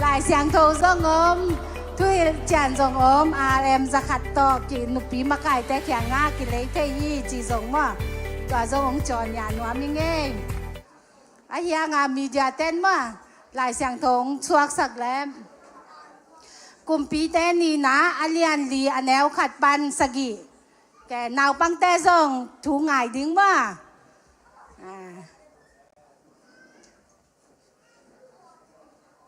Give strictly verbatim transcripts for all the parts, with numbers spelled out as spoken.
Lai Siangtho zong om, thuhilhcian zong om, R M zakhat tawh ki nupi makaite kiangah kilei thei hi ci zong maw. Tua zong hong cawn nia nuam i ngei. Ahi hanga media ten maw, Lai Siangtho hong suaksak leh. Kumpite nihna a lian li a neu khat pan sagih. Ke naupangte zong thu ngai ding maw. Ah.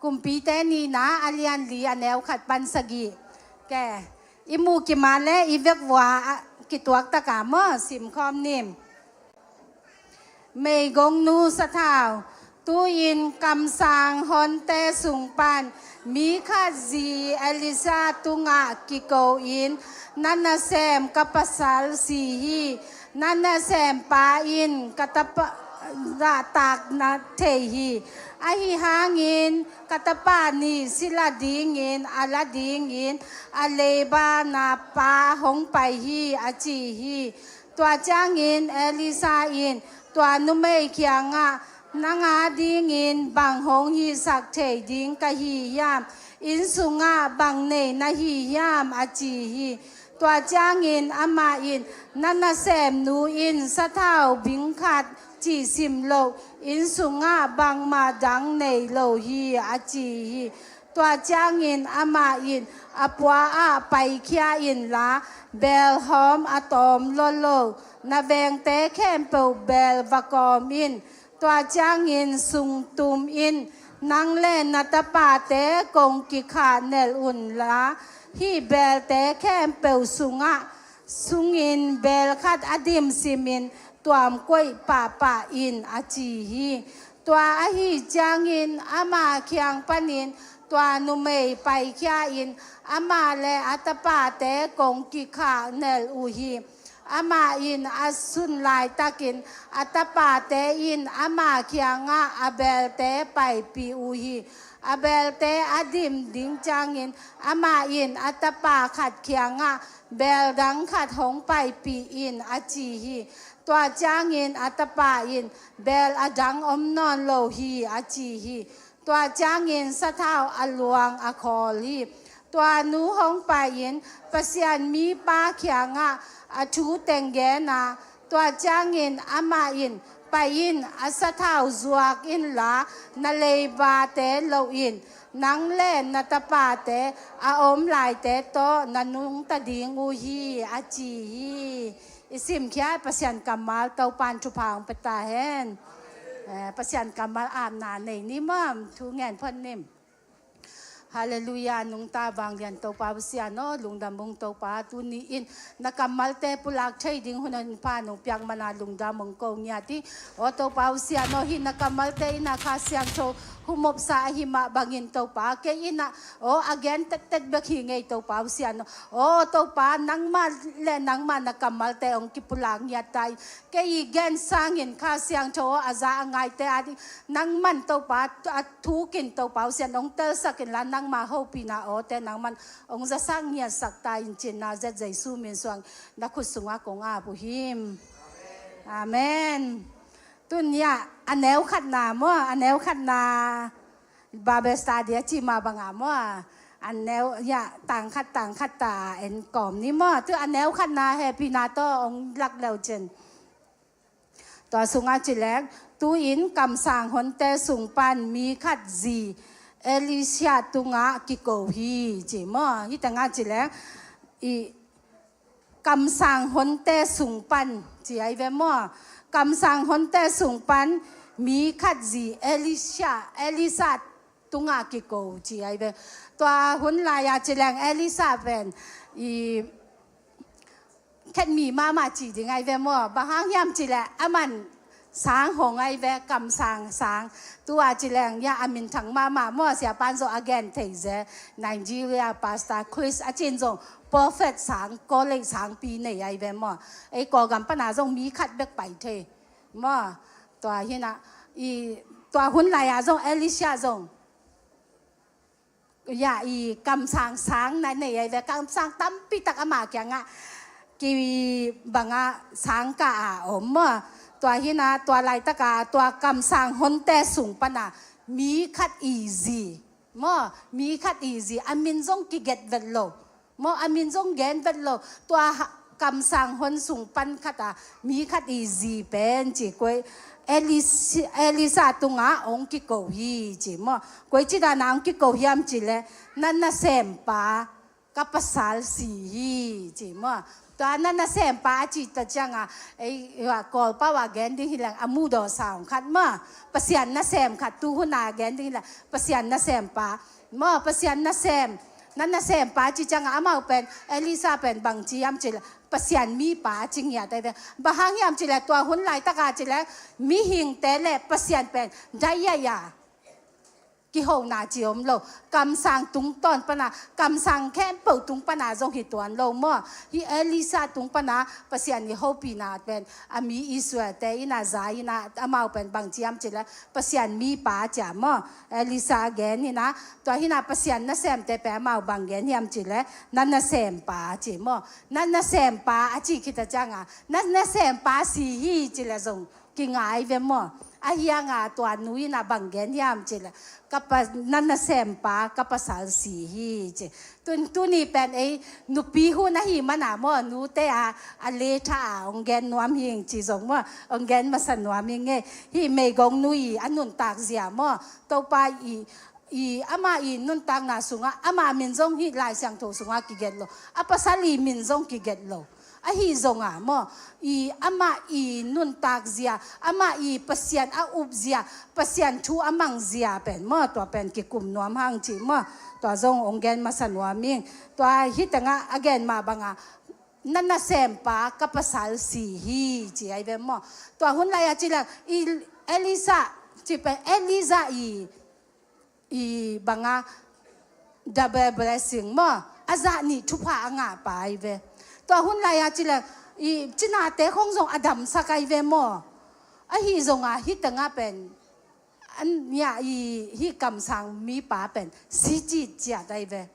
Kumpite nihna a lian li a neu khat pan sagih. Ke i muh kima le i vekvua a kituak taka maw, simkhawm nim. Meigongnu sathau, tu-in kamsang honte sung pan mi khat zi Elisha tungah kiko in, na nasem ka pasal si hi, na nasempa in ka tapa zahtak na thei hi. Ahi hangin ka tapa nih sila dingin a la dingin a leiba na pa hong pai hi, a ci hi. Tua ciangin Elisha in tua numei kiangah, nang a dingin bang hong hisak thei ding ka hi hiam? Inn sungah bang nei na hi hiam? A ci hi. Tua ciangin amah in, na nasemnu in sathau bing khat cih sim loh, inn sungah bangmah dang nei lo hi, a ci hi. Tua ciangin amah in, a pua ah paikhia inla, beel hawm a tawm lolo, na vengte khempeuh beel va kawm in. Tua ciangin sung tum in, nang le na tapate kong kikhah nelh unla, hih beelte khempeuh sungah sungin beel khat a dim simin tuam koih pahpah in, a ci hi. Tua ahi ciangin ama kiang panin tua numei paikhia in, amah le a tapate kong kikhah nelh uh hi. Amah in a sun laitakin a tapate in ama kiangah a beelte paipih uh hi. A beelte a dim ding ciangin amah in a tapa khat kiangah, beel dang khat hong paipih in, a ci hi. Tua ciangin a tapa in, beel a dang om nawn lo hi, a ci hi. Tua ciangin sathau a luang a khawl hi. Tua nu hong pai-in Pasian mipa kiangah a thu teng gen a, tua ciangin amah in, pai in, a sathau zuak inla, na leibate loh in, nang le na tapate a om laite tawh na nungta ding uh hi, a ci hi. I simkhiat Pasian kammal Topan thupha hong pia ta hen. Eh, Pasian kammal apna nei ni maw, thu ngen phot nim. Halleluiah, nungta vanglian Topa Pasian aw, lungdam ung Topa, tuni in na kammalte pulak thei ding hun hong pia nong piak mana lungdam ung ko ngiat hi. Aw Topa Pasian aw, hih na kammalte in a Kha Siangtho humopsa ahi mah bangin Topa, kei in a, aw, a gen tektek bek hi ngei Topa Pasian aw. Aw Topa, nangmah le nangmah na kammalte hong kipulak ngiat ta in, kei i gen sangin Kha Siangtho aw, a za a ngaite a ding nangman Topa a thukin Topa Pasian hong telsak inla, nangmah hopihna awte nangman hong zasak ngiatsak ta in, cin na zet Jesu min suang na khut sungah kong ap uh hi. Amen. Tun ya, a neu khatna maw, a neu khatna Bible study a ci mah bangah maw, a neu ya, tang khat tang khat ta en kawm ni maw. Tu a neu khatna hehpihna tawh hong lak leu cin. Tua sungah ci leng, tu-in kamsang honte sung pan mi khat zi Elisha tungah kiko hi ci maw. Hih tengah ci leng, i kamsang honte sung pan ci ai ve maw. Kamsang honte sung pan mi khat zi Elisha, Elisha tungah kiko ci ai ve. Tua hun lai-a ci leng Elisha pen i khetmi mahmah ci ding ai ve maw. Bang hang hiam ci leh aman sang hong ai ve, kamsang sang. Tua ci leng ya, a minthang mahmah maw, siapan zong a gen thei ze. Nigeria pastor Chris a cin zong prophet sang, college sangpi nei ai ve maw. Ei Kawlgam pana zong mi khat bek pai thei maw. Tua hi na, i, tua hun lai-a zong Elisha zong ya, i kamsang sang na nei ai ve, kamsang tampi tak ama kiangah kibangah sang kah a om maw. Tua hi na, tua laitaka tua kamsang honte sung pana mi khat i zi Maw, mi khat i zi a min zong kiget vet lo. Maw, a min zong gen vet lo. Tua ha- kamsang hon sung pan khat a mi khat i zi pen ci koi Elis- Elisa tungah hong kiko hi ci maw. Koi ci dan a hong kiko hiam ci leh, na nasempa ka pasal si hi ci maw. Tua na nasempa a cih ta ciangah ei, Kawlpau a gen ding hi leng a muhdawh sa hong khat maw. Pasian nasem khat, tu hun a gen ding hi leng Pasian nasempa maw. Pasian nasem, na nasempa a cih ciangah amau pen, Elisa pen bang ci hiam ci leh, Pasian mipa a ci ngiat ai ve. Bang hang hiam ci leh, tua hun laitak a ci leh mihingte le Pasian pen dai a, kihona ci om lo. Kamsang tungtawn pana, kamsang khempeuh tung pana zong hi tuan lo maw. Hih Elisa tung pana Pasian i hopihna pen a mi Israel-te in a za in a, amau pen bang ci hiam ci leh Pasian mipa ci a maw. Elisa a gen hi na, tua hi na Pasian nasemte pen amau bang gen hiam ci leh, na nasempa ci maw. Na nasempa a cih khit a ciangah, na nasempa si hi ci leh zong kingai ve maw. Ahi hanga tua nu in a bang gen hiam ci leh, ka pa- na nasempa ka pasal si hi ci. Tun- tuni pen ei nupi hun ahi mana maw, nute a, a letha a hong gen nuam hing ci zong maw, hong gen masa nuam hing e. Hih meigong nu i a nuntak zia maw, Topa i i, ama i nuntakna sungah ama min zong hih Lai Siangtho sungah kiget lo. A pasal i min zong kiget lo. Ahi zongah maw, i, ama i nuntak zia, ama i Pasian a up zia, Pasian thu a mang zia pen maw, tua pen kikum nuam hang ci maw. Tua zong hong gen masa nuam ing. Tua hih tengah a gen mah bangah, na nasempa ka pasal si hi ci ai ve maw. Tua hun lai a ci leh, i, Elisa ci pen, Elisa i i bangah double blessing maw, a zah nih thupha a ngahpa ai ve. Tua hun lai a ci leh i cinate khong zong a damsak ai ve maw. Ahi zongah hih tengah pen, an nia i hih kamsang mipa pen si citciat ai ve.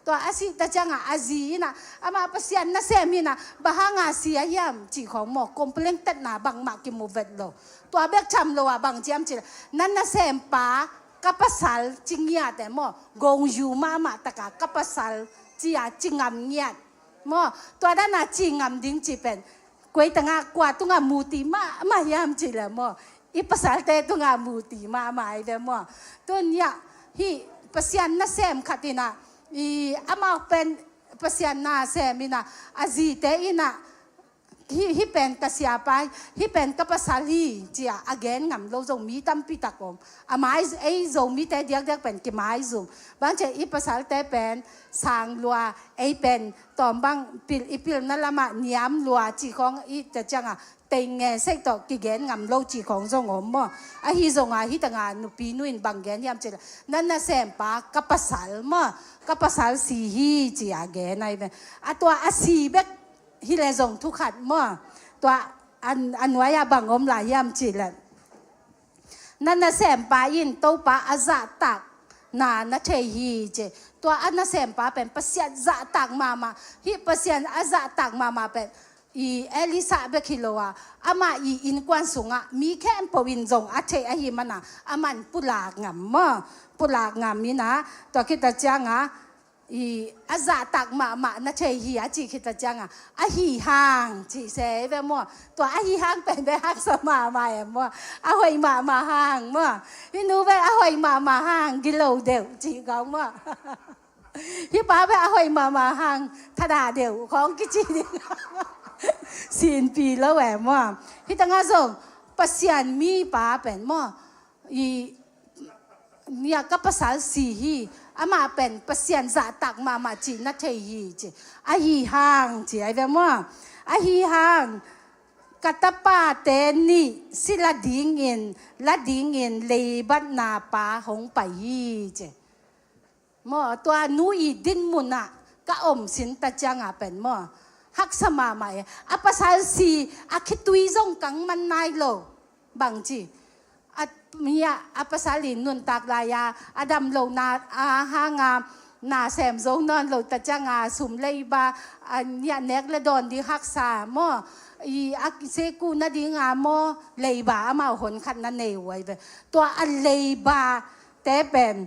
Tua a sih ta ciangah a zi in a, amah Pasian nasem hi na, bang hanga si a hiam cih khong maw, complain tetna bangmah kimu vet lo. Tua bek tham lo a bang ci hiam ci leh, na nasempa ka pasal ci ngiat e maw, gongyu mahmah taka ka pasal ci a ci ngam ngiat maw. Tua dan a ci ngam ding ci pen, koi tengah kua tungah muti mahmah hiam ci leh maw, i pasalte tungah muti mahmah ai ve maw. Tun ya, hih Pasian nasem khat in a, i, amau pen Pasian nasem in a, a zite in a, hih, hih pen ka siapa, hih pen ka pasal hi ci a, a gen ngam lo Zomi tampi tak om. A mai, ei Zomite diakdiak pen kimaizum. Bang ci a, i pasalte pen sang lua, ei pen tawm bang pil, i pilna lamah niam lua cih khong i ta ciangah, tei nge sek tawh kigen ngam lo cih khong zong om maw. Ahi zongah hih tengah nupi nu in bang gen hiam ci leh, na nasempa ka pasal maw, ka pasal si hi ci a gen ai ve. A tua a si bek hi leh zong thu khat maw. Tua a, a nuai a bang om lai hiam ci leh, na nasempa in Topa a zahtakna na thei hi ci. Tua a nasempa pen Pasian zahtak mahmah. Hih Pasian a zahtak mahmah pen i Elisa bek hi lo a, amah i innkuan sungah mi khempeuh in zong a theih ahi mana, aman pulak ngam maw. Pulak ngam in a, tua khit a ciangah i a zahtak mahmah na thei hi a cih khit a ciangah, ahi hang cih se ve maw. Tua ahi hang pen ve haksa mahmah e maw. A hoih mahmah hang maw. Hih nu ve a hoih mahmah hang, gilo deuh cih khong maw. Hih pa ve a hoih mahmah hang, thadah deuh khong kici ding. Sinpi lo e maw. Hih tengah zong Pasian mipa pen maw, i, nia ka pasal si hi, amah pen Pasian zahtak mahmah cih na thei hi ci. Ahi hang ci ai ve maw. Ahi hang, ka tapate nih si la dingin, la dingin leibatna pa hong pai hi ci. Maw, tua nu i dinmun ah ka om sin ta ciangah pen maw, haksa mahmah e. A pasal si a khitui zong kang man nai lo. Bang ci a, mi a, a pasal in nuntak lai a, a dam lo na, a hanga na sem zo nawn lo ta cianga sum leiba, a, nia nek le dawn ding haksa maw, i a seku nadinga maw, leiba amau hon khat na nei uh ai ve. Tua a leiba te pen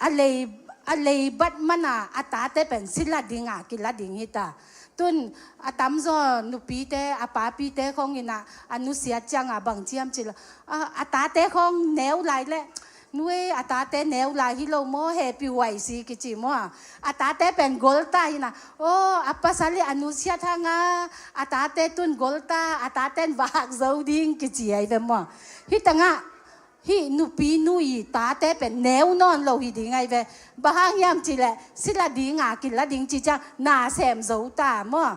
a lei, a leibat mana a tate pen sila dinga kila ding hita. Tun a tamzaw nupite, a papite khong ina a nusiat cianga bang ciam cila, a, a tate khong neu lai le, nui a tate neu lai hi lo maw, hehpih huai si kici maw. A tate pen golta hina, aw, a pasal i a nusiat hanga a tate tun golta, a taten vak zo ding kici ai ve maw. Hitanga hih nupi nu i tate pen neu nawn lo hi ding ai ve. Bang hang hiam cileh sila dinga kila ding ci ciang na sem zo ta maw.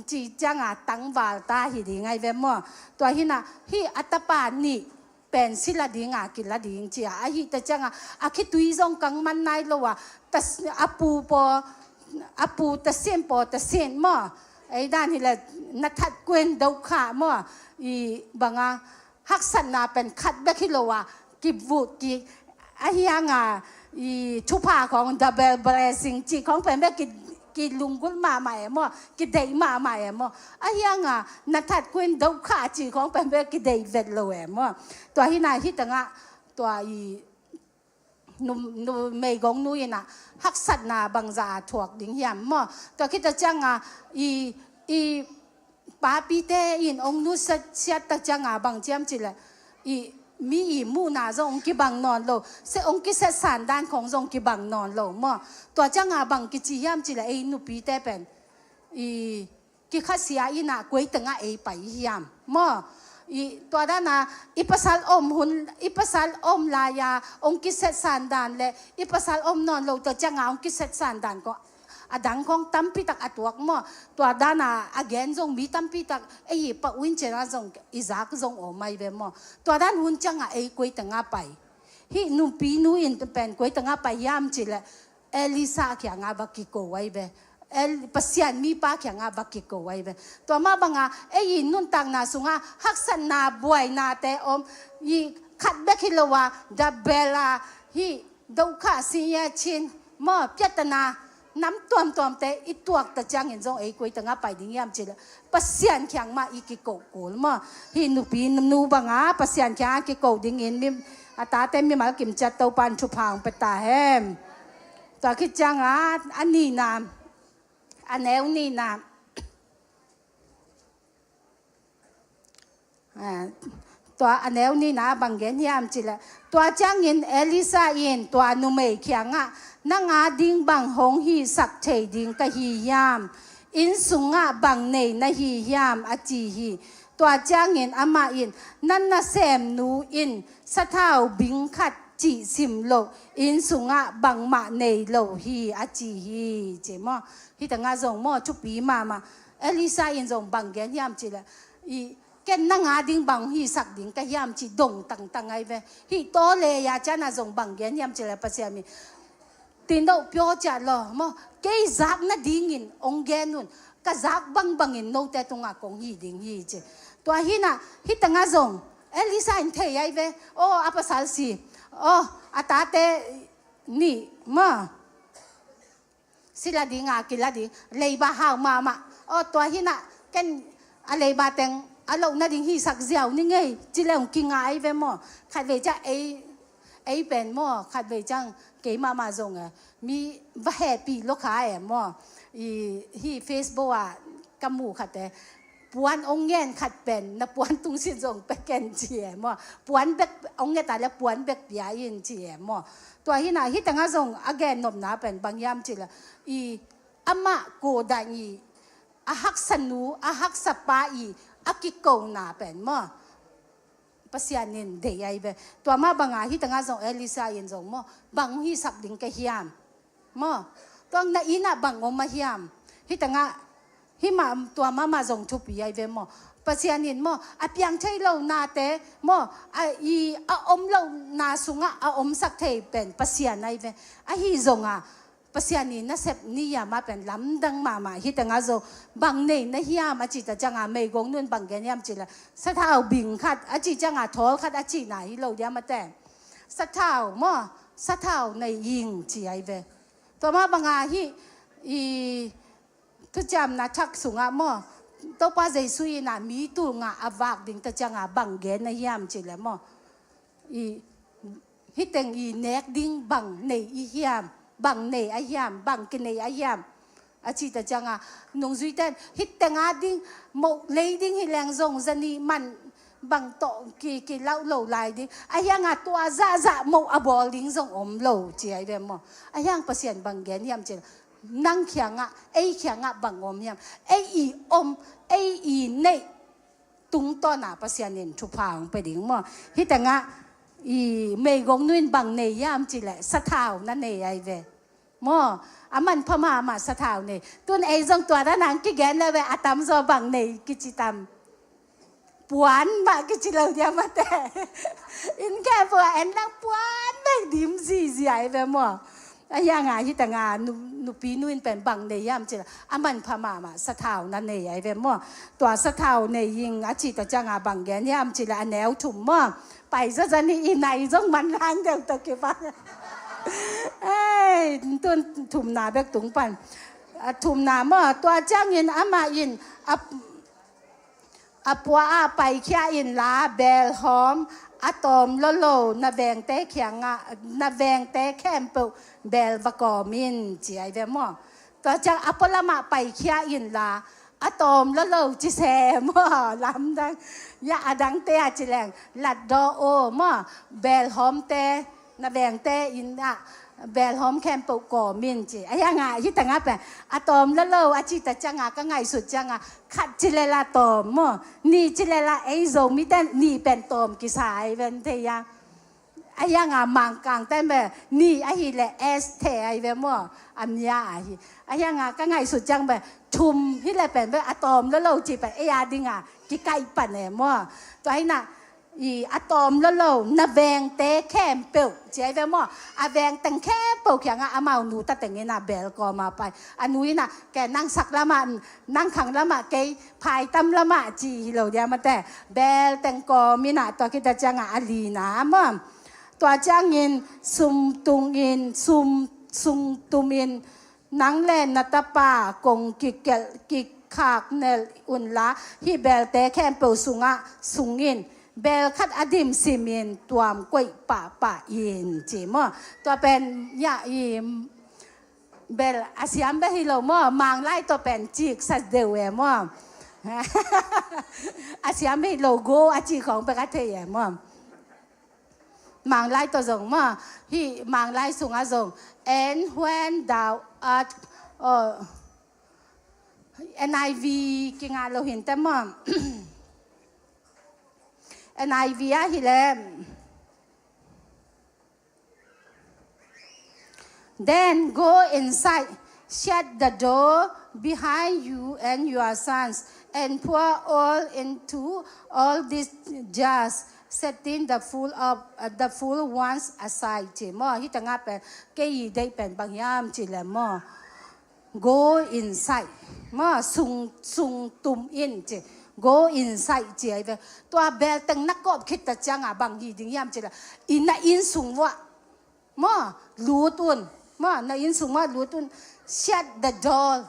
Ci cianga tangval ta hi ding ai ve maw. Tua hina hih a tapa nih pen sila dinga kila ding cia ahi ta cianga a khitui zong kang man nai lo a, a pu paw, a pu tasin paw tasin maw. Ei dan hileh na that kuin do kha maw. I banga haksatna pen khat bek hi lo a, kivut ki, a hianga i thupha khong double blessing ci khong pen bek ki, kilunggulh mahmah e maw, kideih mahmah e maw. A hianga na that kuin do kha ci khong pen bek kideih vet lo e maw. Tua hina hitanga tua i nu, nu, meigong nu ina haksatna bangza a thuak ding hiam maw. Tua khita cianga i, i papite in ong nusiat ta cianga bang ciam cileh i mi i muhna zong ong kibang nawn lo, se ong kisetsan dan khong zong kibang nawn lo maw. Tua cianga bang kici hiam cileh ei nupite pen i kikhasia ina kuaitanga ei pai hiam maw. I tua dana i pasal om hun, i pasal om laia ong kisetsan dan le i pasal om nawn lo ta cianga ong kisetsan dan ko a dang khong tampitak a tuak maw. Tua dana a gen zong mi tampitak ei i pah uin ciana zong i zak zong om ai ve maw. Tua dan hun cianga ei kuaitanga pai. Hih nupi nu in pen kuaitanga pai hiam cileh Elisa kianga va kiko ai ve. Pasian mipa kianga va kiko ai ve. Tua mah banga ei i nuntakna sunga haksatna buainate om i khat bek hi lo a, dabel a, hih dokhah sinya chin maw, piatana nam tuamtuamte i tuakta ciangin zong ei kuaitanga pai ding hiam cileh Pasian kiang mah i kiko kul maw. Hih nupi nu banga Pasian kianga kiko dingin mi, a tate mimal kimciat Topan thupha ong pia ta hen. Tua khit cianga a nihna, a neu nihna. Tua a neu nihna bang gen hiam cileh tua ciangin Elisa in tua numei kiangah nang a ding bang hong hisak thei ding ka hi hiam? Inn sungah bang nei na hi hiam a ci hi. Tua ciangin amah in na nasemnu in sathau bing khat cihsim loh inn sungah bangmah nei lo hi a ci hi ci maw. Hitanga zong maw thupi mahmah. Elisa in zong bang gen hiam cileh i ken nang a ding bang hisak ding ka hiam ci dong tangtang ai ve. Hih tawleia ciana zong bang gen hiam cileh Pasian mi tindoh pio ciat lo maw. Kei zak nadingin ong gen un, ka zak bangbangin note tunga kong hi ding hi ci. Tua hina hitanga zong Elisa in thei ai ve. Aw, a pasal si. Aw, a tate nih maw. Sila dinga kila ding, leiba hau mahmah. Aw, tua hina ken a leiba teng a loh nading hisak ziau ni ngei cileh ong kinga ai ve maw. Khatvei ciang ei, ei pen maw, khatvei ciang kei mahmah zong e mi va hehpih lo kha e maw. I hih Facebook ah ka muh khat e, puan ong ngen khat pen na puan tungsin zong pia ken ci e maw. Puan bek ong nget a le puan bek pia in ci e maw. Tua hina hitanga zong a gennopna pen bang hiam cileh i amah kodan i a haksanu a haksapa i a kikona pen maw. Pasian in dei ai ve. Tua mah banga hitanga zong Elisa in zong maw bang hisak ding ka hiam maw. Tua na ina bang om a hiam. Hitanga himah tua mahmah zong thupi ai ve maw. Pasian in maw a piang thei lo nate maw, a i a om lo na sungah a omsak thei pen Pasian ai ve. Ahi zonga Pasian i nasep ni yama pen lamdang mahmah. Hitanga zong bang nei na hiam a cita cianga meigong nun bang gen hiam cileh sathau bing khat a ci cianga thawl khat a cina hi lo diam a te. Sathau maw, sathau nei ing ci ai ve. Tua mah banga hih i thuciamna thak sungah maw Topa Jesu ina mi tulnga a vak ding ta cianga bang gen na hiam cileh maw. I Hih teng i nek ding bang nei i hiam, bang nei a hiam, bang kinei a hiam, a cih ta cianga, nungzuite in hih teng a ding, moh lei ding hi leng zong zanih man bang tawh ki, kilauh lo lai ding. A hianga tua zahzah moh a bawl ding zong om lo ci ai ve maw. A hiang Pasian bang gen hiam ci leh, nang kiangah, ei kiangah bang om hiam? Ei i om, ei i neih tungtawna Pasian in thupha hong pia ding maw. Hih tengah i meigong nu in bang nei hiam ci leh, sathau na nei ai ve maw. A manpha mahmah sathau nei. Tun ei zong tua dan hong kigen le ve, a tamzaw bang nei kici tam? Puan mah kici lo dia mate. Inn khempeuh ah en lang puan bek dim zihziah ai ve maw. A hianga hih tengah nu, nupi nu in pen bang nei hiam ci leh, a manpha mahmah sathau na nei ai ve maw. Tua sathau nei ing a cih ta cianga bang gen hiam ci leh, a neu thum maw. Pai zaza ni i nai zong man lang deuh tawh kibang. Ei, tun thumna bek tung pan. A thumna maw, tua ciangin amah in a, a pua ah paikhia inla, beel hawm a tawm lolo na vengte kiangah, na vengte khempeuh beel va kawm in ci ai ve maw. Tua ciang a pualamah paikhia inla, a tawm lolo ci se maw, lamdang. Ya a dangte ah ci leng, latdaw aw maw, beel hawmte, na vengte inn ah beel hawm khempeuh kawm in ci. A hianga hih tengah pen a tawm lolo a cih ta cianga, ka ngaihsut cianga, khat ci leh la tawm maw, nih ci leh la, ei Zomite nih pen tawm kisa ai ven thei a. A hianga Mangkangte in pen nih ahih leh S te ai ve maw, a mia ahi. A hianga ka ngaihsut ciang pen thum hi leh pen ve, a tawm lolo cih pen ei a dinga kikaih pan e maw. Tua hi na, i a tawm lolo na vengte khempeuh ci ai ve maw. A veng teng khempeuh kiangah amau nu ta teng in a beel kawm a pai. A nu in a, ke nang sak lamah, nang khang lamah, kei phaitam lamah ci hi lo dia mate. Beel teng kawm in a, tua khit ta cianga a lina maw. Tua ciangin sum tung in, sum, sung tum in, nang le na tapa kong kikelh, kikhak nelh unla, hih beelte khempeuh sungah sung in, beel khat a dim simin tuam koih pahpah in ci maw. Tua pen ya i beel a siam bek hi lo maw, Manglai tawh pen ciksa deuh e maw. A siam bek hi lo, go a cih khawng bek a thei e maw. Manglai tawh zong maw, hih Manglai sungah zong, and when thou art, oh, N I V kingah lo hinte maw. N I V ah hi leh, then go inside, shut the door behind you and your sons, and pour oil into all these jars, setting the full of, uh, the full ones aside ci maw. Hih tengah pen kei i deih pen bang hiam ci leh maw, go inside maw, sung, sung tum in ci. Go inside ci ai ve. Tua beel teng na kawp khit ta cianga bang hi ding hiam ci leh, i na inn sung uah maw, lut un. Maw, na inn sung uah lut un. Shut the door.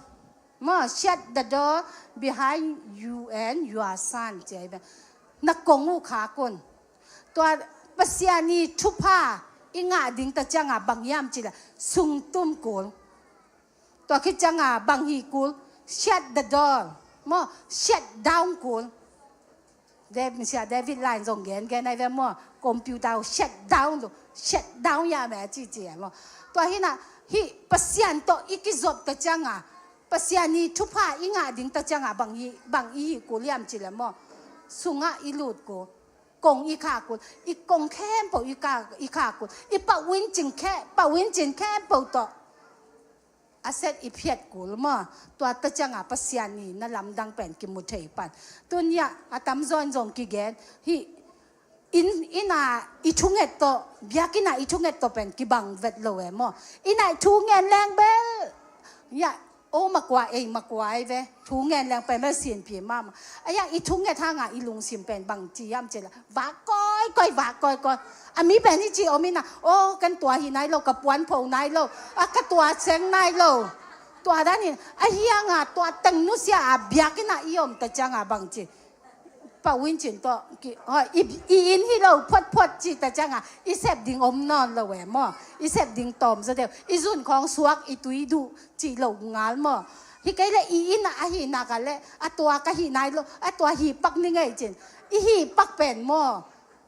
Maw, shut the door behind you and your son ci ai ve. Na kong uh khak un. Tua Pasian i thupha i ngah ding ta cianga bang hiam ci leh, sung tum kul. Tua khit cianga bang hi kul, shut the door. Maw, shut down kul. David, Sia David line zong gen gen ai ve maw, computer shut down lo, shut down ya me a ci ci ai maw. Tua hi na, hih Pasian tawh i kizop ta cianga, Pasian i thupha i ngah ding ta cianga bang hi, bang i hi kul hiam ci leh maw, sungah i lut kul. Kong i khak kul, i kong khempeuh i khak, i khak kul, i pau in cin khe, pau in cin khempeuh tawh a set i phiat kul maw. Tua ta cianga Pasian i na lamdang pen kimu thei pan. Tun ya a tamzaw in zong kigen, hih inn, inn ah i thunget tawh, biakinn ah i thunget tawh pen kibang vet lo e maw. Inn ah i thu ngen leng bel ya, o makua, ei makua ai ve. Thu ngen leng pen bel sinpi mahmah. A ya i thunget hanga i lungsim pen bang ci hiam ci leh, vak kawikawi, vak kawikawi. A mi pen hi ci om in a, o, ken tua hi nai lo, ka puan pho nai lo, a, ka tua seng nai lo. Tua danin a hianga tua teng nusia a biakinn ah i om ta cianga bang ci, Pau in cin tawh ki, hoi, i, i inn hi lo photphot cih ta ciangah i sep ding om nawn lo e maw? I sep ding tawm zaw deuh, i zun khawng suak, i tui duh cih lo ngal maw? Hi kei le i inn ah ahi nak ah le a tua ka hih nai lo, a tua hih pak ni ngei cin. I hih pak pen maw,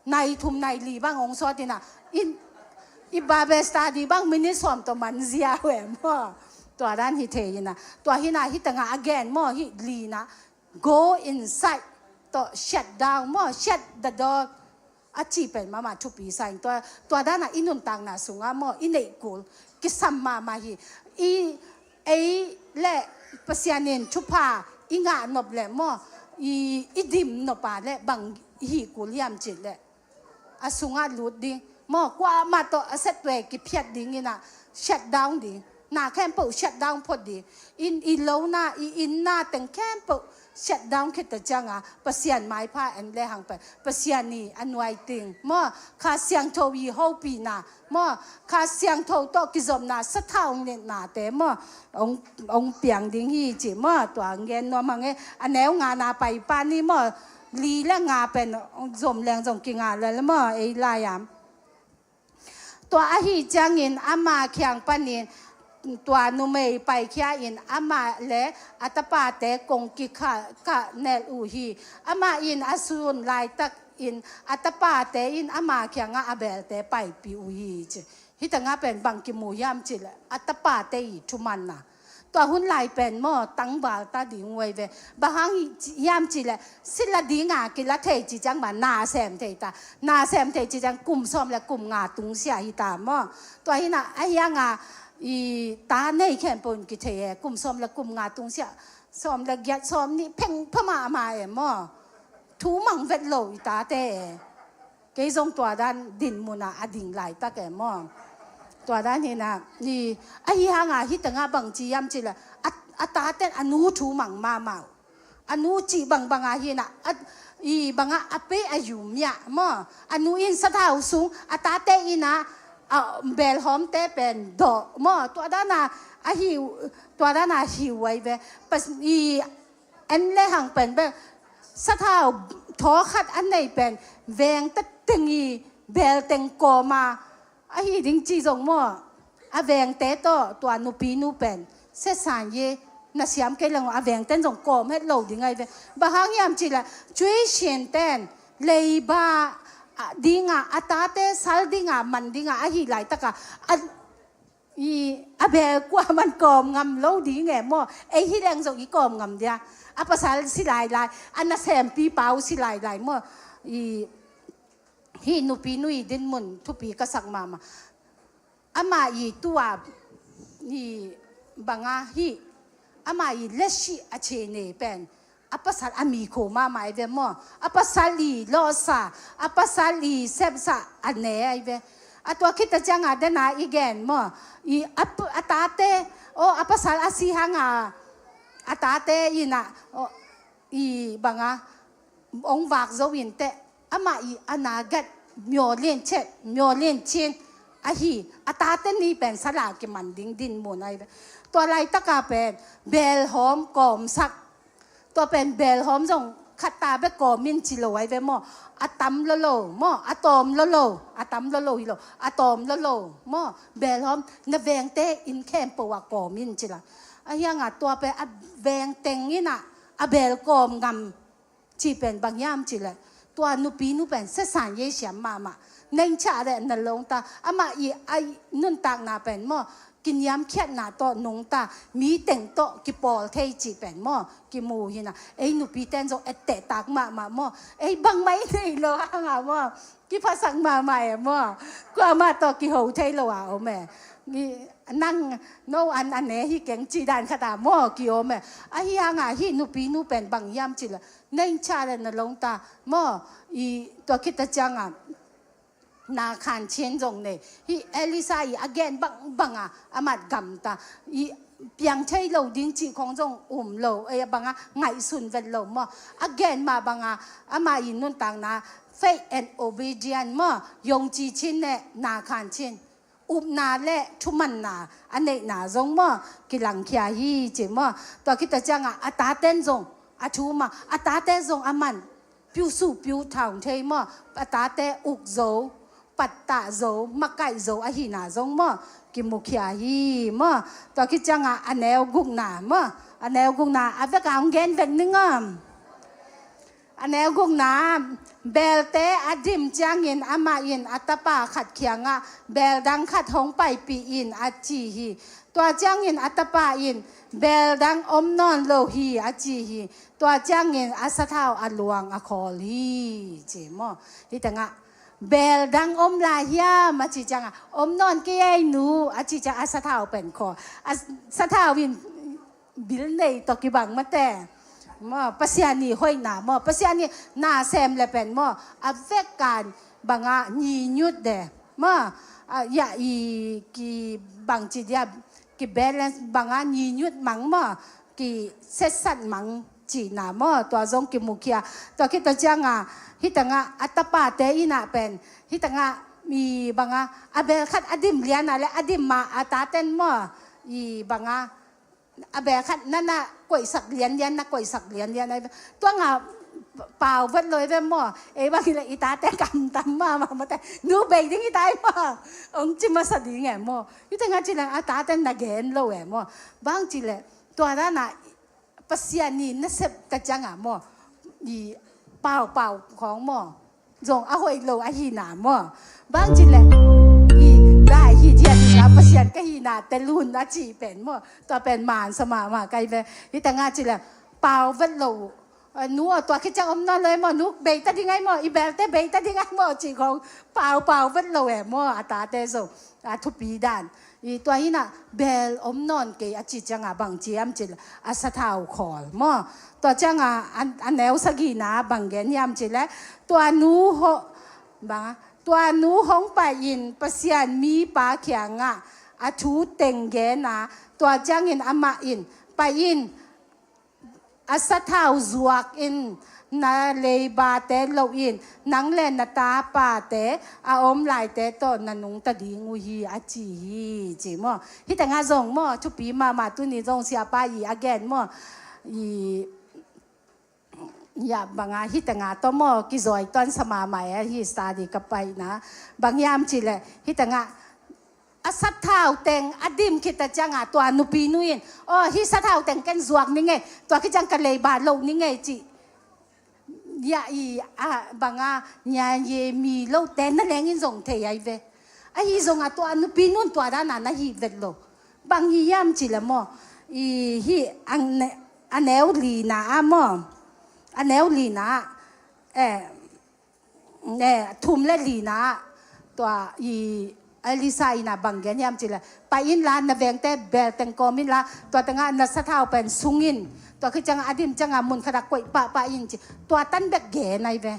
nai thum nai li bang hong sawt in ah, i Bible study bang minute sawm tawh man zia uh e maw? Tua dan hi thei in ah, tua hi in ah, hi tangah a gen maw, hih li in ah, "Go inside," tawh, "Shut down," maw, "Shut the door," a cih pen mahmah thupi sa in. Tua, tua dan ah i nuntakna sungah maw, i neih kul kisam mahmah hi. I, ei le Pasian in thupha i ngah nop le maw, i, i dim nop a le bang i hih kul hiam cih le, a sungah lut ding maw, kuamah tawh a sep tuai kiphiat ding in ah, shut down ding, na khempeuh shut down phot ding. In, i lo na, i inn na teng khempeuh shut down khit ta ciangah Pasian maipha en le hang pen Pasian i a nuai ting maw, Kha Siangtho i hopihna maw, Kha Siangtho tawh kizopna, sathau hong ngetnate maw, hong, hong piang ding hi ci maw. Tua hong gen nuam hang e. A neu ngana pai pan ni maw, li le nga pen zom leng zong kinga le maw, ei lai-am. Tua ahi ciangin ama kiang panin tua numei paikhia in amah le a tapate kong kikha, kah nelh uh hi. Amah in a sun laitakin a tapate in ama kiangah a belte paipih uh hi ci. Hi tangah pen bang kimu hiam cih le, a tapate i thumanna. Tua hun lai pen maw, tangval ta ding uh ei ve. Bang hang hiam cih le, sila dinga kila thei ci ciang mah, na sem thei ta. Na sem thei ci ciang kum sawm le kum nga tungsiah hi ta maw. Tua hi in ah, ahi hang a, i ta nei khempeuh in kithei e, kum sawm le kum nga tungsiah, sawm le giat, sawm nih pheng pha mahmah e maw. Thu mang vet lo i tate e. Kei zong tua dan dinmun ah a ding laitak e maw. Tua dan hi in ah, i, ahi hang a, hi tangah bang ci hiam cih le, a, a taten a nu thu mang mahmah uh. A nu cih bangbang ah hi in ah, a, i bang ah a pe a yum hiah maw. A nu in sathau sung, a tate in ah, a, belhawmte pen dawh maw. Tua dan ah, ahi, tua dan ah hi uh ei ve. Pas, i, en le hang pen bek, sathau thaw khat a nei pen, veng teng i bel teng kawm a, ahi ding ci zong maw, a vengte tawh tua nupi nu pen sesanye, na siam kei leng a vengten zong kawm het lo ding ei ve. Bang hang hiam cih le, tuition ten, leiba, a, dinga, a tate sal dinga, man dinga, ahi laitaka, a, i, a bel kuaman kawm ngam lo ding e maw. Ei hi leng zong i kawm ngam dia. A pasal si lailai, a nasempipa uh si lailai maw. I, hih nupi nu i dinmun thupi ka sak mahmah. Amah i tua, i bang a hih, amah i letsih a cine pen a pasal a mikho mahmah ei ve maw. A pasal i lawhsa, a pasal i sepsa a ne ei ve. A tua khit ta ciang a, den a i gen maw, i a p-, a tate, aw, a pasal a si hang a, a tate in ah, aw, i bang a, hong vak zo in teh, amah i a nagat myo lin chet, myo lin chin ahi, a tate ni pen sala kiman ding dinmun ei ve. Tua laitaka pen belhawm kawmsak. Tua pen belhawm zong khat ta bek kawm in ci lo ei ve maw. A tam lolo maw, a tawm lolo, a tam lolo hi lo, a tawm lolo maw. Belhawm na vengte inn khempeuh ah kawm in ci la. Ahi hang a tua pen a veng teng in ah a bel kawm ngam cih pen bang hiam cih le, tua nupi nu pen sesanye siam mahmah. Nengcha le na longta, amah i a nuntakna pen maw, kiniamkhiatna tawh nungta, mi teng tawh kipawl thei cih pen maw, kimu hi in ah. Ei nupi ten zong etteh tak mahmah maw. Ei bangmah i nei lo hang a maw, kiphasak mahmah e maw. Kuamah tawh kiho thei lo a om e. Nang no an a ne hi keng cih dan khat a maw ki om e. Ahi hang a hih nupi nu pen bang hiam cih le, nengcha le na longta maw, i tua khit ta ciang a, na khan chin zong nei. Hih Elisa i a gen bangbang a, a mat gamta. I piang thei lo ding cih khong zong um lo, ei a bang a ngaihsun vet lo maw. A gen mah bang a, amah i nuntakna, faith and obedience maw, yong ci chin ne, na khan chin. Upna le thumanna a neihna zong maw, kilangkhia hi ci maw. Tua khit ta ciang a, a taten zong a thuma, a tate zong a man. piu su piu thaung thei maw, a tate uk zo, pattah zo, makaih zo ahihna zong maw, kimukhia hi maw. Tua khit ciangah a neu gukna maw, a neu gukna a vek a hong gen vek ning am. A neu gukna, belte a dim ciangin amah in a tapa khat kiangah beldang khat hong paipih in a ci hi. Tua ciangin a tapa in beldang om nawn lo hi a ci hi. Tua ciangin a sathau a luang a khawl hi ci maw. Hih tengah beldang om lai hiam a ci ciangah om nawn kei ei nu a ci ciang a sathau pen khawl. A sathau in bil nei tawh kibang mate maw, Pasian ii hoihna maw, Pasian ii nasem le pen maw, a vekkan bangah nyinyut de maw, a, ya i kibang ci dia, kibalance bangah nyinyut mang maw, kisetsat mang cihna maw, tua zong kimukhia. Tua khit tua ciangah hih tengah a tapate in ah pen hih tengah i bangah a bel khat a dim lian ah le a dim mah a taten maw, i bangah a bel khat na na koihsak lianlian, na koihsak lianlian ai ve. Tua nga pau vet lo ai ve maw. Ei bang hi le i tate kamtam mahmah mate, nu bei ding hi tai maw, ong ci masa ding e maw. Hih tengah ci leng a tate na gen lo e maw. Bang ci le tua dana Pasian i nasep ta ciangah maw, i paupau khawng maw, zong a hoih lo ahihna maw. Bang ci le i dai hi dian hi la Pasian ka hihna te lun a ci pen maw. Tua pen man sa mahmah kai ve. Hih tengah ci le pau vet lo uh. A, nu aw, tua khit ciang om nawn lo e maw, nu bei ta ding ai maw, i belte bei ta ding ai maw ci khawng paupau vet lo e maw, a tate zong a thupi dan. I tua hi nah bel om nawn kei a ci ciangah bang ci hiam ci le a sathau khawl maw. Tua ciangah a, a neu sagihna bang gen hiam ci le tua nu ho, bang, tua nu hong pai in Pasian mipa kiangah a thu teng gen a, tua ciangin amah in pai in a sathau zuak in, na leibate loh in, nang le na tapate a om laite tawh na nungta ding uh hi a ci hi ci maw. Hih tengah zong maw thupi mahmah, tuni zong siapa i a gen maw. I, ya bangah hih tengah tawh maw kizawi tuan sa mahmah e, hih study ka paina. Bang hiam ci le hih tengah a sathau teng a dim khit ta ciangah tua nupinu in, aw, hih sathau teng ken zuak ning e, tua khit ciang ka leiba loh ning e ci. Ya i a bangah nya ye mi lote na leng in zong thei ai ve. Ahi zongah tua nupinu in tua dana na hih vet lo. Bang hi hiam ci le maw, i hih a ne-, a neu lina ah maw, a neu lina ah, eh, ne, thum le lina ah tua i Elisa in ah bang gen hiam ci le, pai in la na vengte bel teng kawm in la, tua tengah na sathau pen sung in, tua khit ciangah a dim ciangah mun khatah koih pahpah in ci. Tua tan bek gen ai ve.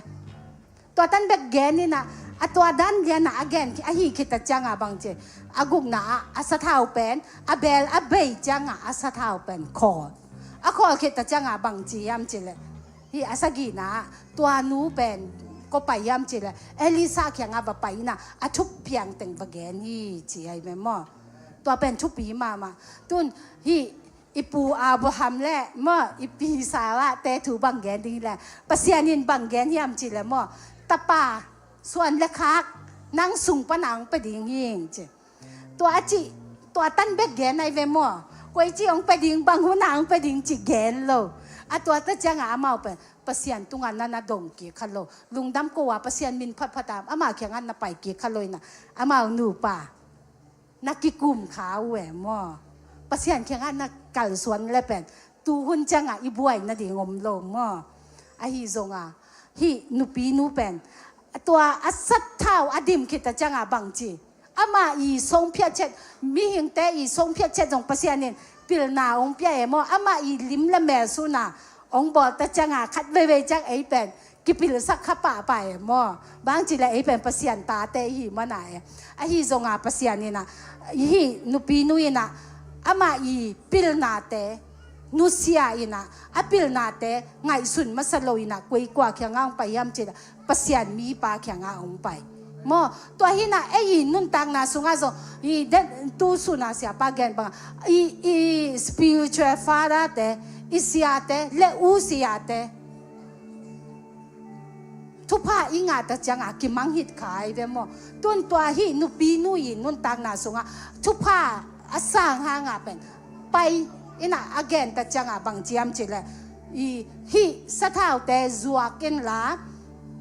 Tua tan bek gen in ah, a tua dan lian ah a gen ahi khit ta ciangah bang ci, a gukna ah a sathau pen a bel a bei ciangah a sathau pen khawl. A khawl khit ta ciangah bang ci hiam ci le, hih a sagihna ah tua nu pen kua pai hiam ci le, Elisa kiangah va pai in ah a thupiang teng va gen hi ci ai ve maw. Tua pen thupi mahmah. Tun hih i pu Abraham le maw i pi Sarah te thu bang gen ding le, Pasian in bang gen hiam ci le maw, tapa suan le khak nang sung pana hong pia ding hing ci. Tua a ci, tua tan bek gen ai ve maw. Koici hong pia ding, bang hun ah hong pia ding ci gen lo. A tua ta ciangah amau pen Pasian tungah na na dong kik kha lo. Lungdam ko a Pasian min phatphat a ama kiangah na pai kik kha lo in ah, amau nupa na kikum kha uh e maw. Pasian kiangah na kalsuan le pen tuhun ciangah i buai nading om lo maw. Ahi zongah hih nupinu pen tua a sathau a dim khit ta ciangah bang ci, ama i song phiat chet, mihingte i song phiat chet zong Pasian in pilna hong pia e maw. Ama i lim le mel suna hong bawl ta ciangah khat veivei ciang ei pen kipilsak kha pahpah e maw. Bang ci le ei pen Pasian tate i hi mana e. Ahi zongah Pasian in ah, hih nupinu in ah ama i pilnate nusia in ah, a pilnate ngaihsun masa lo in ah, koi kua kiangah hong pai hiam ci le Pasian mipa kiangah hong pai maw. Tua hi nah ei i nuntakna sungah zong i den tu suna siapa gen bangah i, i spiritual father te, i siate le u siate Thupha i ngah ta ciangah kimang hit kha hi ve maw. Tun tua hih nupi nu i nuntakna sungah thupha a sang hangah pen pai in ah a gen ta ciangah bang ci hiam cih leh, i hih sathaute zuak inla,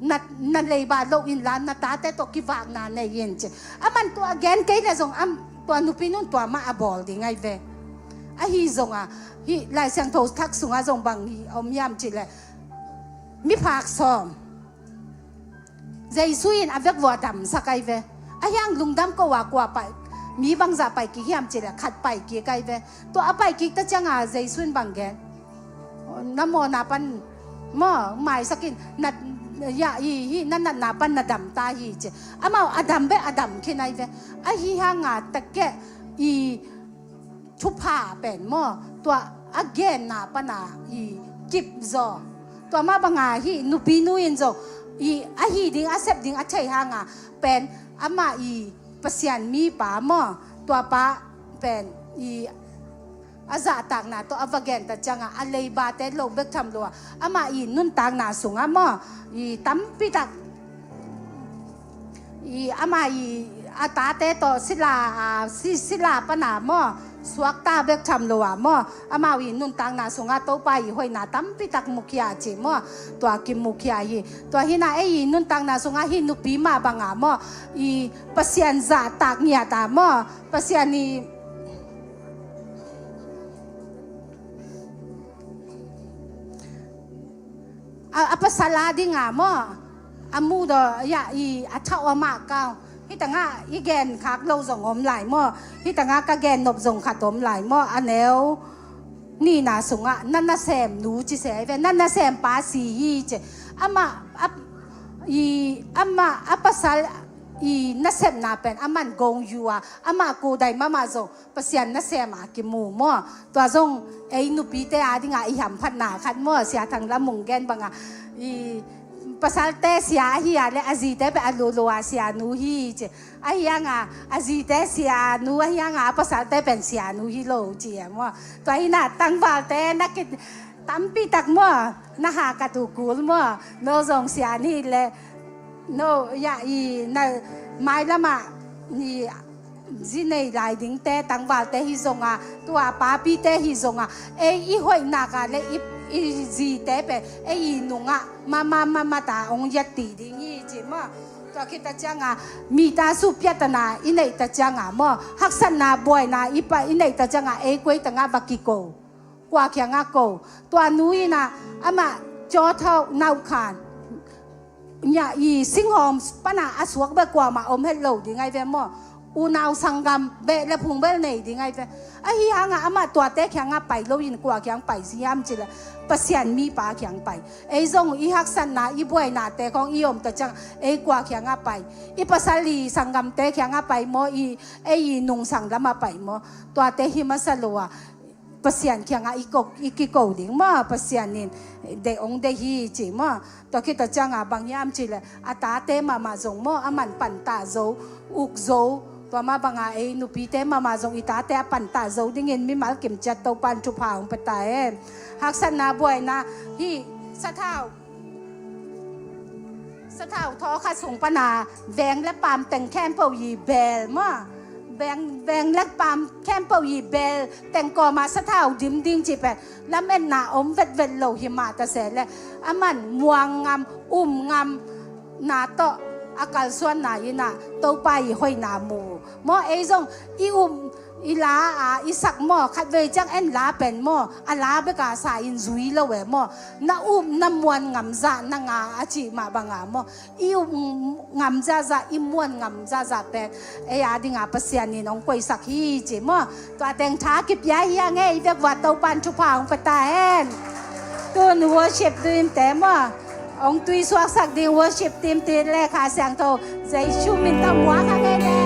na, na leiba loh inla, na tate tawh kivakna nei in ci. Aman tua gen kei leh zong am, tua nupi nun tua mah a bawl ding ahi ve. Ahi zongah hih Lai Siangtho thak sungah zong bang hi om hiam cih leh, miphak sawm Jesu in a vekvua damsak ahi ve. Ahi hang lungdam ko a kua pai, mi bangzah pai kik hiam cih leh khat pai kik ahi ve. Tua a pai kik ta ciangah Jesu in bang gen? Na mawhna pan maw, maisak in, na, ya, i, hi, na natna pan na dam ta hi ci. Amau a dam beh a dam khin ahi ve. Ahi hangah takeh i thupha pen maw, tua a genna pana i kip zaw. Tua mah banga hih nupi nu in zong i a hi ding, a sep ding a thei hanga pen amah i Pasian mipa maw, tua pa pen i a zahtakna tawh a va gen ta ciangah a leibate lo bek tham lo a, amah i nuntakna sungah maw, i tampitak i amah i a tate tawh sila, a, si, sila pana maw, suakta bek tham lo a maw, amau i nuntakna sungah Topa i hoihna tampitak mukhia ci maw. Tua kimukhia hi. Tua hina ei i nuntakna sungah hih nupi mah banga maw, i Pasian zahtak ngiata maw, Pasian i a, a pasal a dinga maw, a mudaw ya i a thah om a kau. Hih tangah i gen khak lo zong om lai maw. Hih tangah ka gen nop zong khat om lai maw. A neu nihna sungah na nasemnu ci se ve, na nasempa si hi ci. Amah a, i, amah a pasal i nasepna pen aman gong yu a, amah kudai mahmah zong Pasian nasem a kimu maw. Tua zong ei nupite a dinga i hamphatna khat maw, Sia Thang Lam Mung gen banga, i pasalte sia ahi a le a zite pen a lulu a sianu hi ci. Ahi hanga a zite sianu ahi hanga a pasalte pen sianu hi lo ci a maw. Tua hina tangvalte na ki tampitak maw, na hakat uh kul maw. No zong sian hi le, no ya i na mailamah i zi nei lai dingte, tangvalte hi zonga, tua papite hi zonga, ei i hoih naka le i, i zite pen ei i nungah mama mama ta ong yat ti ding hi ci maw. Tua khita cianga mita supiatana i neih ta cianga maw, haksatna buaina i pa i neih ta cianga ei koi tangah va kiko, kua kiangah ko. Tua nu ina amah cawthau naukhan nya i singhawm pana a suak bek kuamah om het lo ding ahi ve maw. Unau sanggam beh le phung bel nei ding ahi ve. Ahi hanga amah tuate kiangah pai loin kua kiang pai si hiam cih leh Pasian mipa kiang pai. Ei zong i haksatna i buainate khong i om ta ciang ei kua kiangah pai? I pasal i sanggamte kiangah pai maw, i ei i nungsang lamah pai maw? Tuate hi masa lo a Pasian kiangah i ko, i kiko ding maw, Pasian in deih ong deih hi ci maw. Tua khita cianga bang hiam cih leh a tate mahmah zong maw, a man pantah zo, uk zo. Tua mah banga ei nupite mahmah zong i tate a pantah zo dingin mimal kimciat Topan thupha hong pia ta hen. Haksatna buaina hih sathau, sathau thaw khat sung pana veng le paam teng khempeuh i beel maw. Veng, veng le paam khempeuh i beel teng kawma sathau dim ding cih pen lametna om vetvet lo hi mah ta se le, aman muang ngam, um ngam na tawh a kalsuanna ina Topa i hoihna mu maw. Ei zong i um i la a i sak maw, khatvei ciang en la pen maw, a la beka sa in zui lo e maw. Na um na muan ngamzah na nga a cih mah banga maw, i um ngam zahzah, i muan ngam zahzah pen ei a dinga Pasian in ong koihsak hi ci maw. Tua teng tha kipia hi a ngei, i vekvua Topan thupha hong pia ta hen. Tun worship team te maw, ong tui suaksak ding worship team te le Kha Siangtho Jesu min tawh muak a ngei le.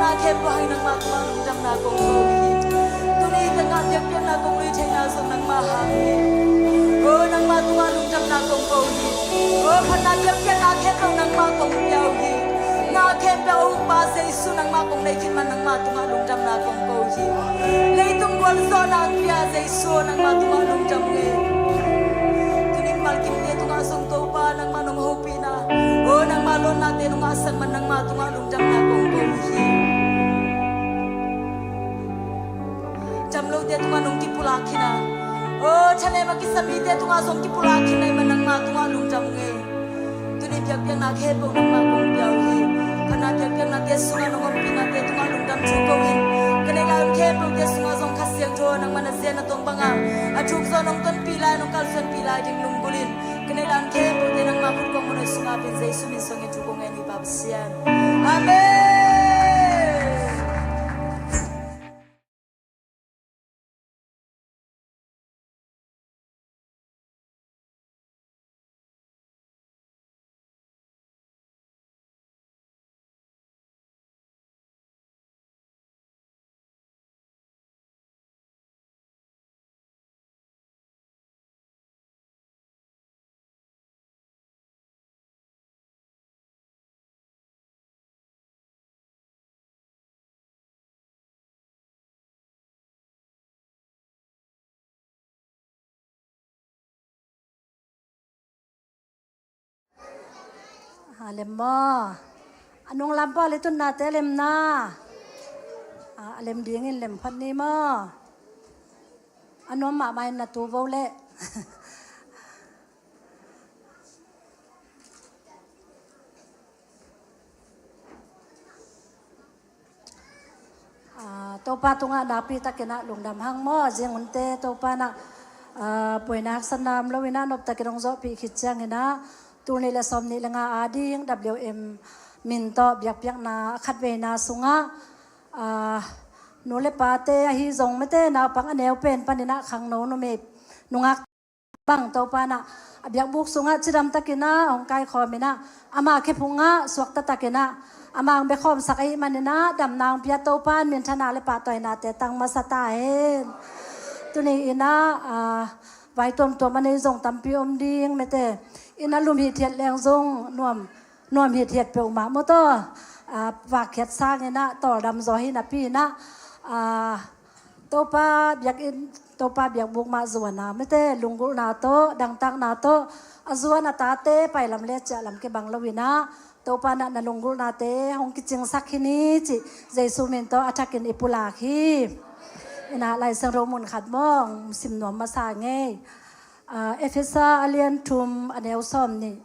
Na khempeuh hang nangmah tungah lungdamna kong ko hi. Tuni tangah biakpiakna kong lui theihna zong nangmah hang hi. O nangmah tungah lungdamna kong ko hi. O phatna biakpiakna khempeuh nangmah kong pia uh hi. Na khempeuh a ukpa Jesu nangmah kong nei khit man nangmah tungah lungdamna kong ko hi. Leitung gualzawhna a pia Jesu nangmah tungah lungdam ngei. Tuni malkimte tungah zong Topa nangmah nong hopihna, o nangmah lawnnate nong ngahsak man nangmah tungah lungdamna kong ko hi. Damlote tungah nong kipulak khin a, o thanem a kisa mite tungah zong kipulak khin ahih man nangmah tungah lungdam ngei. Tuni biakpiakna khempeuh nangmah kong pia uh hi. Phatna biakpiaknate sungah nong ompihnate tungah lungdam thu ko in. Ka neih lai hun khempeuhte sungah zong Kha Siangtho nangmah na zen na tong bangah a thuk zaw nong tonpih lai, nong kalsuanpih lai ding lunggulh in. Ka neih lai hun khempeuhte nangmah khut kong mun hoih sungah pen Jesu min suangin thu kong ngen hi Pa Pasian. Amen. A lem maw? A nunglam pawl i tunnate lem na. A lem dingin lem phot ni maw? A nuam mahmah in na tu vo leh. Aa, Topa tungah nakpi takin ah lungdam hang maw, zing hunte Topa in ah, aa, buaina haksatna om loin ah noptakin hong zawhpih khit ciangin ah, tul nih le sawm nih le nga ading W M min tawh biakpiakna a khatveina sungah, aa, nu le pate ahi zong mete naupang a neu pen panin ah khangno numei nungak bang Topa in ah a biakbuk sungah cidam takin ah hong kaikhawm in ah, ama khephung ah suakta takin ah ama hong biakhawmsak ahih manin ah damna hong pia Topa in minthanna le pahtawinate tang masa ta hen. Tuni in ah, aa, vai tuamtuam a nei zong tampi om ding mete, in ah lum hithiat leng zong nuam nuam hithiat peuhmah maw taw, aa, vakkhiat sangin ah tawldam zaw hi napi in ah, aa, Topa biakinn, Topa biakbuk mah zuan a mete lunggulhna tawh dangtakna tawh a zuan a tate pailam le ciahlam kibang loin ah Topa in ah na lunggulhnate hong kicingsak hi ni cih Jesu min tawh a thakin i pulak hi. In ah Lai Siangtho mun khat maw, sim nuam masa ngei. Aa, Efesa a lian thum a neu sawm nih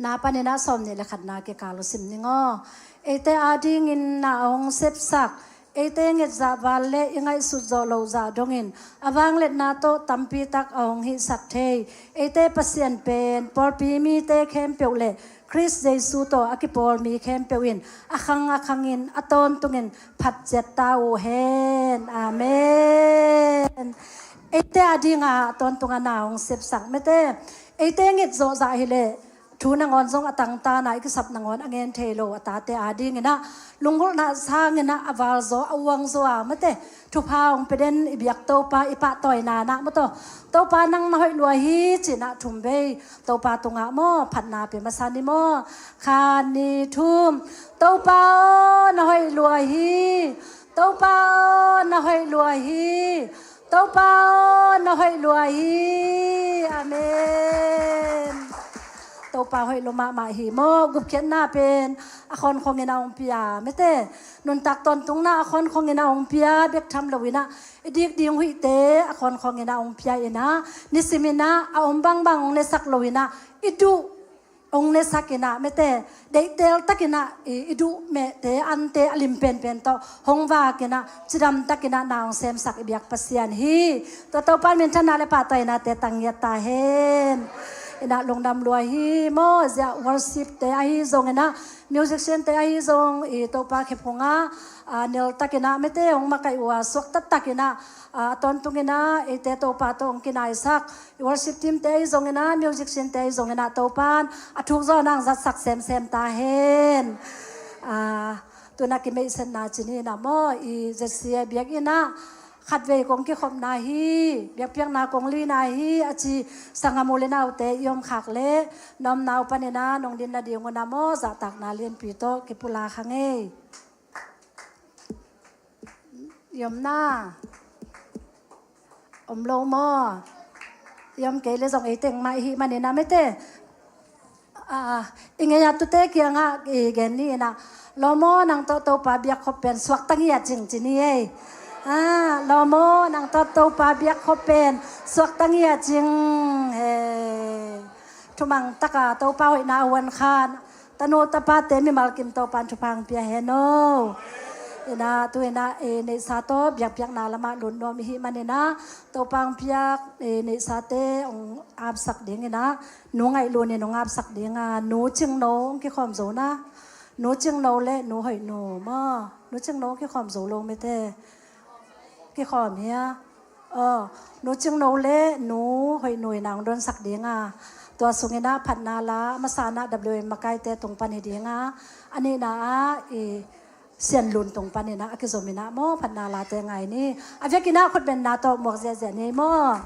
na panin ah sawm nih le khatna kikal uh sim ning aw. Eite adingin na a hong sepsak, eite ngetzah val le i ngaihsut zawh loh zah dongin a vangliatna tawh tampi tak a hong hihsak thei eite Pasian pen pawlpi mite khempeuh le Khrist Jesu tawh a kipawl mi khempeuh in a khang a khangin a tawntungin phat ciat ta uh hen. Amen. Eite adinga a tawntunga na hong sepsak mete, eite nget zawh zah hileh thu nangawn zong a tangtana i kisap nangawn a ngen thei lo a tate adingin ah lunggulhna sangin ah a valzaw a uangzaw a mete thupha hong pia den i biak Topa i pahtawina in ah maw taw, Topa nang na hoih lua hi ci-in ah thum vei Topa tungah maw phatna pia masa ni maw. Khat ni thum. Topa aw na hoih lua hi. Topa aw na hoih lua hi. Topa aw na hoih lua hi. Amen. Topa hoih lua mahmah hi maw. Gupkhiatna pen a khonkhongin a hong pia mete, nuntak tawntungna a khonkhongin a hong pia bek tham loin ah i dik ding huihte a khonkhongin a hong pia in ah nisimin ah a om bangbang hong nesak loin ah i duh hong nesak in ah mete, deihtel takin ah i, i duh mehte ante a lim penpen tawh hong vak in ah cidam takin ah na hong semsak i biak Pasian hi. Tua Topa in minthanna le pahtawinate tang ngiat ta hen. In ah lungdam lua hi maw. Zia worshipte ahi zongin ah, musiciante ahi zong i Topa khephung ah, aa, nel takin ah mete hong makaih uh a suakta takin ah, aa, a tawntungin ah eite Topa tawh hong kinaisak i worship teamte ahi zongin ah, musiciante ahi zongin ah Topa in a thuk zawh nang zatsak semsem ta hen. Aa, Tuna kimeihsetna ci ni na maw, i Z C A biakinn ah khatvei kong kikhopna hi, biakpiakna kong luina hi a ci sanggam u le naute i om khak leh, na omna uh panin ah nong din nading un ah maw, zahtakna lianpi tawh kipulak hang ei. I om na. Om lo maw? I om kei leh zong ei teng mah i hih manin ah mete. Ah, i ngei a tute kiangah i gen ni in ah, lawm aw, nang tawh Topa biakkhop pen suakta ngiat cing ci ni ei. Ah, lawm aw, nang tawh Topa biakkhop pen suakta ngiat cing. He. Thumang taka Topa hoihna a huan khan tanu tapate mimal kim Topan thupha hong pia hen aw. In ah, tu in ah, eh, neihsa tawh biakpiakna lamah lut nuam i hih manin ah, Topa hong piak, eh, neihsate hong apsak ding in ah, nu Ngaih Lun in hong apsak ding a, Nu Cing No hong kikhawm zo na. Nu Cing No le Nu Hoih Nu maw. Nu Cing No hong kikhawm zo lo mete. Kikhawm hia? Aw, Nu Cing No le Nu Hoih Nu in ah hong donsak ding a. Tua sungin ah phatna la, a masa in ah W M makaite tung pan hi ding a. A nihna ah i Sian Lun tung panin ah a kizom in ah maw, phatna late ngai ni. A biakinn ah khutbenna tawh muak ziahziah ni maw.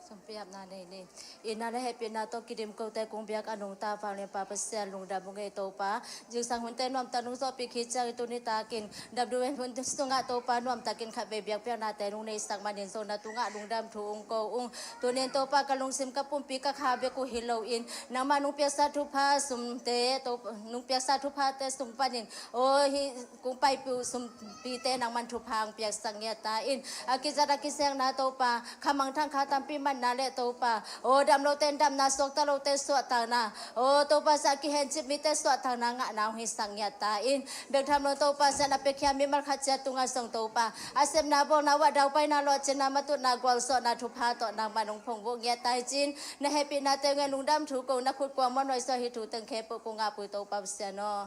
Sumpiapna nei ni. Itna le hehpihna tawh kidim kote kong biak a nungta Vanglianpa Pasian, lungdam ung ei Topa. Zingsang hunte nuamtak nung zawhpih khit ciangin tuni takin W M hun sungah Topa nuamtakin khatvei biakpiaknate nung neihsak manin Zo na tungah lungdam thu ung ko ung. Tunin Topa ka lungsim ka pumpi ka kha bek uh hi loin nangmah nung piaksa thupha sumte, Topa, nung piaksa thuphate sung panin, aw, hi kong paipih uh sumpite nangman thupha hong piaksak ngiat ta in. A kizat a kisekna Topa, khamangthang kha tampi manna le Topa, aw, dam lote in damna, suakta lote suahtakna, aw, Topa, zah kihencip mite suahtakna ngahna hong hisak ngiat ta in. Bek tham lo Topa, Sian a piakhia mimal khat ciat tungah zong Topa, a sepna bawlna uh ah daupaina, lawhcinna, matutna, gualzawhna thupha tawh nangman hong phongvuh ngiat ta hi ci-in, na hehpihnate ngen lungdam thu ko, na khut kuang maw nuai suah hi thu teng khempeuh kong ngahpui Topa Pasian aw.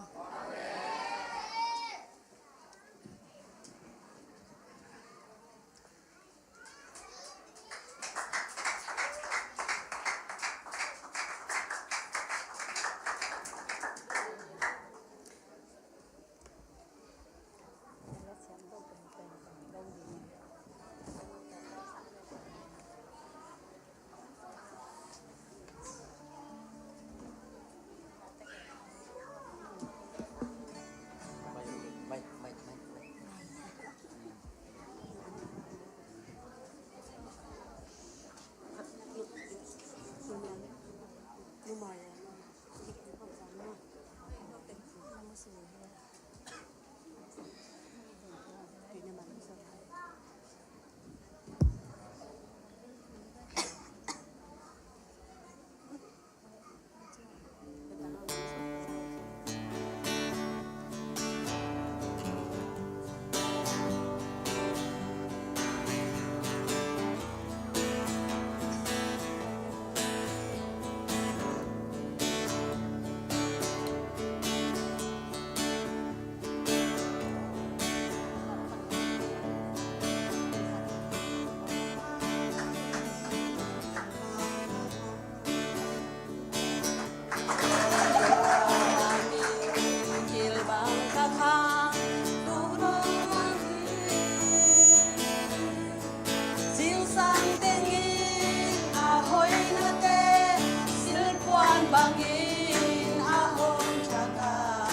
Zingsang tengin a hoinate silpuan bangin a hong thak a,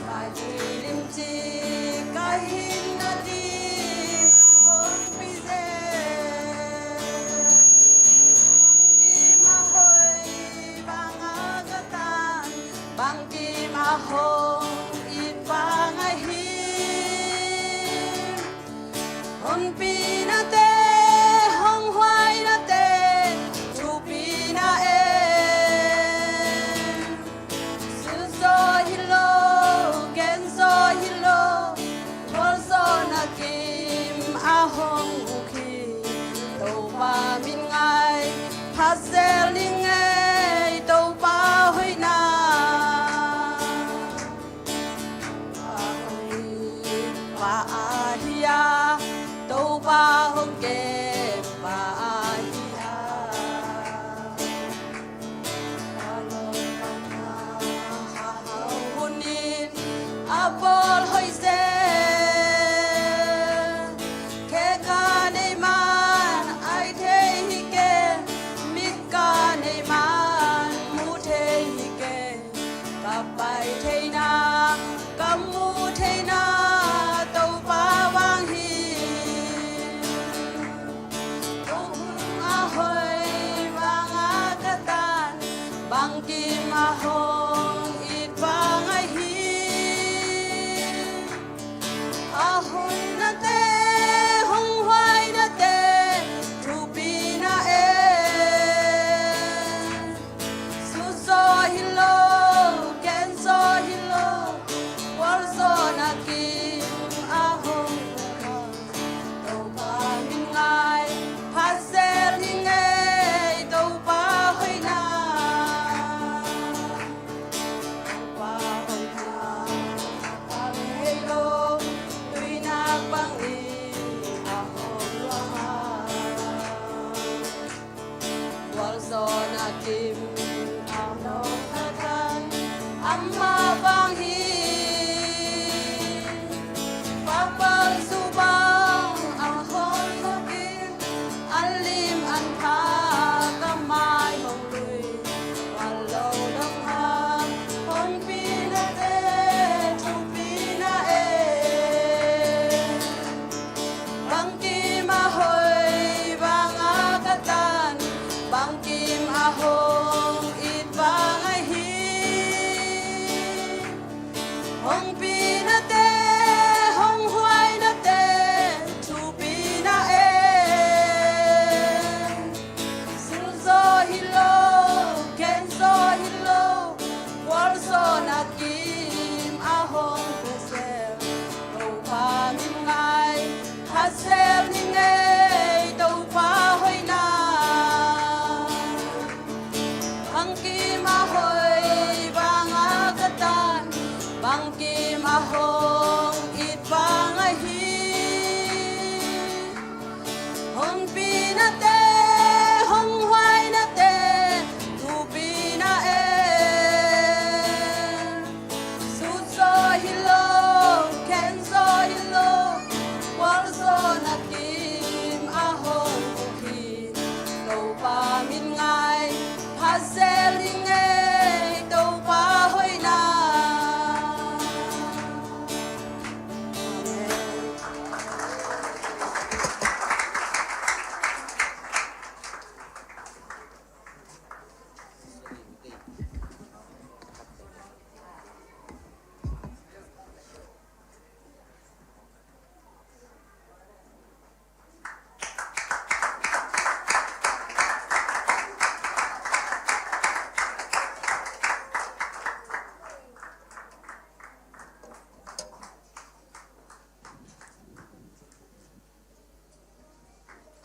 ka hi limci ka hinna ding a hong pia zel. Bangkim a hoih bang a ka tan, bangkim a hong it bang a hi. Honpinate, hong huainate, thupina e. Silzaw hi lo, genzaw hi lo, gualzawhna kim a hong uk hi. Topa min ngai phat zel ning ei, Topa hoihna. Pa ahi a,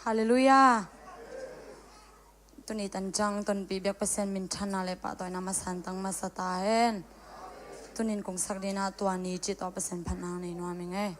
Halleluiah. Tuni tanciang tonpih biak Pasian minthanna le pahtawina masa tang masa ta hen. Tunin kong sak dina tua ni cih tawh Pasian phatna nei nuam ing ei.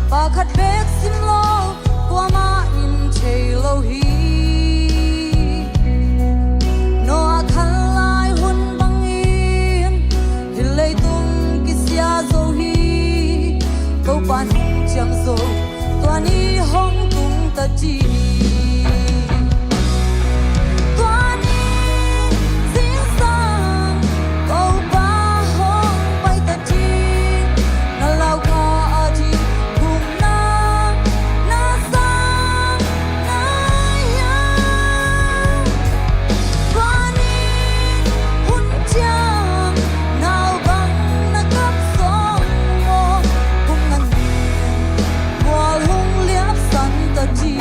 Pakhat bek sim lo, kuamah in thei lo hi. Noah khan lai hun bangin hih leitung kisia zo hi. Topa nung ciang zo, tua ni hong tung ta ci hi. Tua ni zingsang Topa hong pai ta ci. Na lau kha a ci, gupna na sang ngai hiam? Tua ni hun ciang nau bang na kap sawm maw? Kum ngan ni mual hong liapsan ta ci.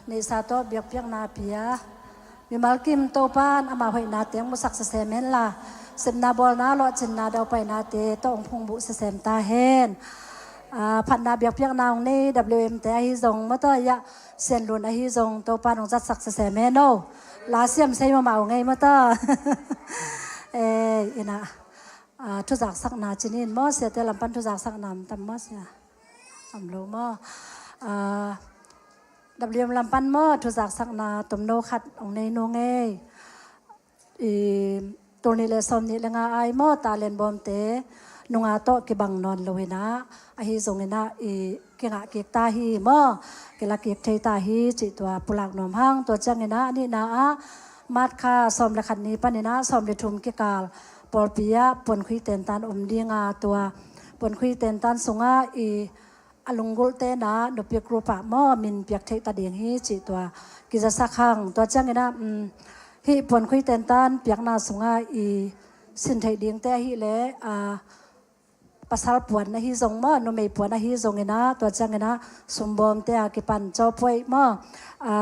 Neihsa tawh biakpiakna pia mimal kim Topan ama hoihnate hong musak sisem henla, sepna bawlna lawhcinna daupainate tawh hong phungbuh sisem ta hen. Phatna biakpiakna hong nei W M te ahi zong maw tawh, iah Sianlun ahi zong Topan hong zatsak sisem hen o. La siam sei mahmah hong ei maw tawh. Inah thuzaksakna cinin maw, siate lam pan thuzaksakna om tam maw sia? Om lo maw? W M lam pan maw thuzaksakna tomno khat hong nei nung ei. Tul nih le sawm nih le nga ai maw, talent bawmte nunga tawh kibang nawn lo inah, ahi zonginah i kingah kik ta hi maw, kila kik thei ta hi cih tua pulak nuam hang. Tua cianginah a nihna ah March kha sawm le khat ni paninah sawm le thum kikal pawlpi ah puankhui tentan om dinga, tua puankhui tentan sungah i a lunggulhte na nupi group ah maw min piak theih ta ding hi cih tua kizasak hang. Tua cianginah hih puankhui tentan piakna sungah i sin theih dingte ahileh pasal puan ahi zong maw, numei puan ahi zonginah, tua cianginah sumbawmte a kipan cawpuai maw,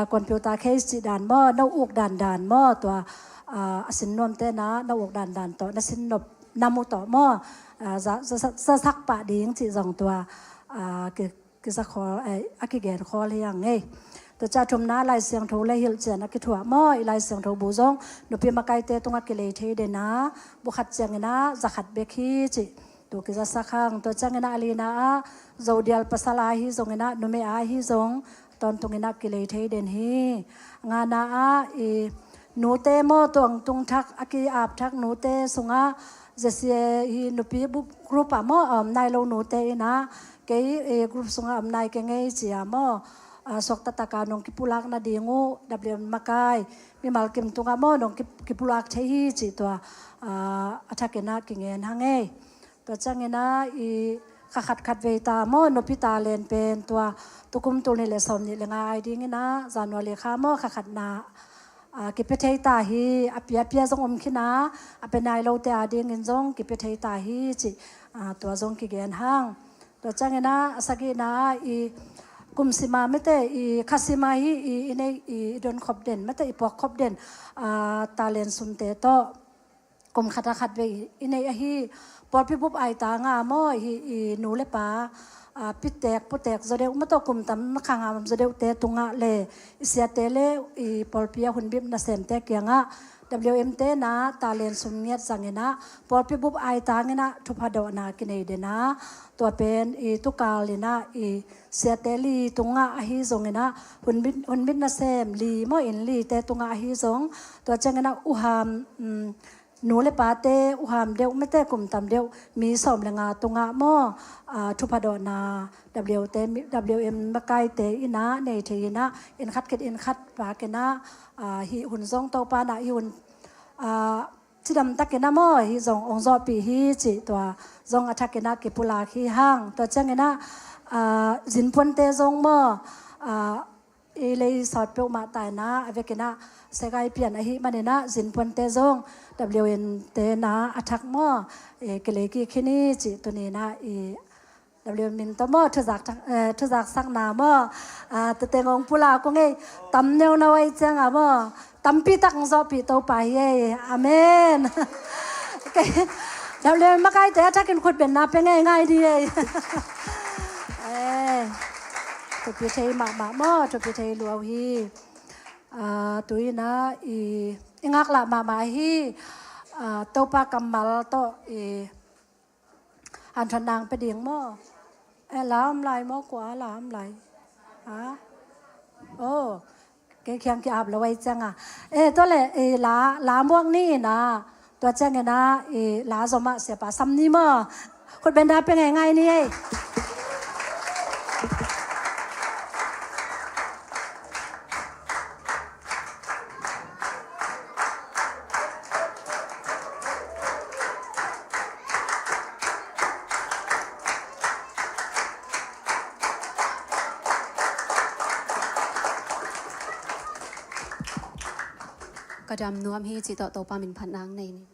computer case cih dan maw, no uk dandan maw, tua a sin nuamte na no uk dandan tawh na sin nop na mu tawh maw, zasak pah ding cih zong tua kiza khawl, a kigen khawl hi ang ei. Tua ciah thumna Lai Siangtho le hilhcian a kithuah maw, i Lai Siangtho bu zong nupi makaite tungah kilei thei dena, bu khat cianginah za khat bek hi cih tu kizasak hang. Tua cianginah a lina ah Zodial pasal a hi zonginah numei a hi zong tawntunginah kilei thei den hi. Ngana ah i nute maw, tuang tungthak a ki-apthak nute sungah zesia hi nupi group ah maw a om nai lo nute inah kei group sungah om nai kei ngei cia maw, suakta taka nong kipulak nading uh W M makai mimal kim tungah maw nong kipulak thei hi cih tua a thakinah kingen hang ei. Tua cianginah i kha khat khat vei ta maw, nupi talent pen tua tukum tul nih le sawm nih le nga ai dinginah January kha maw kha khatna kipia thei ta hi. A piapia zong om khina, a pia nai lote a dingin zong kipia thei ta hi cih tua zong kigen hang. Tua cianginah a sagihna ah i kum sima mete i kha sima hi i i nei i donkhop den mete i puakkhop den talent sumte tawh kum khat a khat vei i nei ahi. Pawlpi bup aitanga maw hi i nu le pa pitek putek zaw deuh maw tawh kum tam khang a om zaw deuhte tungah le i siate le i pawlpi a hunbip nasemte kiangah W M te na talent sum ngiat zanginah pawlpi bup aitanginah thupha dawhna kinei dena, tua pen i tukalinah i siate li tungah ahi zonginah hunbit nasem li maw, inn lite tungah ahi zong, tua cianginah uham nu le pate uham deuh mete kum tam deuh mi sawm le nga tungah maw thupha dawhna W M makaite inah nei thei inah inn khat khit inn khat pakinah hih hun zong Topa nah hih hun cidam takinah maw hih zong ong zawhpih hi cih tua zong a thakinah kipulak hi hang. Tua cianginah zinpuante zong maw i lei sawt peuhmah taina a vekinah segai pian ahi maninah zinpuante zong W M te na a thak maw kilei kik hi ni cih tuninah i W M min tawh maw thuzak, thuzaksakna maw tete ngong pulak kong ei. Tam neu na wai cianga maw tampi tak zawhpih Topa hi ei. Amen. W M makaite a thakin khutbenna pe ngei ngai ni ei. Thupi thei mahmah maw, thupi thei luau hi. Tuinah i ngaklah mahmah hi. Topa kammal tawh i hanthawn nang pe ding maw? Eh, la om lai maw, kua la om lai? Ha? Oh, kei khiang ki-ap lo ai cianga. Eh, tua le, eh, la, la muak ni na. Tua ciangina, eh, la zomah siapa sam ni maw? Khut benda pe ngei ngai ni ei. Ka dam nuam hi cih tawh Topa min phat nang nei ni.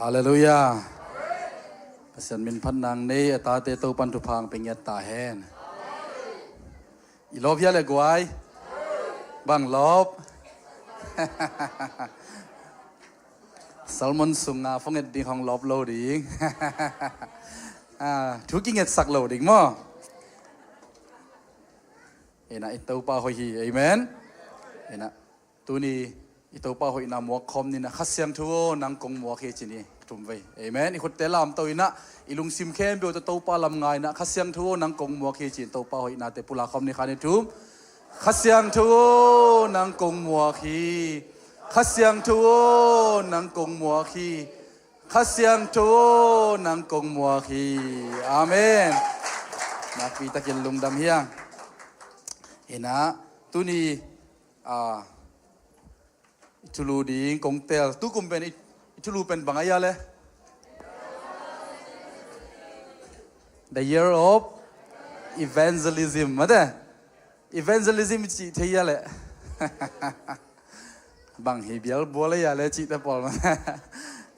Halleluiah. Pasian min phat nang nei a tate Topan thupha hong pia ngiat ta hen. I lawp hia le guai? Bang lawp? Salmon sung a phone et ding hong lawp lo ding. Ah, thu kingetsak lo ding maw? Ina i Topa hoih hi. Amen. Ina tuni i Topa hoihna muak khawm ni na, Kha Siangtho aw, nang kong muak hi ci ni thum vei. Amen. I khutte lamto ina, i lungsim khempeuh tawh Topa lam ngai na, Kha Siangtho aw, nang kong muak hi ci-in Topa hoihnate pulak khawm ni. Kha ni thum. Kha Siangtho aw, nang kong muak hi. Kha Siangtho aw, nang kong muak hi. Kha Siangtho aw, nang kong muak hi. Amen. Nakpi takin lungdam hi hang. Ina tuni, ah, i thulu ding kong tel. Tukum pen i, i thulu pen bang a hia le? The year of evangelism, mate. Evangelism cih thei hia le? Bang hi bial bual a hia le cihte pawl, mate.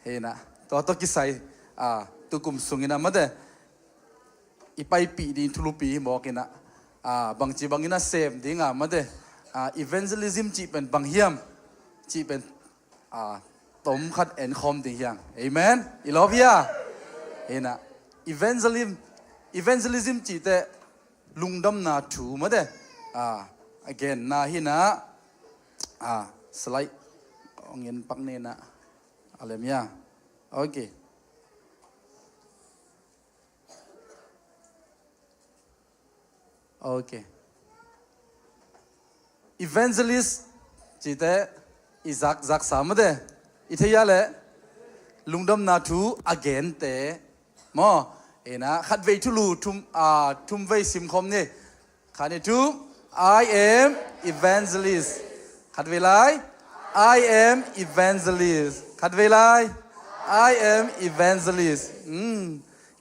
Hi na. Tua tawh kisai, ah, tukum sung ina, mate, i paipih ding thulupi hi mawk ina, ah, bangci bang ina sem ding a, mate, ah, evangelism cih pen bang hiam cih pen, ah, tom khat en khawm ding hi hang. Amen. I lawp hia? Ina evangelism, evangelism cihte lungdamna thu, mate, ah, a genna hi na. Ah, slide hong en pak ni na. A lem hia? Okay. Okay. Evangelist cihte i zak, zaksa, mate, i thei hia le? Lungdamna thu a gente maw? Ina khatvei thulu thum, ah, thum vei sim khawm ni. Kha ni thum. I am evangelist. Khatvei lai. I am evangelist. Khatvei lai. I am evangelist. Hmm.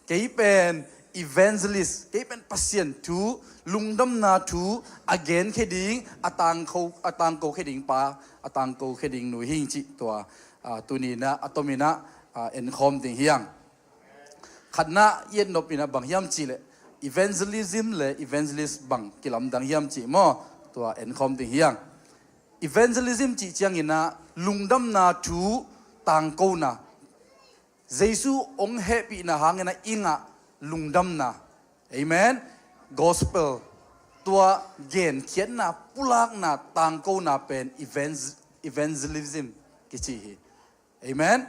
Kei pen evangelist, kei pen Pasian thu, lungdamna thu a genkhia ding, a tangko, a tangkokhia ding pa, a tangkokhia ding nu hi ing cih tua, ah, tuni ina a tom ina, ah, en khawm ding hi hang. Khatna i et nop ina bang hiam cih le, evangelism le evangelist bang kilamdang hiam cih maw? Tua en khawm ding hi hang. Evangelism cih ciang ina lungdamna thu tangkona, Jesu hong hehpihna hang ina i ngah lungdamna. Amen. Gospel, tua genkhiatna, pulakna, tangkona pen evangel-, evangelism kici hi. Amen.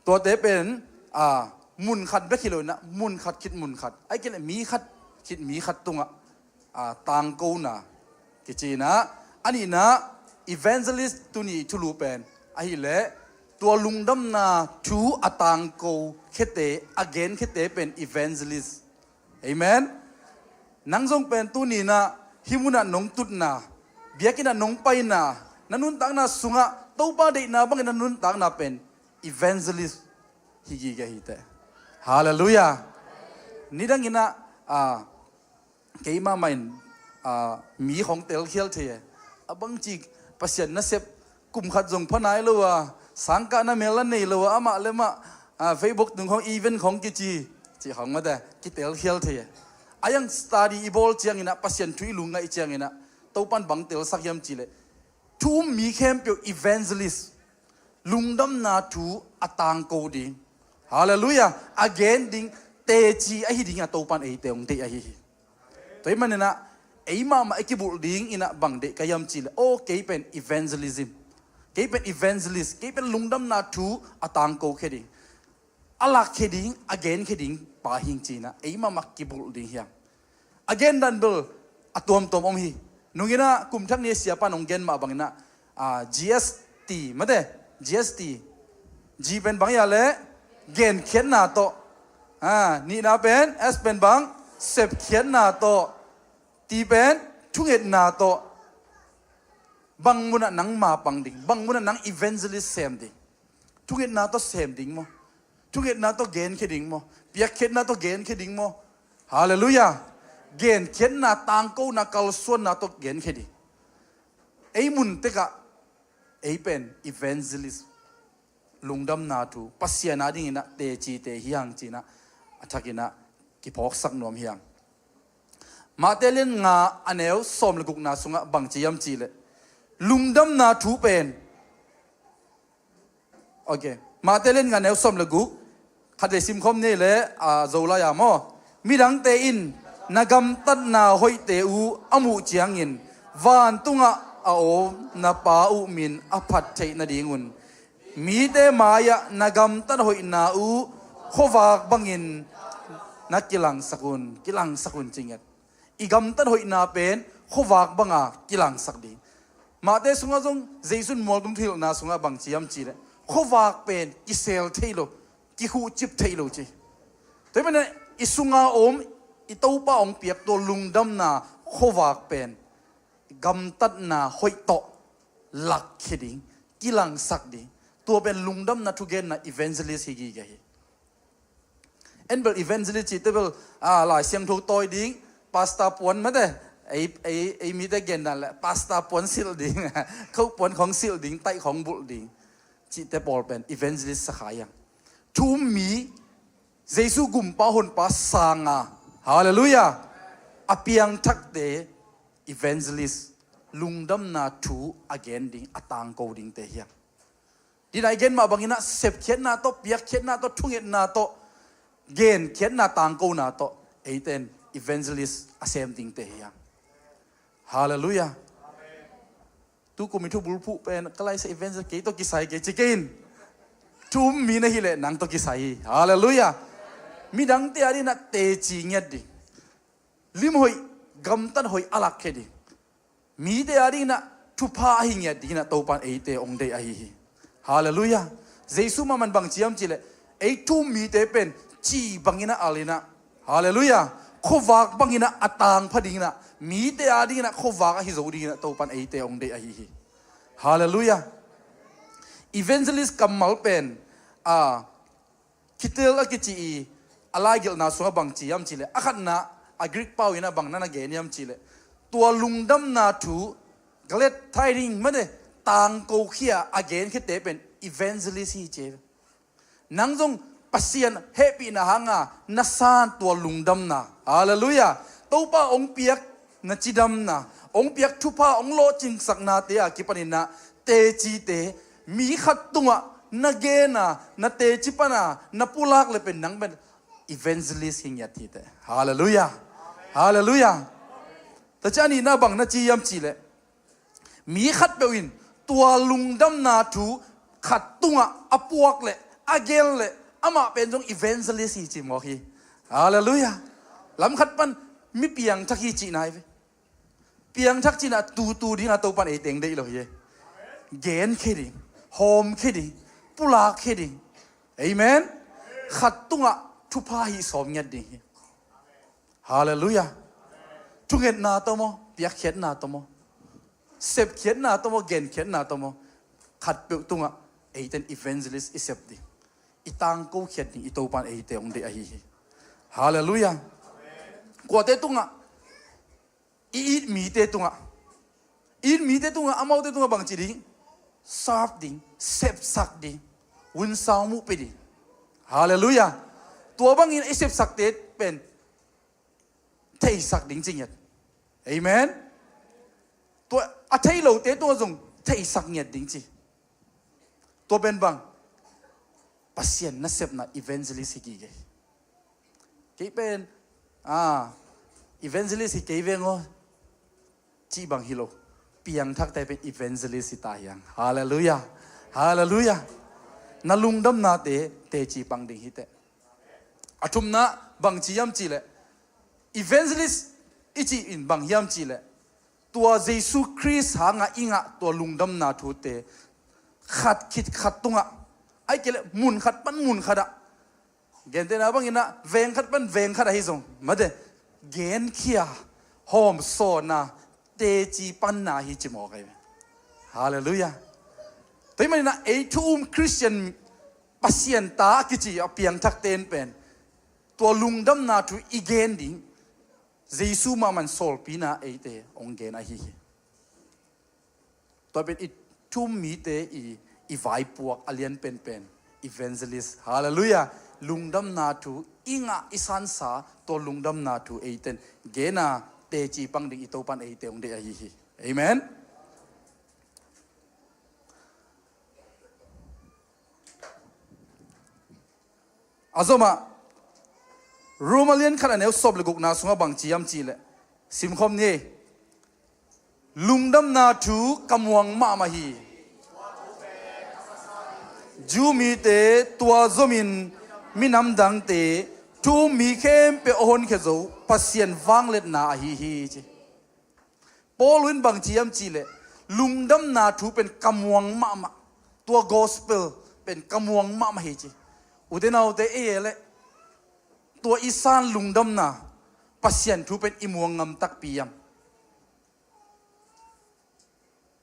Tuate pen, ah, mun khat bek hi lo ina, mun khat khit mun khat, ahih kei leh mi khat khit mi khat tungah, ah, tangkona kici ina. A nihna, evangelist tuni thulu pen ahih leh tua lungdamna thu a tangkokhiate, a genkhiate pen evangelist. Amen. Nang zong pen tuni ina hih munah nong tutna, biakinn ah nong paina, na nuntakna sungah Topa deihna bangin na nuntakna pen evangelist hi gige hi teh. Halleluiah. Nidang ina, ah, keimah mah in, ah, mi khong telkhial thei e. A bangci Pasian nasep kum khat zong pha nai lo a, sangkahna mel a nei lo a, amah le amah, ah, Facebook tung khong event khong kici, cih khong mate, kitelkhial thei e. A iang study i bawl ciang ina, Pasian thu i lungngaih ciang ina, Topan bang telsak hiam cih leh, thu um mi khempeuh evangelist, lungdamna thu a tangko ding, halleluiah, a gen ding teci ahi ding a Topan eite hong deih ahi hi. Tua ahih man ina, ei mahmah i kibulh ding ina bang deih ka hiam cih leh, aw, kei pen evangelism, kei pen evangelist, kei pen lungdamna thu a tangkokhia ding, a lakkhia ding, a genkhia ding pa hi ing ci ina ei mahmah kibulh ding hi hang. A gen dan bel a tuamtuam om hi. Nung ina kum thak ni a siapa in hong gen mah bang ina, ah, G S T, mate, G S T. G pen bang hia le? Genkhiatna tawh. Ah, nihna pen, S pen bang? Sepkhiatna tawh. T pen thungetna tawh. Bang munah nang mapang ding, bang munah nang evangelist sem ding? Thungetna tawh sem ding maw? Thungetna tawh genkhia ding maw? Piakkhiatna tawh genkhia ding maw? Halleluiah. Genkhiatna, tangkona, kalsuanna tawh genkhia ding. Ei mun tekah ei pen evangelist, lungdamna thu Pasian a dingin ah tecite hi hang ci-in ah a thakin ah kiphawksak nuam hi hang. Mate lian nga a neu sawm le gukna sungah bang ci hiam cih leh, lungdamna thu pen, ok, Mate lian nga neu sawm le guk, khat vei simkhawm ni leh, a, Zolai a maw? Midangte in na gamtatna hoihte uh a muh ciangin vantungah a om na Pa uh min a phat theih nadingun mite mai-ah na gamtat hoihna uh khuavak bangin na kilangsak un, kilangsak un ci ngiat. I gamtat hoihna pen khuavak banga kilangsak ding. Mate sungah zong Jesu in mualtum thuhilhna sungah bang ci hiam cih leh, khuavak pen kisel thei lo, kikhuhcip thei lo ci. Tua hi manin i sunga om i Topa hong piak tua lungdamna khuavak pen gamtatna hoih tawh lakkhia ding, kilangsak ding. Tua pen lungdamna thugenna evangelist hi gige hi. En bel evangelist cihte bel, a, Lai Siangtho tawi ding, pastor puan mate, ei, ei, ei mite gen dan leh pastor puan silh ding, kho puan khawng silh ding, taih khawng bulh ding cihte pawl pen evangelist sa kha hi hang. Thu um mi, Jesu gumpa honpa sanga, halleluiah, a piangthakte evangelist, lungdamna thu a gen ding, a tangko dingte hi hang. Dina i gen mah bangin ah sepkhiatna tawh, piakkhiatna tawh, thungetna tawh, genkhiatna, tangkona tawh eite in evangelist a sem dingte hi hang. Halleluiah. Tukum i thubulphuh pen ka laisa evangelist kei tawh kisai kei ci kei in. Thu um mi na hi leh nang tawh kisai hi. Halleluiah. Midangte a dingin ah teci ngiat ding, lim hoih, gamtat hoih a lakkhia ding, mite a dingin ah thupha ahi ngiat dingin ah Topa in eite hong deih ahi hi. Halleluiah. Jesu mahmah in bang ci hiam cih leh, ei thu um mite pen ci bangin ah al in ah, halleluiah, khuavak bangin ah a tangpha dingin ah, mite a dingin ah khuavak ahi zo dingin ah Topa in eite hong deih ahi hi. Halleluiah. Evangelist kammal pen, a, khitel a kici i, a laigelhna sungah bang ci hiam cih leh, a khatna, a Greek pau in ah bang na na gen hiam cih leh, tua lungdamna thu, glad tidings mate, tangkokhia a genkhiate pen evangelist hi ci hi. Nang zong Pasian hehpihna hanga na san tua lungdamna, halleluiah, Topa hong piak na cidamna, hong piak thupha, hong lawhcingsaknate a kipanin ah tecite, mi khat tungah na gen a, na teci pan a na pulak leh pen nang pen evangelist hi ngiat hi teh. Halleluiah. Halleluiah. Tua ciang a nihna bang na ci hiam cih leh, mi khatpeuh in tua lungdamna thu khat tungah a puak leh a gen leh amah pen zong evangelist hi ci mawk hi. Halleluiah. Lam khat pan mi piangthak hi cihna hi ve. Piangthak cihna tutu dingin ah Topa in eite hong deih lo hi. Genkhia ding, hawmkhia ding, pulakkhia ding. Amen. Khat tungah thupha hih sawm ngiat ding hi. Halleluiah. Thungetna tawh maw, piakkhiatna tawh maw, sepkhiatna tawh maw, genkhiatna tawh maw, khatpeuh tungah eite in evangelist i sep ding, i tangkokhiat ding i Topa in eite hong deih ahi hi. Halleluiah. Kuate tungah? I it mite tungah. I it mite tungah, amaute tungah bang ci ding? Serve ding, sepsak ding, vunsau muh pia ding. Halleluiah. Tua bangin i sepsakte pen theisak ding ci ngiat. Amen. Tua a thei lote tungah zong theisak ngiat ding ci. Tua pen bang? Pasian nasepna evangelist hi gige. Kei pen, ah, evangelist hi kei veng aw cih bang hi lo. Piangthakte pen evangelist hi ta hi hang. Halleluiah. Halleluiah. Na lungdamnate teci pang ding hi teh. A thumna bang ci hiam cih leh, evangelist i cih in bang hiam cih leh, tua Jesu Khrist hanga i ngah tua lungdamna thute khat khit khat tungah, ahih kei leh mun khat pan mun khatah, gentehna bangin ah veng khat pan veng khatah hi zong mate, genkhia, hawmsawna, teci panna hi ci mawk ahi ve. Halleluiah. Tua ahih manin ah ei thu um Khristian, Pasian ta a kici a piangthakte in pen tua lungdamna thu i gen ding, Jesu mahmah in sawlpina eite hong gen ahi hi. Tua pen i thu um mite i, i vaipuak a lian penpen evangelist. Halleluiah. Lungdamna thu i ngah i sansa, tua lungdamna thu eiten gena teci pang ding i Topan eite hong deih ahi hi. Amen. A zomah Rom a lian khat a neu sawm le gukna sungah bang ci hiam cihleh, simkhawm ni. Lungdamna thu ka muang mahmah hi. Jew mite tua zomin minam dangte thu um mi khempeuh a honkhia zo Pasian vangliatna ahi hi, ci. Paul in bang ci hiam cihleh, lungdamna thu pen ka muang mahmah, tua gospel pen ka muang mahmah hi, ci. Ute naute, ei e leh tua i san lungdamna Pasian thu pen i muang ngam takpi hiam?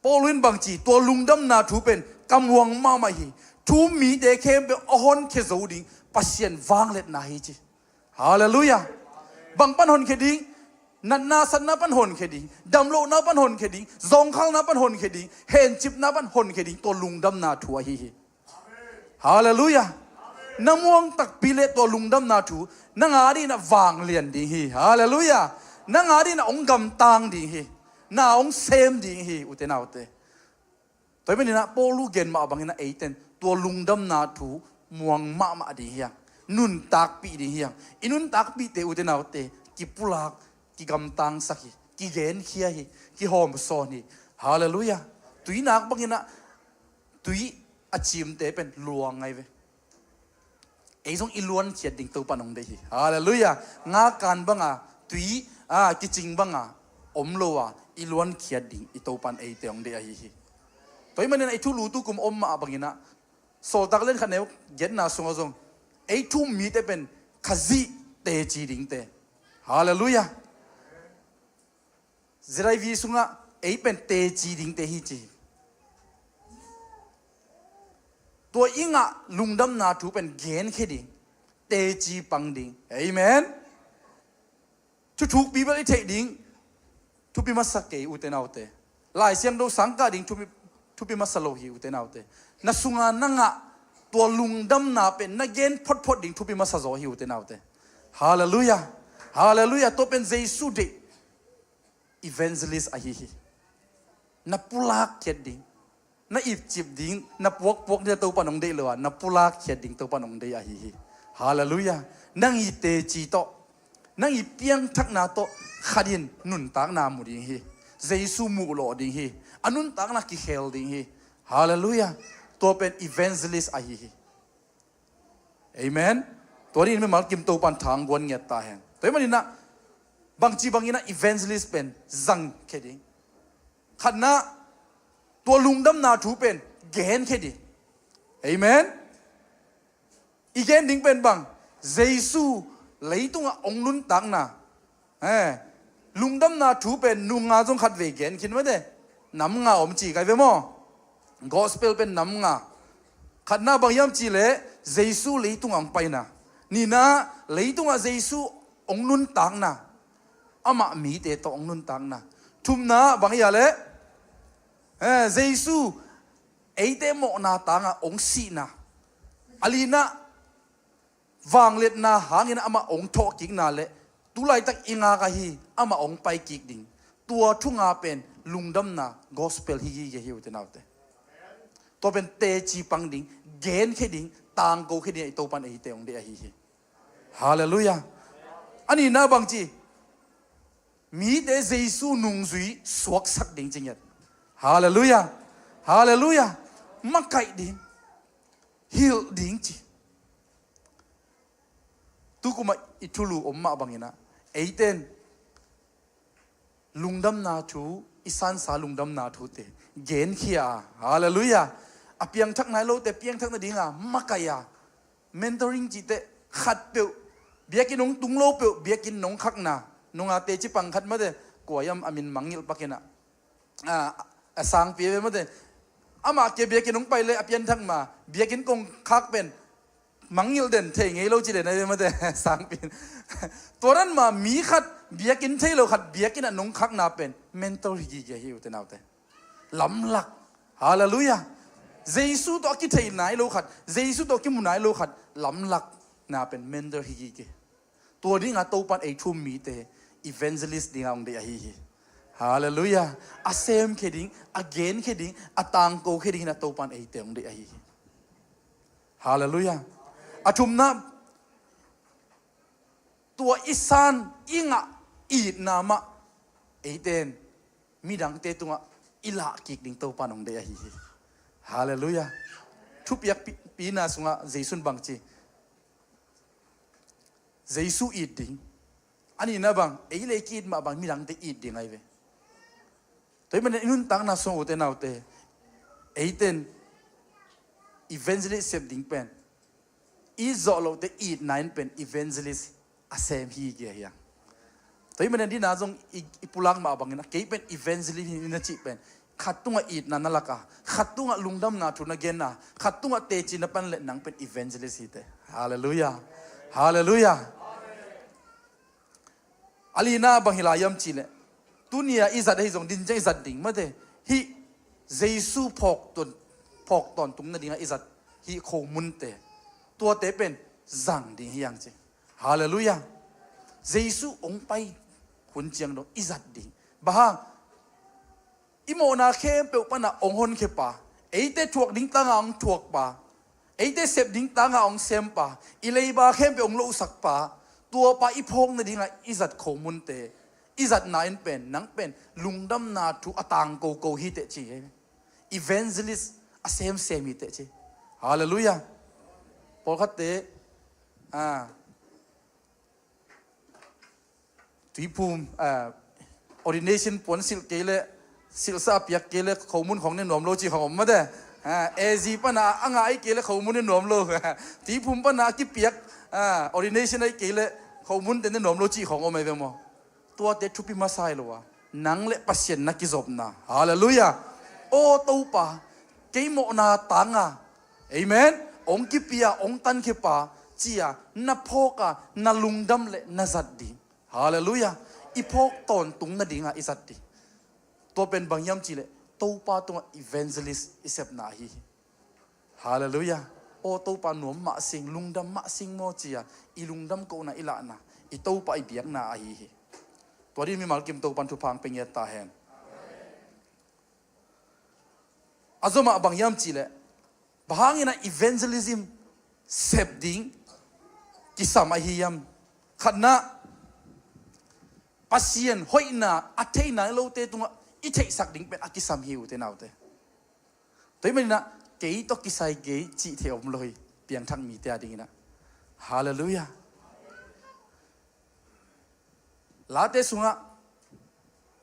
Paul in bang ci, tua lungdamna thu pen ka muang mahmah hi. Thu um mite khempeuh a honkhia zo ding Pasian vangliatna hi, ci. Halleluiah. Bang pan honkhia ding? Natna satna pan honkhia ding, damlohna pan honkhia ding, zawngkhalna pan honkhia ding, hencipna pan honkhia ding, tua lungdamna thu ahi hi. Halleluiah. Na muang takpi leh tua lungdamna thu nang a dingin a vanglian ding hi. Halleluiah. Nang a dingin a hong gamtang ding hi. Na hong sem ding hi, ute naute. Tua hi maninah Paul uh gen mah banginah eiten tua lungdamna thu muang mahmah ding hiang, nuntakpih ding hiang. I nuntakpihte, ute naute, kipulak, kigamtangsak hi, kigenkhia hi, kihawmsawn hi. Halleluiah. Tui nak banginah tui a cimte pen luang ngai ve. Ei zong i luankhiat ding Topan hong deih hi. Halleluiah. Ngakan banga, tui a kicing banga om lo a, i luankhiat ding i Topan eite hong deih ahi hi. Tua hi maninah i thulu tukum om mah banginah Sawltak lian khat neu giatna sungah zong ei thu um mite pen Khazih teci dingte. Halleluiah. Zidaivi sungah ei pen teci dingte hi, ci. Tua i ngah lungdamna thu pen genkhia ding, teci pang ding. Amen. Thuthuk Bibel i theih ding thupi masa kei, ute naute. Lai Siangtho sangkah ding thupi, thupi masa lo hi, ute naute. Na sunga na ngah tua lungdamna pen na gen photphot ding thupi masa zaw hi, ute naute. Halleluiah. Halleluiah. Tua pen Jesu deih evangelist ahi hi. Na pulak khiat ding, na ipcip ding, na puakpuak ding a Topan hong deih lo a, na pulak khiat ding Topan hong deih ahi hi. Halleluiah. Nang i teci tawh, nang i piangthakna tawh khat in nuntakna mu ding hi. Jesu muhlawh ding hi. A nuntakna kikhel ding hi. Halleluiah. Tua pen evangelist ahi hi. Amen. Tua dingin mimal kim Topan thangguan ngiat ta hen. Tua hi maninah bangci banginah evangelist pen zangkhia ding. Khatna, tua lungdamna thu pen genkhia ding. Amen. I gen ding pen bang, Jesu leitungah hong nuntakna. Eh, lungdamna thu pen nunga zong khatvei gen khin mate. Nam nga om ci kai ve maw? Gospel pen nam nga. Khatna bang hiam cihleh Jesu leitungah hong paina. Nihna, leitungah Jesu hong nuntakna. Amah mite tawh hong nuntakna. Thumna bang hiam leh, eh, Jesu eite mawhna tangah hong sihna. A lina, vangliatna hangin amah hong thawhkikna le tulaitak i ngak ahi amah hong paikik ding. Tua thu nga pen lungdamna gospel hi gige hi, ute naute. Tua pen teci pang ding, genkhia ding, tangkokhia ding a i Topan eite hong deih ahi hi. Halleluiah. A nihna bangci, mite Jesu nungzui suaksak ding ci ngiat. Halleluiah. Halleluiah. Makaih ding, hilh ding ci. Tukumah i thulu om mah banginah eiten lungdamna thu, i sansa lungdamna thute genkhia a, halleluiah, a piangthak nai lote piangthak nadinga makaih a, mentoring cihte khatpeuh, biakinn hong tung lo peuh biakinn nong khakna, nunga teci pang khat mate, kua hiam a min mangngilh pakinah, a, a sangpi a ve mate. Amah kia biakinn hong pai le a pianthak ma biakinn kong khak pen mangngilh den thei ngei lo ci den a ve mate, sangpi. Tua dan ma mi khat biakinn thei lo khat biakinn ah nong khakna pen mentor hi gige hi, ute naute. Lamlak. Halleluiah. Jesu tawh a kithei nai lo khat, Jesu tawh a kimu nai lo khat, lamlakna pen mentor hi kik hi. Tua dinga Topan ei thu-um mite evangelist dinga hong deih ahi hi. Halleluiah. A semkhia ding, a genkhia ding, a tangkokhia dingin a Topan eite hong deih ahi hi. Halleluiah. A thumna, tua i san i ngah itna mah eite in midangte tungah i lahkik ding Topan hong deih ahi hi. Halleluiah. Thupiak pi-, pina sungah Jesu in bangci, Jesu it ding. A nihna bang, ei le i ki-it mah bang midangte it ding ahi ve. Tua ahih manin i nuntakna sungah, ute naute, eite in evangelist sep ding pen, i zawh lohte itna in pen evangelist a sem hi kei hi hang. Tua ahih manin dina zong i, i pulak mah bangin, kei pen evangelist hi ing a cih pen, khat tungah itna na lak a, khat tungah lungdamna thu na gen a, khat tungah teci na pan leh nang pen evangelist hi teh. Halleluiah. Halleluiah. A lina bang hi lai hiam cih leh, tuni-a i zat ahi zong, din ciang i zat ding mate, hih Jesu phawk tawn-, phawk tawntung nadingah i zat hih khomunte, tuate pen zang ding hi hang ci. Halleluiah. Jesu hong pai hun ciang dong i zat ding. Bang hang, i mawhna khempeuh panah hong honkhia pa, eite thuak ding tangah hong thuak pa, eite sep ding tangah hong sem pa, i leiba khempeuh hong lohsak pa, tua pa i phawk nadingah i zat khomunte, i zatna in pen, nang pen lungdamna thu a tangkoko hi teh ci hi. Evangelist a semsem hi teh ci. Halleluiah. Pawlkhatte, ah, tuiphum, ah, ordination puan silh kei leh, silhsa a piak kei leh, khomun khawng ne nuam lo cih khawng om mate. Ah, A Z panah a ngah ahih kei leh khomun ne nuam lo. Tuiphum panah a kipiak, ah, ordination ahih kei leh khomun teng ne nuam lo cih khawng om ahi ve maw. Tuate thupi masa hi lo a, nang le Pasian na kizopna. Halleluiah. Aw Topa, kei mawhna tanga, amen, hong kipia, hong tankhia pa, ci-a na phawk a, na lungdam le na zat ding. Halleluiah. I phawk tawntung nadinga i zat ding. Tua pen bang hiam cih leh, Topa tungah evangelist i sepna ahi hi. Halleluiah. Aw Topa, nuam mah sing, lungdam mah sing maw ci-a i lungdam kohna, i lahna, i Topa i biakna ahi hi. Tua dingin mimal kim Topan thupha hong pia ngiat ta hen. A zom ah bang hiam cih leh, bang hangin ah evangelism sep ding kisam ahi hiam? Khatna, Pasian hoihna a thei nai lote tungah i theihsak ding pen a kisam hi, ute naute. Tua ahih manin ah kei tawh kisai kei cih theih om lo hi, piangthak mite a dingin ah. Halleluiah. Late sungah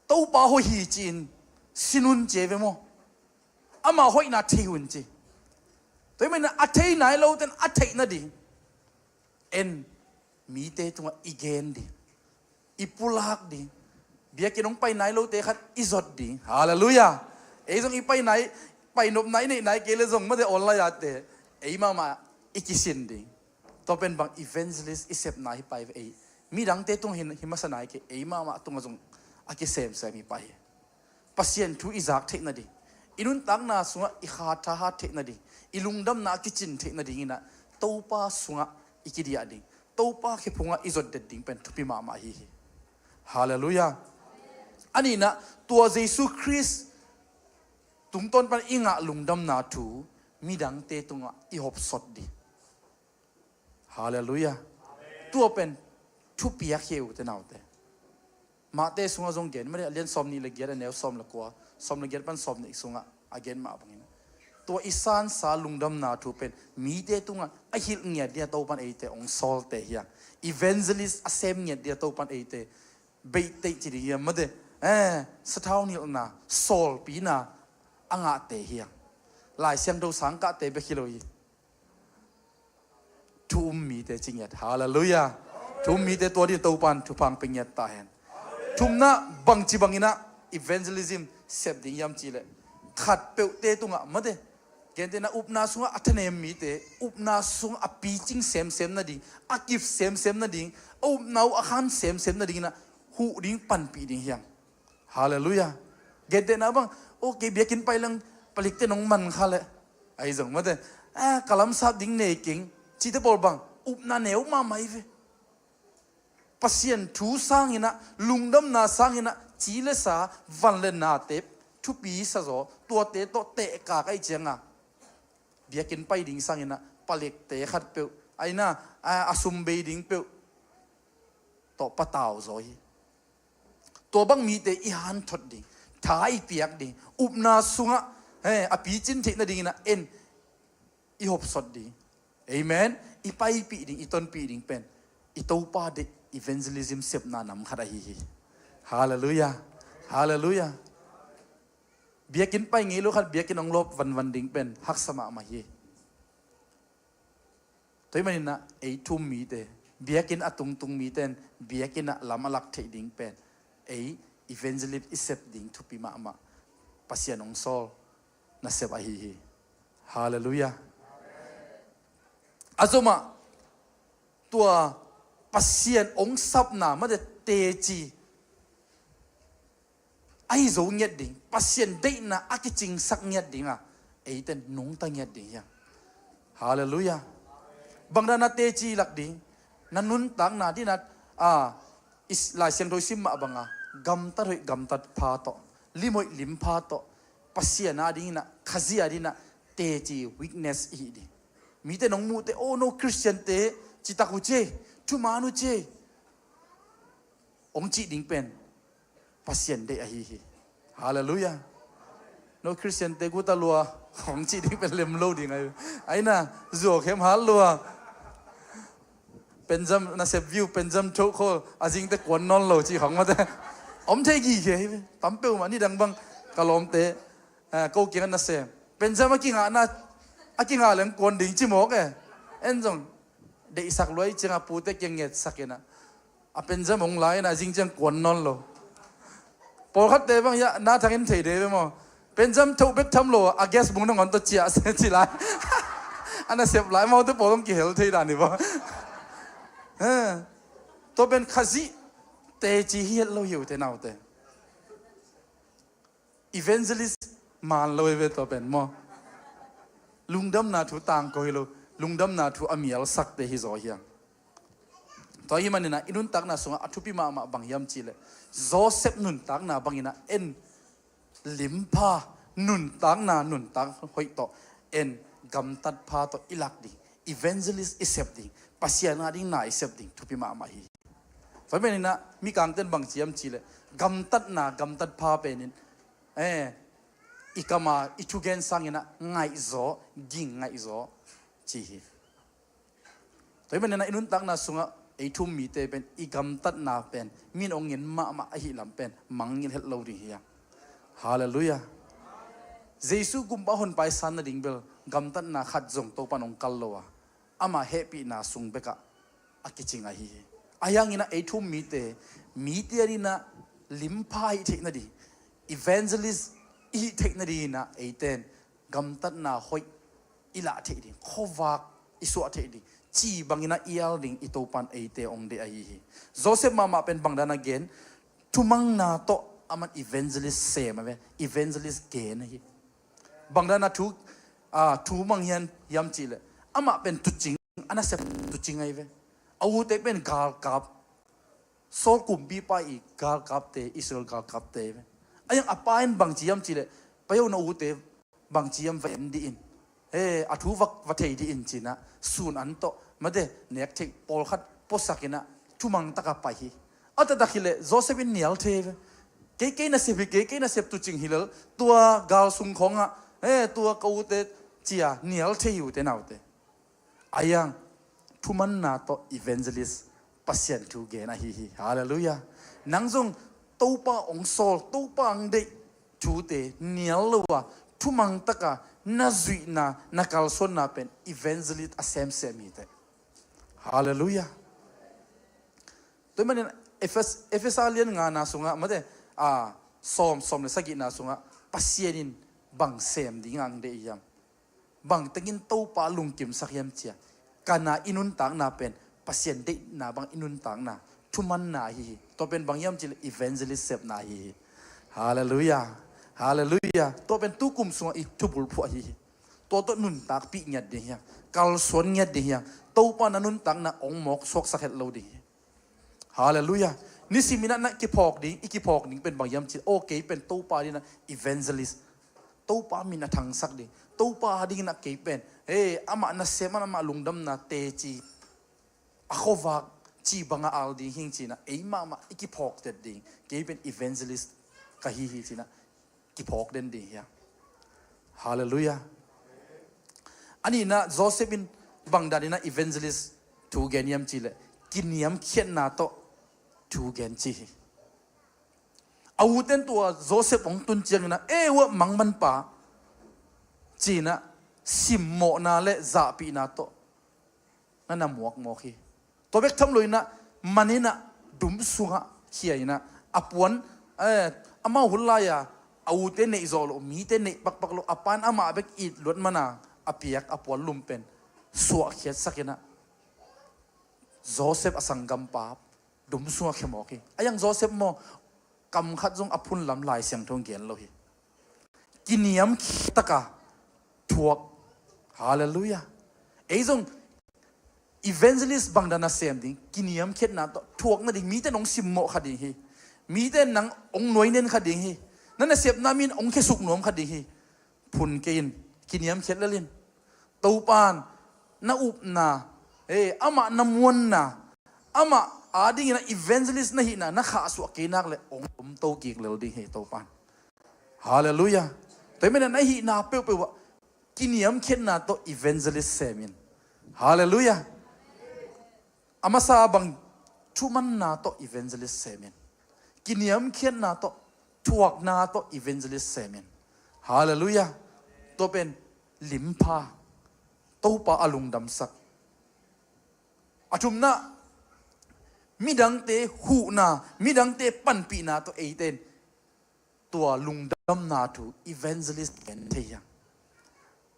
Topa hoih hi ci-in sin un ci hi ve maw. Ama hoihna thei un ci. Tua ahih manin ah a thei nai lote in a theih nading, en, mite tungah i gen ding, i pulak ding. Biakinn hong pai nai lote khat i zot ding. Halleluiah. Ei zong i pai nai, pai nopna i neih nai kei leh zong mate, online ah te, ei mahmah i kisin ding. Tua pen bang evangelist i sepna hi pai ve ei. Midangte tung hi, hi masa nai kei, ei mahmah tungah zong a kisemsem hi pai hi. Pasian thu i zak theih nading, i nuntakna sungah i kha thahat theih nading, i lungdamna a kicin theih nadingin ah Topa sungah i kidiah ding, Topa khephungah i zotdet ding pen thupi mahmah ahi hi. Halleluiah. A nihna, tua Jesu Khrist tungtawn pan i ngah lungdamna thu midangte tungah i hopsot ding. Halleluiah. Tua pen thupiak hi, ute naute. Matthai sungah zong gen mah, a lian sawmnih le giat, a neu sawm le kua, sawm le giat pan sawmnih sungah a gen mah bangin, tua i sansa lungdamna thu pen mite tungah a hilh ngiat dingah Topan eite hong sawlte hi hang. Evangelist a sem ngiat dingah Topan eite beih teih ci ding hiam mate, eh, sathau nilhna, sawlpina a ngahte hi hang. Lai Siangtho sang kahte bek hi lo hi. Thu-um mite ci ngiat. Halleluiah. Thu-um mite, tua dingin Topan thupha hong pia ngiat ta hen. Thumna, bangci bangin ah evangelism sep ding hiam cih leh, khatpeuhte tungah mate, gentehna upna sungah a thanem mite, upna sungah a picing semsem nading, a kif semsem nading, a upna uh a khan semsem nadingin ah huh ding, panpih ding hi hang. Halleluiah. Gentehna bang, okay, biakinn pai leng palikte nong man kha leh, Ahi zong mate, eh, ka lamsap ding nei keng cite pawl bang upna neu mahmah hi ve. Pasian thu sanginah, lungdamna sanginah, ci le sa, van le nate thupi sazaw, tuate tawh tehkak ahi cianga, biakinn pai ding sanginah palekte khatpeuh, aina a, a sum bei ding peuh tawh patau zaw hi. Tua bang mite i hanthot ding, tha i piak ding, upna sungah, he, a picin theih nadinginah en i hopsot ding. Amen. I paipih ding, i tonpih ding pen i Topa deih evangelism sepna nam khat ahi hi. Halleluiah. Halleluiah. Biakinn pai ngei lo khat biakinn hong lawp vanvan ding pen haksa mahmah hi. Tua hi maninah ei thu-um mite, biakinn a tungtung mite in biakinn ah lam a lak theih ding pen ei evangelist i sep ding thupi mahmah, Pasian hong sawl nasep ahi hi. Halleluiah. A zomah tua Pasian hong sapna mate teci ahi zo ngiat ding, Pasian deihna a kicingsak ngiat dinga eite nungta ngiat ding hiam? Halleluiah. Bangdana teci lak ding, na nuntakna dinat a, Lai Siangtho i sim mah banga gamtat hoih gamtat pha tawh, lim hoih lim pha tawh, Pasian a dinginah, Khazih a dinginah teci witness i hih ding. Mite nong muhte, oh, no Christian te citak uh ci ei, thuman uh ci ei, hong cih ding pen Pasian deih ahi hi. Halleluiah. No Christian te guta lua hong cih ding pen lem lo ding ahi. Aina zuak hem hal lua. Penjam nasep view, penjam thoh khol, a zingte kuan nawn lo cih khong mate om thei gige hi ve. Tam peuhmah nidang bang ka lawmte, eh, ko kiangah nasem penjam a kingahna, a kingah leng kuan ding ci mawk e. En zong deihsak luai cianga pute kiang ngetsak inah a penjam hong la inah a zing ciang kuan nawn lo. Pawlkhatte bang hiah na thangin thei de ve maw? Penjam thoh bek tham lo a gas bung nangawn tawh ciah se ci lai. A nasep lai maute pawl hong kihel thei dan hi maw? He. Tua pen Khazih teci hi het lo hi uh te naute. Evangelist man lo hi ve tua pen maw? Lungdamna thu tangko hi lo, lungdamna thu a mialsakte hi zaw hiam? Tua hi maninah i nuntakna sungah a thupi mahmah bang hiam cihleh, Joseph nuntakna banginah en limpha, nuntakna nuntak hoih tawh en gamtat pha tawh i lak ding, evangelist i sep ding, Pasian a ding na i sep ding thupi mahmah hi. Tua hi maninah Mikangten bang ci hiam cihleh, gamtatna gamtat pha penin, eh, i kama i thugen sanginah ngaihzaw, ging ngaihzaw ci hi. Tua hi maninah i nuntakna sungah ei thu-um mite pen i gamtatna pen min hong ngen mahmah ahi lam pen mangngilh het lo ding hi a. Halleluiah. Jesu gumpa honpa i san nading bel gamtatna khat zong Topan hong kal lo a, ama hehpihna sung bekah a kicing ahi hi. Ahi hanginah ei thu-um mite, mite a dinah limpha i hih theih nading, evangelist i hih theih nadinginah eiten gamtatna hoih i lah theih ding, khuavak i suah theih ding, ci banginah i al ding i Topan eite hong deih ahi hi. Joseph mahmah pen bangdana gen, thumangna tawh aman evangelist sem a ve, evangelist gen ahi. Bangdana thu, a, thumang hiam cihleh, amah pen tuucing, a nasep tuucing ahi ve. A ute pen galkap, Saul kumpipa i galkapte, Israel galkapte ahi ve. Ahi hang a pa in bangci hiam cihleh, pai o, na ute bangci hiam va en dih in. He, a thu va, va thei dih in cinah sun an tawh mate nek theih pawlkhat puasakinah thumang taka pai hi. A taktak hileh Joseph in nial thei ve. Kei, kei nasep hi, kei, kei nasep tuucing hilel, tua gal sung khawngah, he, tua ka ute cia nial thei hi ute naute. Ahi hang thumanna tawh evangelist Pasian thu gen ahi hi. Halleluiah. Nang zong Topa hong sawl, Topa hong deih thute nial lo a thumang taka na zuihna, na kalsuanna pen evangelist a semsem hiteh. Halleluiah. Tua hi manin Efes-, Efesa lian ngana sungah mate, a, sawm, sawm le sagihna sungah Pasian in bang sem ding ang deih hiam? Bang tengin Topa lungkimsak hiam cia, kana i nuntakna pen Pasian deihna bang i nuntakna thumanna ahi hi. Tua pen bang hiam cihleh evangelist sepna ahi hi. Halleluiah. Halleluiah. Tua pen tukum sungah i thubulphuh ahi hi. Tua tawh nuntakpih ngiat ding hi hang. Kalsuan ngiat ding hi hang. Topa na nuntakna hong mawk suaksak het lo ding hi. Halleluiah. Nisimin ah na kiphawk ding, i kiphawk ding pen bang hiam cih leh, aw, kei pen Topa adingin ah evangelist, Topa min a thangsak ding, Topa adingin ah kei pen, he, amah nasem, amah lungdamna teci, a khuavak cih bangah al ding hing ci-in ah, ei mahmah i kiphawk den ding, kei pen evangelist ka hi hi ci-in ah kiphawk den ding hi hang. Halleluiah. A nihna, Joseph in bang danin ah evangelist thu gen hiam cih leh, kiniamkhiatna tawh thu gen ci hi. A ute in tua Joseph hong tun ciangin ah, "E, u ah, mangmanpa," ci-in ah simmawhna le zahpihna tawh na na muakmuak hi. Tua bek tham loin ah, man in ah dum sungah khia in ah, a puan, eh, amau hun lai-a a ute neih zawh loh, mite neih pakpak loh, a pa in amah bek it luat man a, a piak a puan lum pen suahkhiatsak in ah, Joseph a sanggampa dum sungah khia mawk hi. A hiang Joseph maw, kam khat zong a phun lam Lai Siangtho in gen lo hi. Kiniamkhiat takin thuak. Halleluiah. Ei zong evangelist bang dan a sem ding, kiniamkhiatna tawh thuak nading, mite in hong simmawh kha ding hi. Mite in nang hong nuainen kha ding hi. Na nasepna mi in hong khiasuk nuam kha ding hi. Phun kei in, kiniamkhiat lel in. Topa in na upna, eh, amah na muanna, amah adingin ah evangelist na hihna na khahsuah kei nak leh hong tomto kik lel ding hi Topa in. Halleluiah. Tua ahih manin ah na hihna peuhpeuh ah kiniamkhiatna tawh evangelist sem in. Halleluiah. A masa bang, thumanna tawh evangelist sem in. Kiniamkhiatna tawh, thuakna tawh evangelist sem in. Halleluiah. Tua pen limpha, Topa a lungdamsak. A thumna, midangte huhna, midangte panpihna tawh eite in tua lungdamna thu evangelist gen thei hi hang.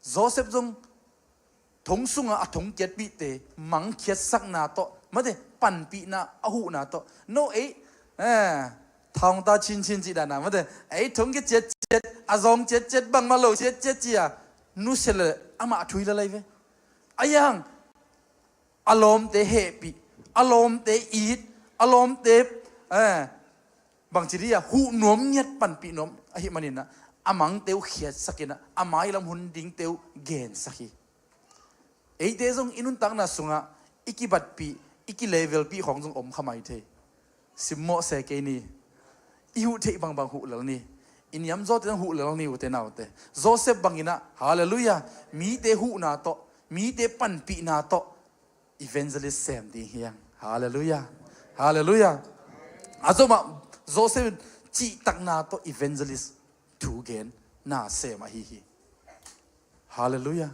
Joseph zong thong sungah a thong kiatpihte mangkhiatsakna tawh, mate, panpihna, a huhna tawh, no ei, eh, thong ta chinchin cih dan a, mate, ei thong kia ciatciat, a zawng ciatciat, bangmah lo ciatciat ci-a nusia leh amah a thui lel lai ve. A hiang a lawmte hehpih, a lawmte it, a lawmte, eh, bangci dih a, huh nuam ngiat, panpih nuam ahih manin ah, a mangte uh khiatsak in ah, a mailam hun dingte uh gensak hi. Eite zong i nuntakna sungah i kibatpih, i kilevelpih khawng zong om kha mai thei. Simmawh se kei ni. I huh theih bangbang huh lel ni. I niamzawte zong huh lel ni, ute naute. Joseph bangin ah, halleluiah, mite huhna tawh, mite panpihna tawh evangelist sem ding hi hang. Halleluiah. Halleluiah. A zomah Joseph in cihtakna tawh evangelist thu genna sem ahi hi. Halleluiah.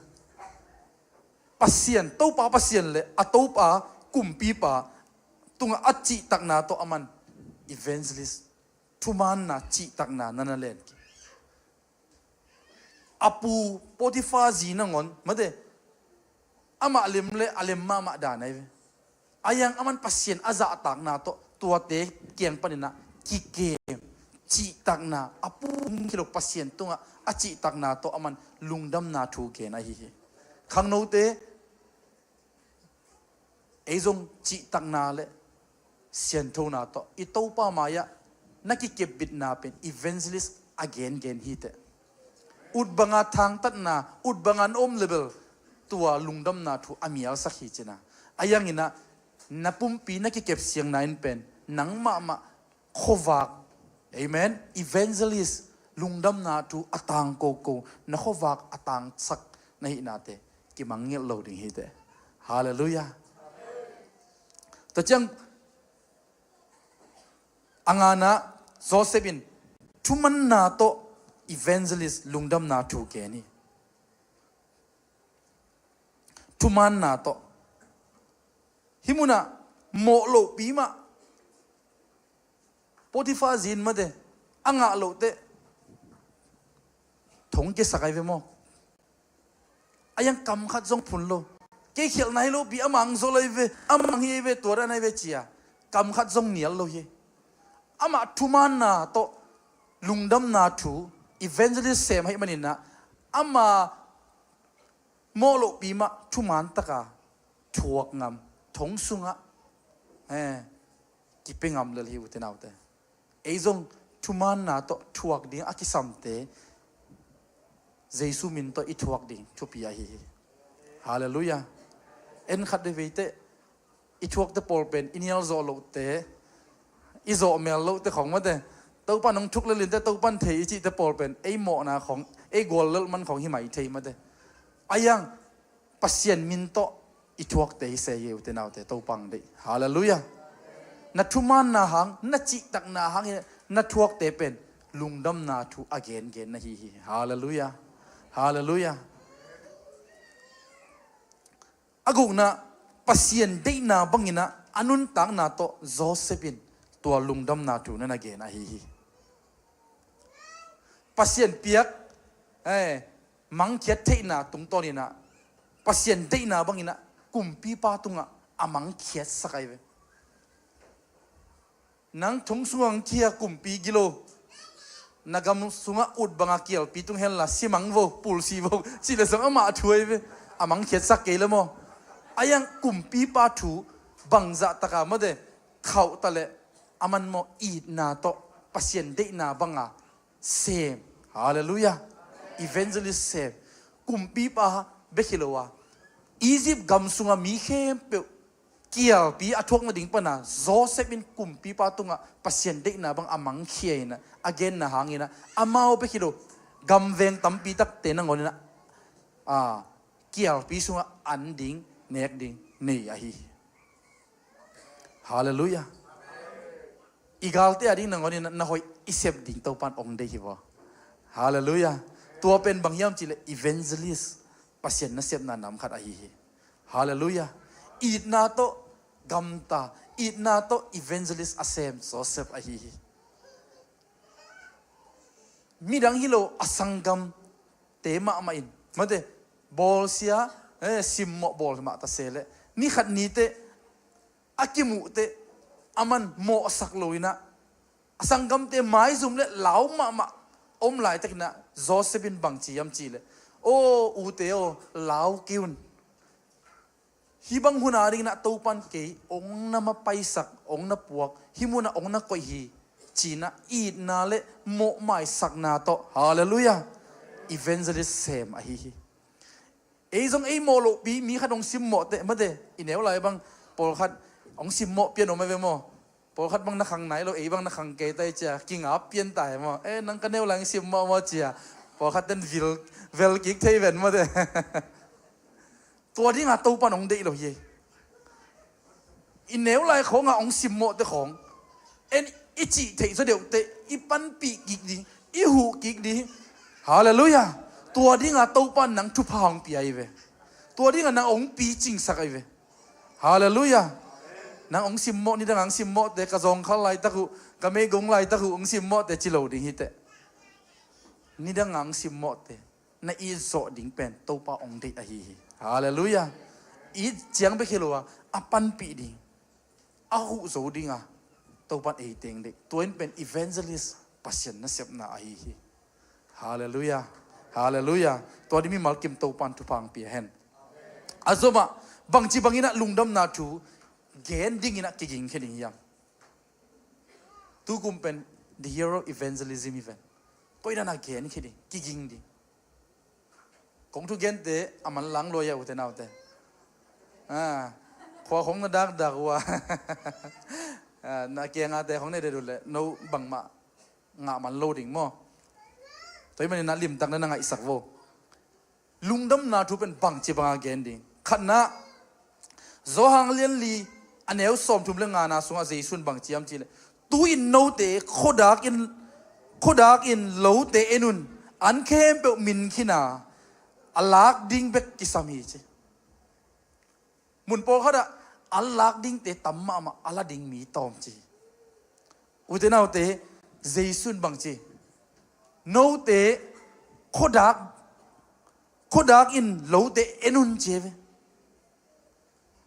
Pasian, Topa Pasian le a Topa kumpipa tungah a cihtakna tawh aman evangelist, thumaanna, cihtakna na na len kik. A pu Potiphar zi nangawn, mate, amah lem le a lem mahmah dan ahi ve. A hiang aman Pasian a zahtakna tawh tuate kiang panin ah kikem, cihtakna, a pu hong hi lo Pasian tungah a cihtakna tawh aman lungdamna thu gen ahi hi. Khangnote, ei zong cihtakna le sianthona tawh i Topa mai-ah na kikepbitna pen evangelist a gengen hi teh. Ut banga thangtatna, ut banga na om le bel tua lungdamna thu a mialsak hi cihna. A hiangin ah na pumpi na kikep siangna in pen nang mahmah khuavak, amen, evangelist, lungdamna thu a tang koko, na khuavak a tangsak na hihnate kimangngilh lo ding hi teh. Halleluiah. Tua ciang a ngana, Joseph in thumanna tawh evangelist, lungdamna thu gen hi. Thumanna tawh. Hih munah mawh lohpi mah Potiphar zi in, mate, a ngah loh teh thong kiasak ahi ve maw. A hiang kam khat zong phun lo. Kei khialhna hi lopi, a mang zaw lai ve, a mang hi ve, tua dan ahi ve ci-a kam khat zong nial lo hi. Amah thumaanna tawh lungdamna thu, evangelist sem ahih manin ah, ama Mawh lohpi mah thuman taka thuak ngam, thong sungah, eh, kipia ngam lel hi, ute naute. Ei zong thumanna tawh thuak ding a kisamte Jesu min tawh i thuak ding thupi ahi hi. Halleluiah. En khat vei veiteh i thuakte pawl pen i nial zawh lohte, i zawh mel lohte khong mate, Topa nong thuk lelinte Topan thei i cihte pawl pen ei mawhna khong, ei gual lelh man khong hi mai thei mate. Ayang Pasian min tawh i thuakte hi se hi, ute naute, Topa hong deih. Halleluiah. Na thumanna hang, na cihtakna hang hi na thuakte pen lungdamna thu a gengen na hi hi. Halleluiah. Halleluiah. A gukna, Pasian deihna banginah a nuntakna tawh Joseph in tua lungdamna thu na na gen ahi hi. Pasian piak, eh, mangkhiat theihna tungtawninah Pasian deihna banginah kumpipa tungah a mangkhiatsak ahi ve. Nang thong sungah hong khia kumpi gilo, na gam sungah ut banga kialpi tung henla simang vo, pulsi vo, cih le zong amah thu ahi ve. A mangkhiatsak kei le maw? Ayang kumpipa thu bangzah taka mate khauh ta le, aman maw itna tawh Pasian deihna banga sem. Halleluiah. Evangelist sem. Kumpipa bek hi lo a, Egypt gam sunga mi khempeuh kialpi a thuak nading pana Joseph in kumpipa tungah Pasian deihna bang a mangkhia inah, a genna hanginah, amau bek hi lo, gamveng tampi takte nangawn inah, a, kialpi sungah an ding, nek ding nei ahi hi. Halleluiah. I galte a ding nangawn inah na hoih i sep ding Topan ong deih hi vaw. Halleluiah. Tua pen bang hiam cihleh evangelist, Pasian nasepna nam khat ahi hi. Halleluiah. Itna tawh gamta, itna tawh evangelist a sem Joseph ahi hi. Midang hi lo a sanggamte mahmah in mate, bawlsia, eh, simmawh bawl mah ta se leh, ni khat niteh a kimuhteh aman mawhsak lo inah, a sanggamte maizum le lau mahmah om laitakinah Joseph in bangci hiam cihleh, aw ute aw, lau kei un. Hih bang hun a dinginah Topan kei ong na mapaisak, ong na puak, hih munah ong na koih hi, cinah itna le mawhmaisakna tawh, halleluiah, evangelist sem ahi hi. Ei zong ei mawh lohpi mi khat ong simmawhteh mate, i neu lai bang pawlkhat ong simmawh pian om a ve maw? Pawlkhat bang na khang nai lo, ei bang na khang kei tai cia, kingap pian tai maw? Eh, nang ka neu lai ong simmawh maw cia? Pawlkhat ten vil, vel kik thei ven mate. Tua dinga Topan ong deih lo hi. I neu lai khawngah ong simmawhte khawng en i cih theih zaw deuhteh i panpih kik ding, i huh kik ding. Halleluiah. Tua dinga Topan nang thupha hong pia hi ve. Tua dinga nang ong picingsak ahi ve. Halleluiah. Nang ong simmawh, nidanga ong simmawhte, ka zawngkhal laitak uh, ka meigong laitak uh ong simmawhte ci lo ding hiteh. Nidanga ong simmawhte na it zawh ding pen Topa ong deih ahi hi. Halleluiah. It ciang bek hi lo a, a panpih ding, a huh zo dinga Topan ei teng deih. Tua in pen evangelist, Pasian nasepna ahi hi. Halleluiah. Halleluiah. Tua ding mimal kim Topan thupha hong pia hen. A zomah bangci banginah lungdamna thu gen dinginah kiging khia ding hiam? Tukum pen the year of evangelism hi ven. Koidan a gen khia ding, kiging ding. Kong thugente a manlang lua hi a, ute naute. Ah, khua khong na dakdak uh a, ah, na kiangate khong na det uh leh no bangmah ngah man lo ding maw? Tua hi manin na limtak na na ngaihsak vo. Lungdamna thu pen bangci banga gen ding? Khatna, Johan lianli a neu sawmthum le ngana sungah Jesu in bangci hiam cihleh, tu-in note khuadak in, khuadak in lote en un, an khempeuh min khina, a lak ding bek kisam hi ci. Mun pawlkhatah an lak dingte tam mahmah, a la ding mi tawm ci. Ute naute, Jesu in bangci, note khuadak, khuadak in lote en un ci ve.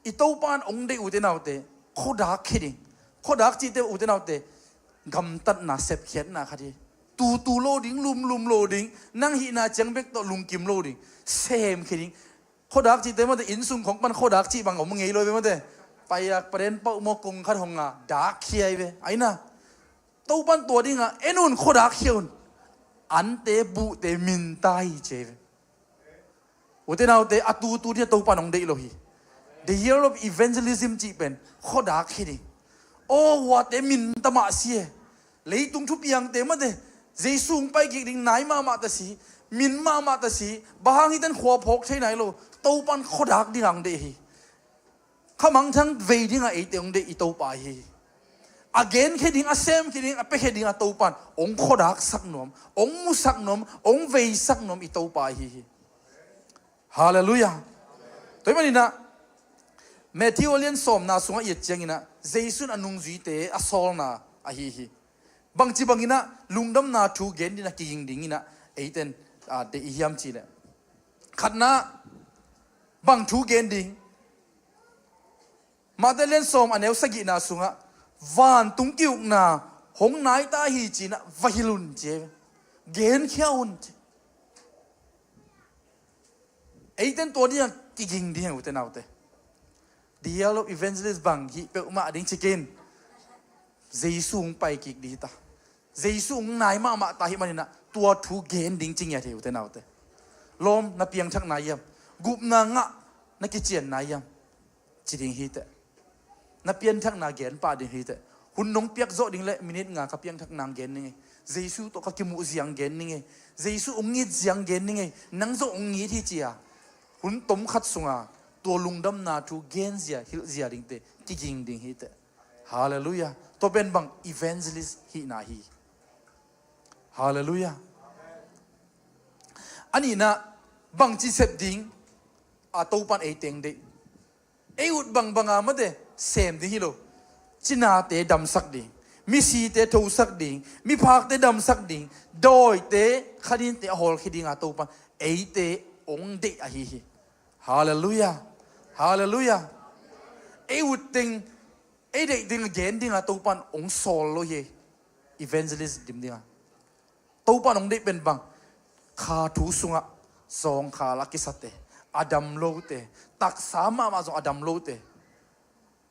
I Topan ong deih, ute naute, khuadak khia ding. Khuadak cihte, ute naute, gamtatna, sepkhiatna khat hi. Tutu lo ding, lumlum lo ding, nang hihna ciang bek tawh lungkim lo ding, sem khia ding. Khuadak cihte mate, inn sung khong pan khuadak cih bang om ngei lo ve mate. Pai a paden pauh maw, kong khat hong a dak khia hi ve. Aina, Topan tua dinga en un, khuadak khia un. Ante buhte minta hi ci hi ve. Ute naute, a tutu dia Topan hong deih lo hi. The year of evangelism cih pen khuadak hi ding. Aw, huate minta mah si e. Leitung thupiangte mate, Jesu hong pai kik ding nai mahmah ta si, min mahmah ta si, bang hang hiten khua phawk thei nai lo, Topan khuadak dinga hong deih hi. Khamangthang vei dinga eite hong deih i Topa hi. A genkhia ding, a semkhia ding, a piakhia dinga Topan hong khuadak sak nuam, hong musak nuam, hong veisak nuam i Topa hi hi. Halleluiah. Tua hi maninah Matthew a lian sawmna sungah i et cianginah Jesu in a nungzuite a sawlna ahi hi. Bangci banginah lungdamna thu gen dinah kiging dinginah eiten, ah, deih i hiam cihleh, khatna, bang thu gen ding? Matthai lian sawm a neu sagihna sungah vantung ki-ukna hong nai ta hi cinah va hilh un ci hi. Genkhia un ci. Eiten tua dingah kiging ding hi ute naute. The year of evangelist bang hih peuhmah ding ci kei in. Jesu hong pai kik ding hi ta. Jesu hong nai mahmah ta hi maninah tua thu gen ding ci ngiat hi ute naute. Lawm, na piangthakna hiam? Gupna ngah na kicianna hiam? Ci ding hi teh. Na pianthakna gen pah ding hi teh. Hun nong piak zawh ding le minit nga ka pianthakna gen ning ei. Jesu tawh ka kimuh ziang gen ning ei. Jesu hong it ziang gen ning ei. Nang zawh hong it hi cia. Hun tom khat sunga tua lungdamna thu gen zia, hilh zia dingte kiging ding hi teh. Halleluiah. Tua pen bang evangelist hihna hi. Halleluiah. A nihna, bangci sep ding a Topan ei teng deih? Ei ut bangbanga mate sem ding hi lo. Cinate damsak ding, misite thosak ding, miphakte damsak ding, dawite khaninte a hawlkhia dinga Topan eite hong deih ahi hi. Halleluiah. Halleluiah. Ei ut teng, ei deih ding, gen dinga Topan hong sawl lo hi. Evangelist dim dinga Topan hong deih pen bang? Kha thu sungah zawngkhal a kisate, a dam lote, taksa mahmah zong a dam lote.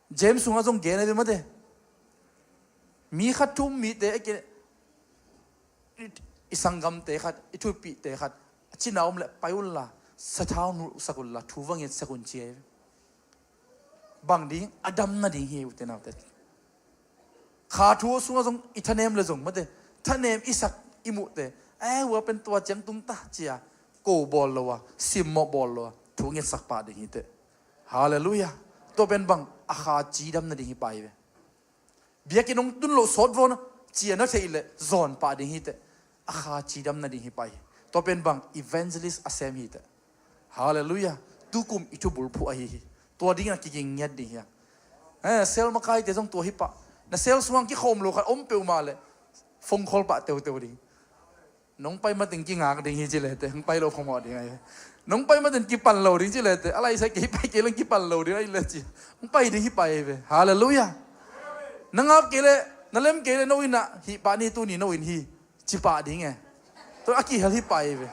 James sungah zong gen a ve mate. Mi khat thu um mite, i sanggamte khat, i thupihte khat a cina om leh pai unla, sathau nulhsak unla, thu va ngetsak un ci a hi. Bang ding? A dam nading hi ute naute. Kha thu sungah zong i thanem le zong mate, thanem i sak i muhte, eh, hua pen tua ciang tung ta cia ko bawl lo a, simmawh bawl lo a, thu ngetsak pah ding hi teh. Halleluiah. Tua pen bang? A kha cidam nading hi pah hi ve. Biakinn hong tun loh sawt vawn a, cia na theih leh zawn pah ding hi teh. A kha cidam nading hi pah hi. Tua pen bang? Evangelist a sem hi teh. Halleluiah. Tukum i thubulphuh ahi hi. Tua dingin a kiging ngiat ding hi a. Eh, sel makaite zong tua hi pah. Na sel sungah kikhawm lo khat om peuhmah leh phone call pah teuteu ding. Nong pai matin kingak ding hi ci lete, hong pai lo phamawh ding ahi. Nong pai matin kipan lo ding ci lete, a laisa kei pai kei leng kipan lo ding ahi le ci. Hong pai ding hi pah ahi ve. Halleluiah. Na ngap kei le, na lem kei le, no inn ah hih pah ni, tuni no inn hi, ci pah ding e. Tua a kihel hi pah ahi ve.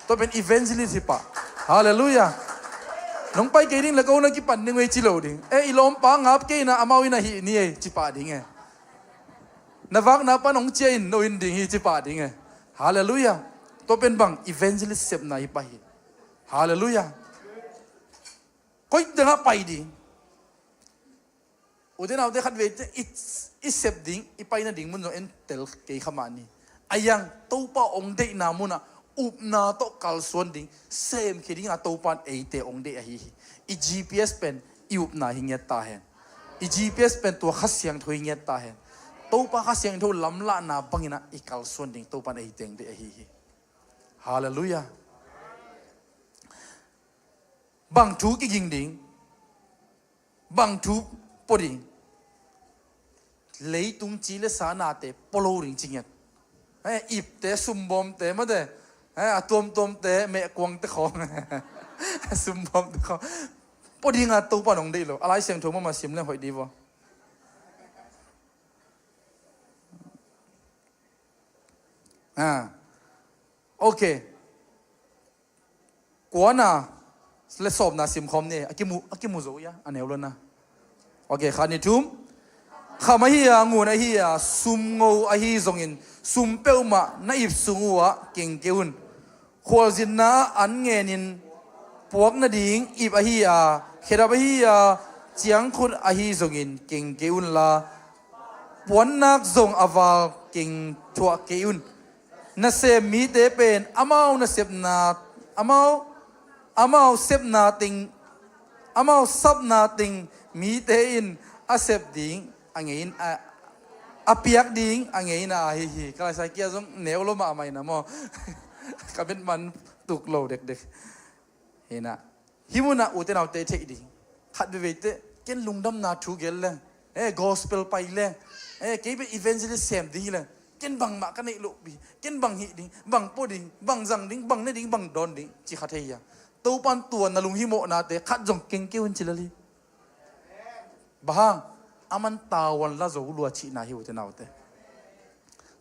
Tua pen evangelist hi pah. Halleluiah. Nong pai kei ding le ko na kipan ding ve ci lo ding. E, i lawmpa ngap kei na amau inn ah hih ni e, ci pah ding e. Na vakna pan hong ciah in, no inn ding hi, ci pah ding e. Halleluiah. Tua pen bang? Evangelist sepna hi pah hi. Halleluiah. Koi tengah pai ding? Ute naute, khat vei te i, i sep ding, i pai nading mun zong en tel kei kha mah ni. A yang Topa hong deihna munah upna tawh kalsuan ding, semkhia dinga Topan eite hong deih ahi hi. I G P S pen i upna hi ngiat ta hen. I G P S pen tua Kha Siangtho hi ngiat ta hen. Topa Kha Siangtho lamlahna banginah i kalsuan ding Topan ei teng deih ahi hi. Halleluiah. Bang thu kiging ding? Bang thu pua ding? Leitung ci le sa nate pua lo ding ci ngiat. Eh, ipte, sumbawmte mate, eh, a tuamtuamte, mehkuangte khawng, sumbawmte khawng pua dinga Topa nong deih lo. A Lai Siangtho mama sim leng hoih dih vaw. Ah. Ok. Kuana, le sawmna simkhawm ni. A kimu, a kimu zo ia, a neu lona. Ok, khat ni thum. Kham ahi a, ngun ahi a, sumngo ahi zongin, sum peuhmah na ip sung uhah kengkei un. Khualzinna an ngenin puak nading ip ahi a, khedap ahi a, ciangkhut ahi zongin kengkei unla, puannak zong a val keng thuah kei un. Nasem mite pen amau nasepna, amau, amau sepna teng, amau sapna teng mite in a sep ding a ngeina, a piak ding a ngeina ahi hi. Ka laisai kia zong neu lo mahmah ina maw. Ka bet man tuk lo dekdek. Hina. Hi munah ute naute theih ding. Khat veveite ken lungdamna thu gel le, e, gospel pai le, e, kei bek evangelist sem ding hi le, ken bangmah ka neih loh pi, ken bang hih ding, bang pua ding, bang zang ding, bang ne ding, bang dawn ding, ci kha thei hia? Topan tua na lunghimawhnate khat zong kengkei un ci lel hi. Bang hang? Aman tavuan la zo lua cihna hi ute naute.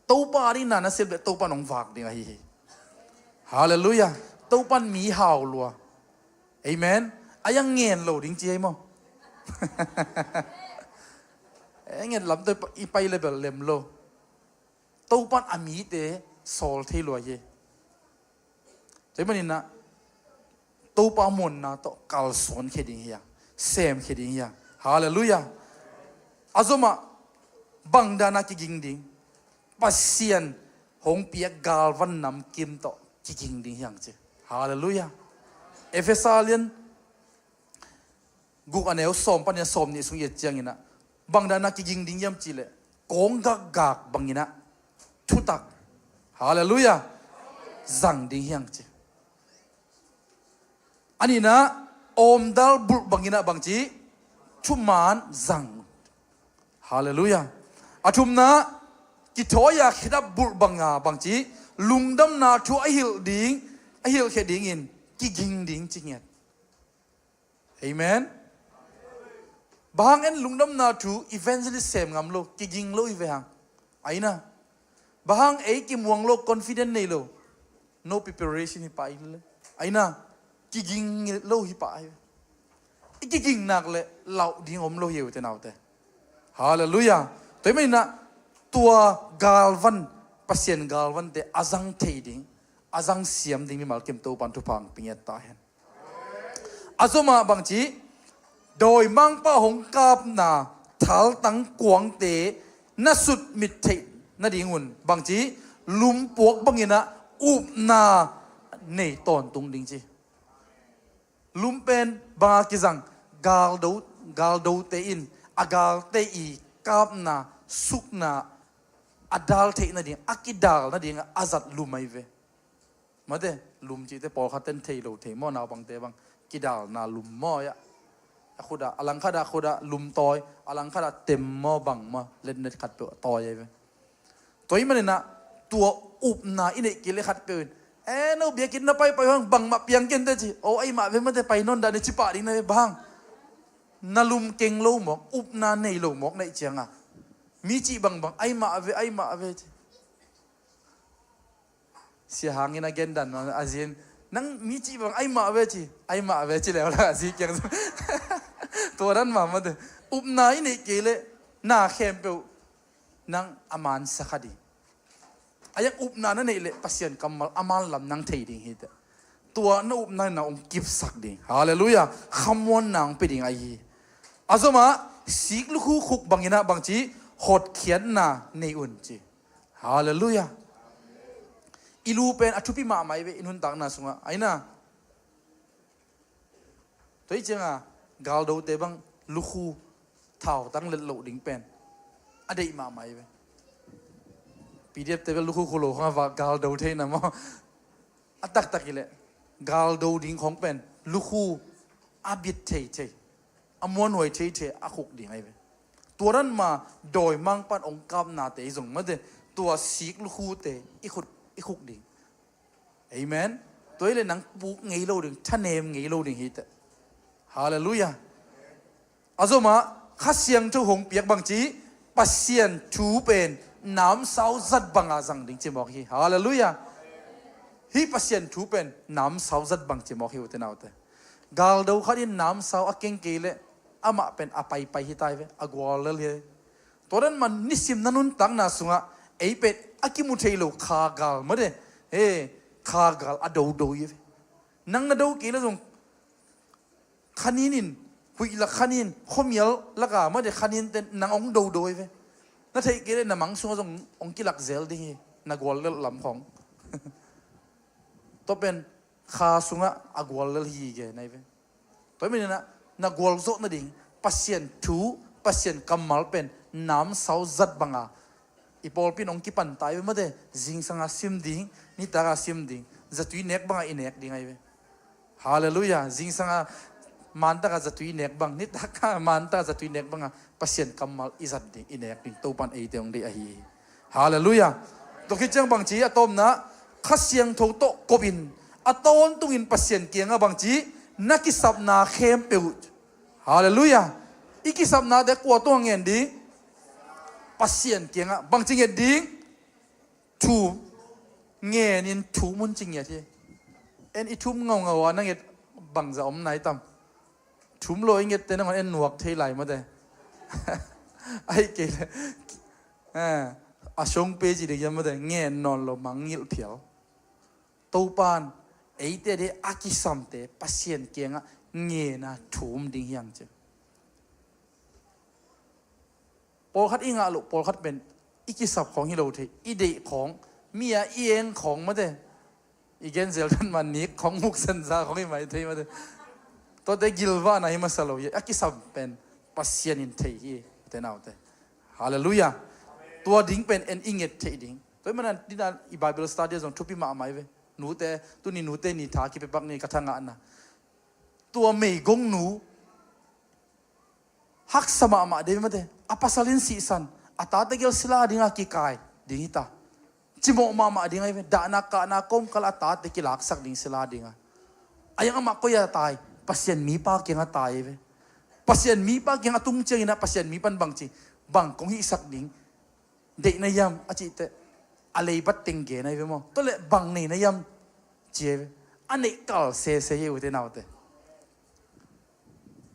Topa ding na na sep le Topan hong vak ding ahi hi. Halleluiah. Topan mi hau lua. Amen. A yang ngen lo ding ci ei maw? E, ngen lam tawh i pai le bel lem lo. Topan a mite sawl thei lua hi. Tua hi maninah Topa muanna tawh kalsuan khia ding hi a, sem khia ding hi a. Halleluiah. A zomah bangdana kiging ding? Pasian hong piak galvan namkim tawh kiging ding hiang ci. Halleluiah. Efesa lian guk a neu sawm panin a sawm nih sung i et cianginah bangdana kiging ding hiam cihleh, kawng gakgak banginah thutak, halleluiah, zang ding hiang ci. A nihna, awmdal bulh banginah bangci, thuman zang. Halleluiah. A thumna, kithawi-a khedap bulh banga bangci, lungdamna thu a hilh ding, a hilhkhia dingin kiging ding ci ngiat. Amen. Bang hang en lungdamna thu evangelist sem ngam lo, kiging lo i ve hang. Aina. Bang hang ei kimuang lo, confident nei lo. No preparation hi pah i le. Aina. Kiging lo hi pah i ve. I kiging nak le lauh ding om lo hi ute naute. Halleluiah. Tua i maninah tua galvan, Pasian galvante a zang thei ding, a zang siam ding mimal kim Topan thupha hong pia ngiat ta hen. A zomah bangci, dawimangpa hong kapna thaltang kuangte na sutmit theih nadingun bangci, lumpuak banginah upna nei tawntung ding ci. Lum pen banga kizang, galdo, galdote in a galte i kapna, sukna a dal theih nading, a kidal nading a zat lum ahi ve. Mate, lum cihte pawlkhat ten thei lo thei maw, naupangte bang kidalna lum maw ia. A khut ah, a langkhat ah khut ah lum tawi, a langkhat ah tem maw bang maw, letnet khat peuh tawi ahi ve. Tua i maninah tua upna i neih kei le khat peuh in, e, no biakinn na paipai hang bangmah piang kente ci. O, aimah ve mate, pai nawn dah ne ci pah ding na ve bang. Na lum keng lo mawk, upna nei lo mawk na ih cianga mi cih bangbang aimah ve, aimah ve ci. Sia hangin a gendan ma a zin, nang mi cih bang aimah ve ci, aimah ve ci leula a zi kiang. Tua dan ma mate, upna i neih kei le na khempeuh nang a mansa kha ding. A yang upna na neih le Pasian kammal a manlam nang thei ding hi teh. Tua na upna na hong kipsak ding. Halleluiah. Khamuanna hong pia ding ahi hi. A zomah sik lukhu khuk banginah bangci, hotkhiatna nei un ci. Halleluiah. I lu pen a thupi mahmah i ve i nuntakna sungah. Aina. Tua i cianga galdote bang lukhu thautang let loh ding pen a deih mahmah i ve. P D F te bel lukhu khu lo khong a va galdo theina maw. A taktak i leh galdo ding khong pen lukhu a bit theithei, a muanhuai theithei a khuk ding ahi ve. Tua dan ma dawimangpan ong kapnate i zong mate, tua sik lukhute i khut, i khuk ding. Amen. Tua i leh nang puk ngei lo ding, thanem ngei lo ding hi teh. Halleluiah. A zomah Kha Siangtho hong piak bangci, Pasian thu pen namsau zat banga zang ding ci mawk hi. Halleluiah. Hih Pasian thu pen namsau zat bang ci mawk hi ute naute. Galdo khat in namsau a keng kei leh amah pen a paipai hi tai ve, a gual lel hi. Tua dan man nisim na nuntakna sungah ei pen a kimu thei lo kha gal mate, he, kha gal a dodo hi ve. Nang na do kei leh zong khanin in, huih lak khanin, khuamial laka mate khanin ten nang hong dodo hi ve. Na theih kei leh na mang sungah zong hong kilak zel ding hi, na gual lel lam khong. Tua pen kha sungah a gual lel hi gen ahi ve. Tua hi maninah na gualzawh nading Pasian thu, Pasian kammal pen namsau zat banga i pawlpi in hong kipan ta hi ve mate. Zingsanga sim ding, nitaka sim ding, zatui nek banga i nek ding ahi ve. Halleluiah. Zingsanga mantaka zatui nek bang, nitaka mantaka zatui nek banga Pasian kammal i zat ding, i nek ding Topan eite hong deih ahi hi. Halleluiah. Tua khit ciang bangci a tawpna, Kha Siangtho tawh kopin a tawntungin Pasian kiangah bangci na kisapna khempeuh. Halleluiah. I kisapnate kua tungah ngen ding? Pasian kiangah. Bangci nget ding? Thum. Ngenin thum un ci ngiat hi. En i thum ngaungau a na nget bangza om nai tam? Thum lo i ngette nangawn en nuak thei lai mate. Ahi kei le, eh, a song pe ci ding hiam mate, ngen nawn lo mangngilh phial. Topan eite dei a kisamte Pasian kiangah ngena thum ding hiang ci. Pawlkhat i ngah loh, pawlkhat pen i kisap khawng hi lo thei, i deih khawng, mi a i eng khawng mate, i gen zel dan man nik khawng, muksanza khawng i mai thei mate. Tuate gilvahna hi masa lo hi, a kisam pen Pasian in thei hi, ute naute. Halleluiah. Tua ding pen en i nget theih ding. Tua hi mana dina i Bible study zong thupi mahmah hi ve. Nute, tuni nute ni tha kipepak ni ka thangahna. Tua meigongnu haksa mahmah dei mate. A pasal in sihsan, a tate gel sila dinga kikai ding hita. Cimawh mahmah ding ahi ve. Dahna kahna kawmkal a tate kilaksak ding sila dinga. A yang amah koi a tai? Pasian mipa kianga tai ahi ve. Pasian mipa kianga tung ciangina Pasian mipan bangci, bang kong hihsak ding deih na hiam a cihteh, a leibat teng gen ahi ve maw? Tua leh bang nei na hiam ci ahi ve. A neih kal sese hi ute naute.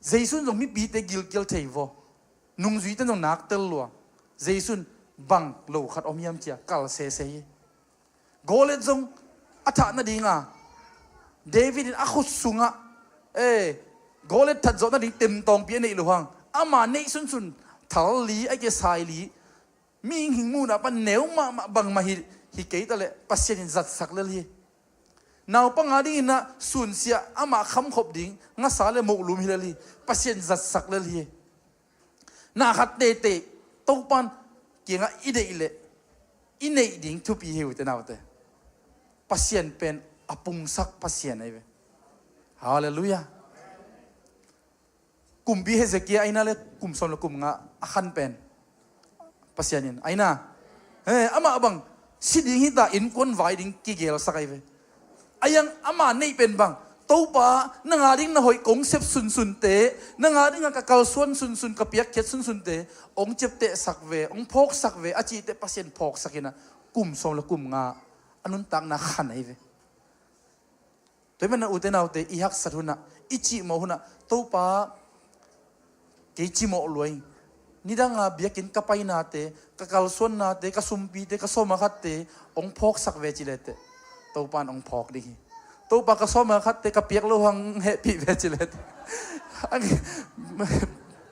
Jesu in zong mipite gilkial thei vaw, nungzuite zong naktel lua. Jesu in bang lo khat om hiam cia kal sese hi. Goliat zong a thah nadinga David in a khut sungah, eh, Goliat that zawh nading temtawngpi a neih lo hang, ama neih sunsun thal li a kisai li, mihing hing muhna pan neu mahmah bangmah hi, hi kei taleh Pasian in zatsak lel hi. Naupang a dinginah sunsiah amah khamkhop ding ngasa le mohlum hi lel hi. Pasian zatsak lel hi. Na khat teitei Topan kiangah i deih leh i neih ding thupi hi ute naute. Pasian pen a pungsak Pasian ahi ve. Halleluiah. Kumpi Hezekiah aina le kum sawm le kum nga a khan pen Pasian in aina, eh, amah bang si ding hita, innkuan vai ding kigelsak ahi ve. A yang ama neih pen bang, Topa, nanga ding na hoih kong sep sunsunte, nanga dinga ka kalsuan sunsun, ka piakkhiat sunsunte hong ciaptehsak ve, hong phawksak ve a cihteh Pasian phawksak inah kum sawm le kum nga a nuntakna khan ahi ve. Tua hi mana ute naute, i haksat hunah, i cihmawh hunah, Topa, kei cimawh lua ing. Nidanga biakinn ka painate, ka kalsuannate, ka sumpite, ka sawma khatte hong phawksak ve ci leteh Topan hong phawk ding hi. Topa, ka sawma khatte ka piak lo hang hehpih ve ci leteh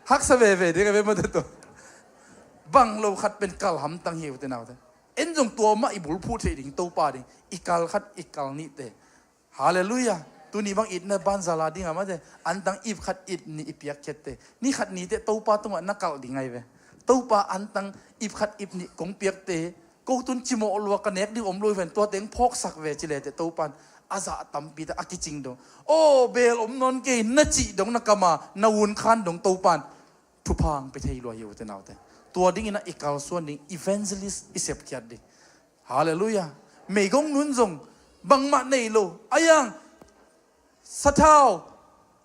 haksa veve ding a ve mate tua. Bang lo khat pen kal hamtang hi ute naute. En zong tua mah i bulphuh theih ding, Topa ding i kal khat i kal nihte. Halleluiah. Tuni bang itna banza la dinga mate, antang ip khat ip nih i piakkhiatte, ni khat niteh Topa tungah na kalh ding ahi ve. Topa, antang ip khat ip nih kong piakte, ko tun cimawh lua, ka nek ding om lo hi ven, tuate hong phawksak ve ci leteh Topan a zah tampite a kicing dong. Aw, beel om nawn kei na cih dong, na kama na unkhan dong Topan thupha hong pia thei lua hi ute naute. Tua dinginah i kalsuan ding, evangelist i sepkhiat ding. Halleluiah. Meigong nun zong bangmah nei lo a yang, sathau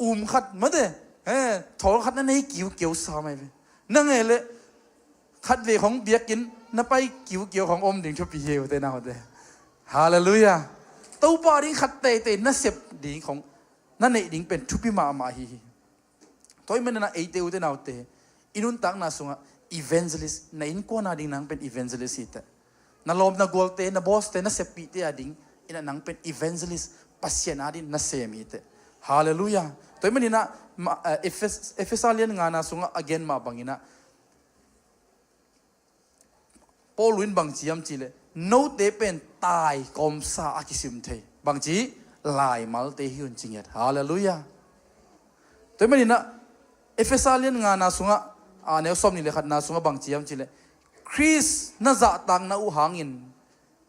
um khat mate, eh, thawl khat na nei kiukiau sa mai ve. Na ngei leh khat vei khong biakinn na pai kiukiau khong om ding thupi hi ute naute. Halleluiah. Topa ding khat teitei na sep ding khong na neih ding pen thupi mahmah ahi hi. Tua ahih manin ah eite ute naute, i nuntakna sungah evangelist, na innkuan a ding nang pen evangelist hi teh. Na lawm na gualte, na bawste, na seppihte a ding in ah nang pen evangelist, Pasian a ding na sem hi teh. Halleluiah. Tua ahih manin ah, ma-, eh, Efes-, Efesa lian ngana sungah a gen mah bangin ah Paul in bangci hiam cihleh, note pen tai kawmsa a kisim thei, bangci, laimalte hi un ci ngiat. Halleluiah. Tua ahih manin ah Efesa lian ngana sungah, a, neu sawmnih le khatna sungah bangci hiam cihleh, Khrist na zahtakna uh hangin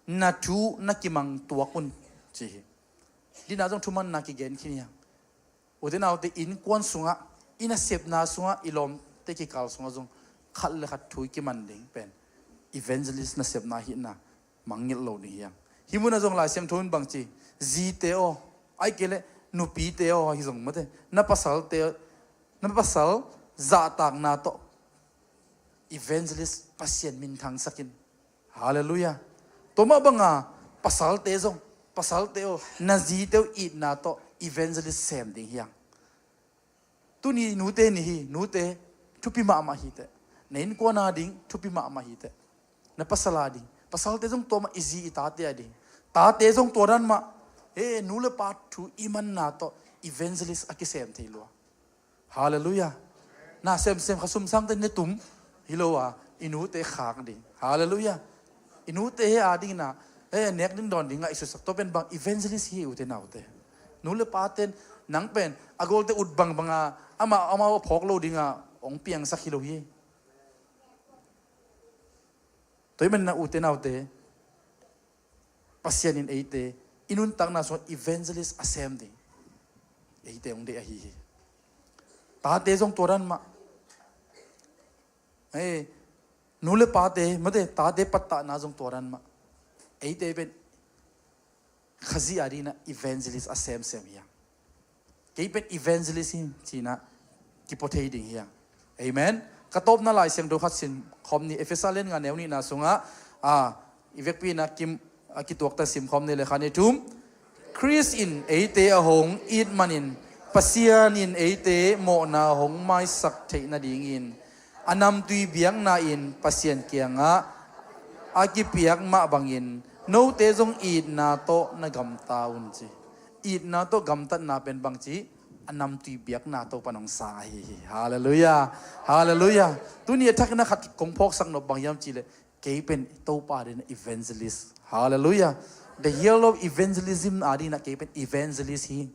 na thu na kimang tuak un, ci hi. Dinah zong thumanna kigen khin hi hang. Ute naute, innkuan sungah, i nasepna sungah, i lawmte kikal sungah zong khat le khat thu i kiman ding pen evangelist nasepna hihna mangngilh lo ding hi hang. Hih munah zong Lai Siangtho in bangci, zite aw, ahih kei leh nupite aw, ahi zong mate, na pasalte, na pasal zahtakna tawh evangelist Pasian minthangsak in. Halleluiah. Tua mah banga pasalte zong, pasalte aw, na zite uh itna tawh evangelist sem ding hi hang. Tuni nute ni hi, nute, thupi mahmah hi teh. Na innkuan a ding thupi mahmah hi teh. Na pasal a ding, pasalte zong tua mah, i zi i tate a ding, tate zong tua dan mah. E, nu le pa thu i manna tawh evangelist a kisem thei lua. Halleluiah. Na semsem kha sumsangte ne tum hi lo a, i nute khak ding. Halleluiah. I nute he a dingin ah, he nek ding dawn dingah i sutsak, tua pen bang evangelist hi, ute naute. Nu le paten nang pen a golte ut bangbang a, amah amau a phawk lo dingah hong piangsak hi lo hi. Tua ahih manin ah ute naute, Pasian in eite i nuntakna sungah evangelist a sem ding eite hong deih ahi hi. Tate zong tua dan mah. Hei, nu le pate, mate, tate pattahna zong tua dan mah. Eite pen Khazih a dingin ah evangelist a semsem hi hang. Kei pen evangelist hi ci-in ah kipua thei ding hi hang. Amen. Ka tawpna Lai Siangtho khat sim khawm ni, Efesa lian nga neu nihna sungah, a, i vekpi-in ah kim, a, kituakta sim khawm ni le, khat, nih, thum. Khrist in eite a hong it manin Pasian in eite mawhna hong maisak theih nadingin a namtui biakna in Pasian kiangah a kipiak mah bangin note zong itna tawh na gamta un, ci. Itna tawh gamtatna pen bangci, a namtui biakna Topa in hong sang ahi hi. Halleluiah. Halleluiah. Tuni a thakin ah khat kong phawksak nop bang hiam cihleh, kei pen Topa a dingin ah evangelist. Halleluiah. The hero of evangelism a dingin ah kei pen evangelist hi.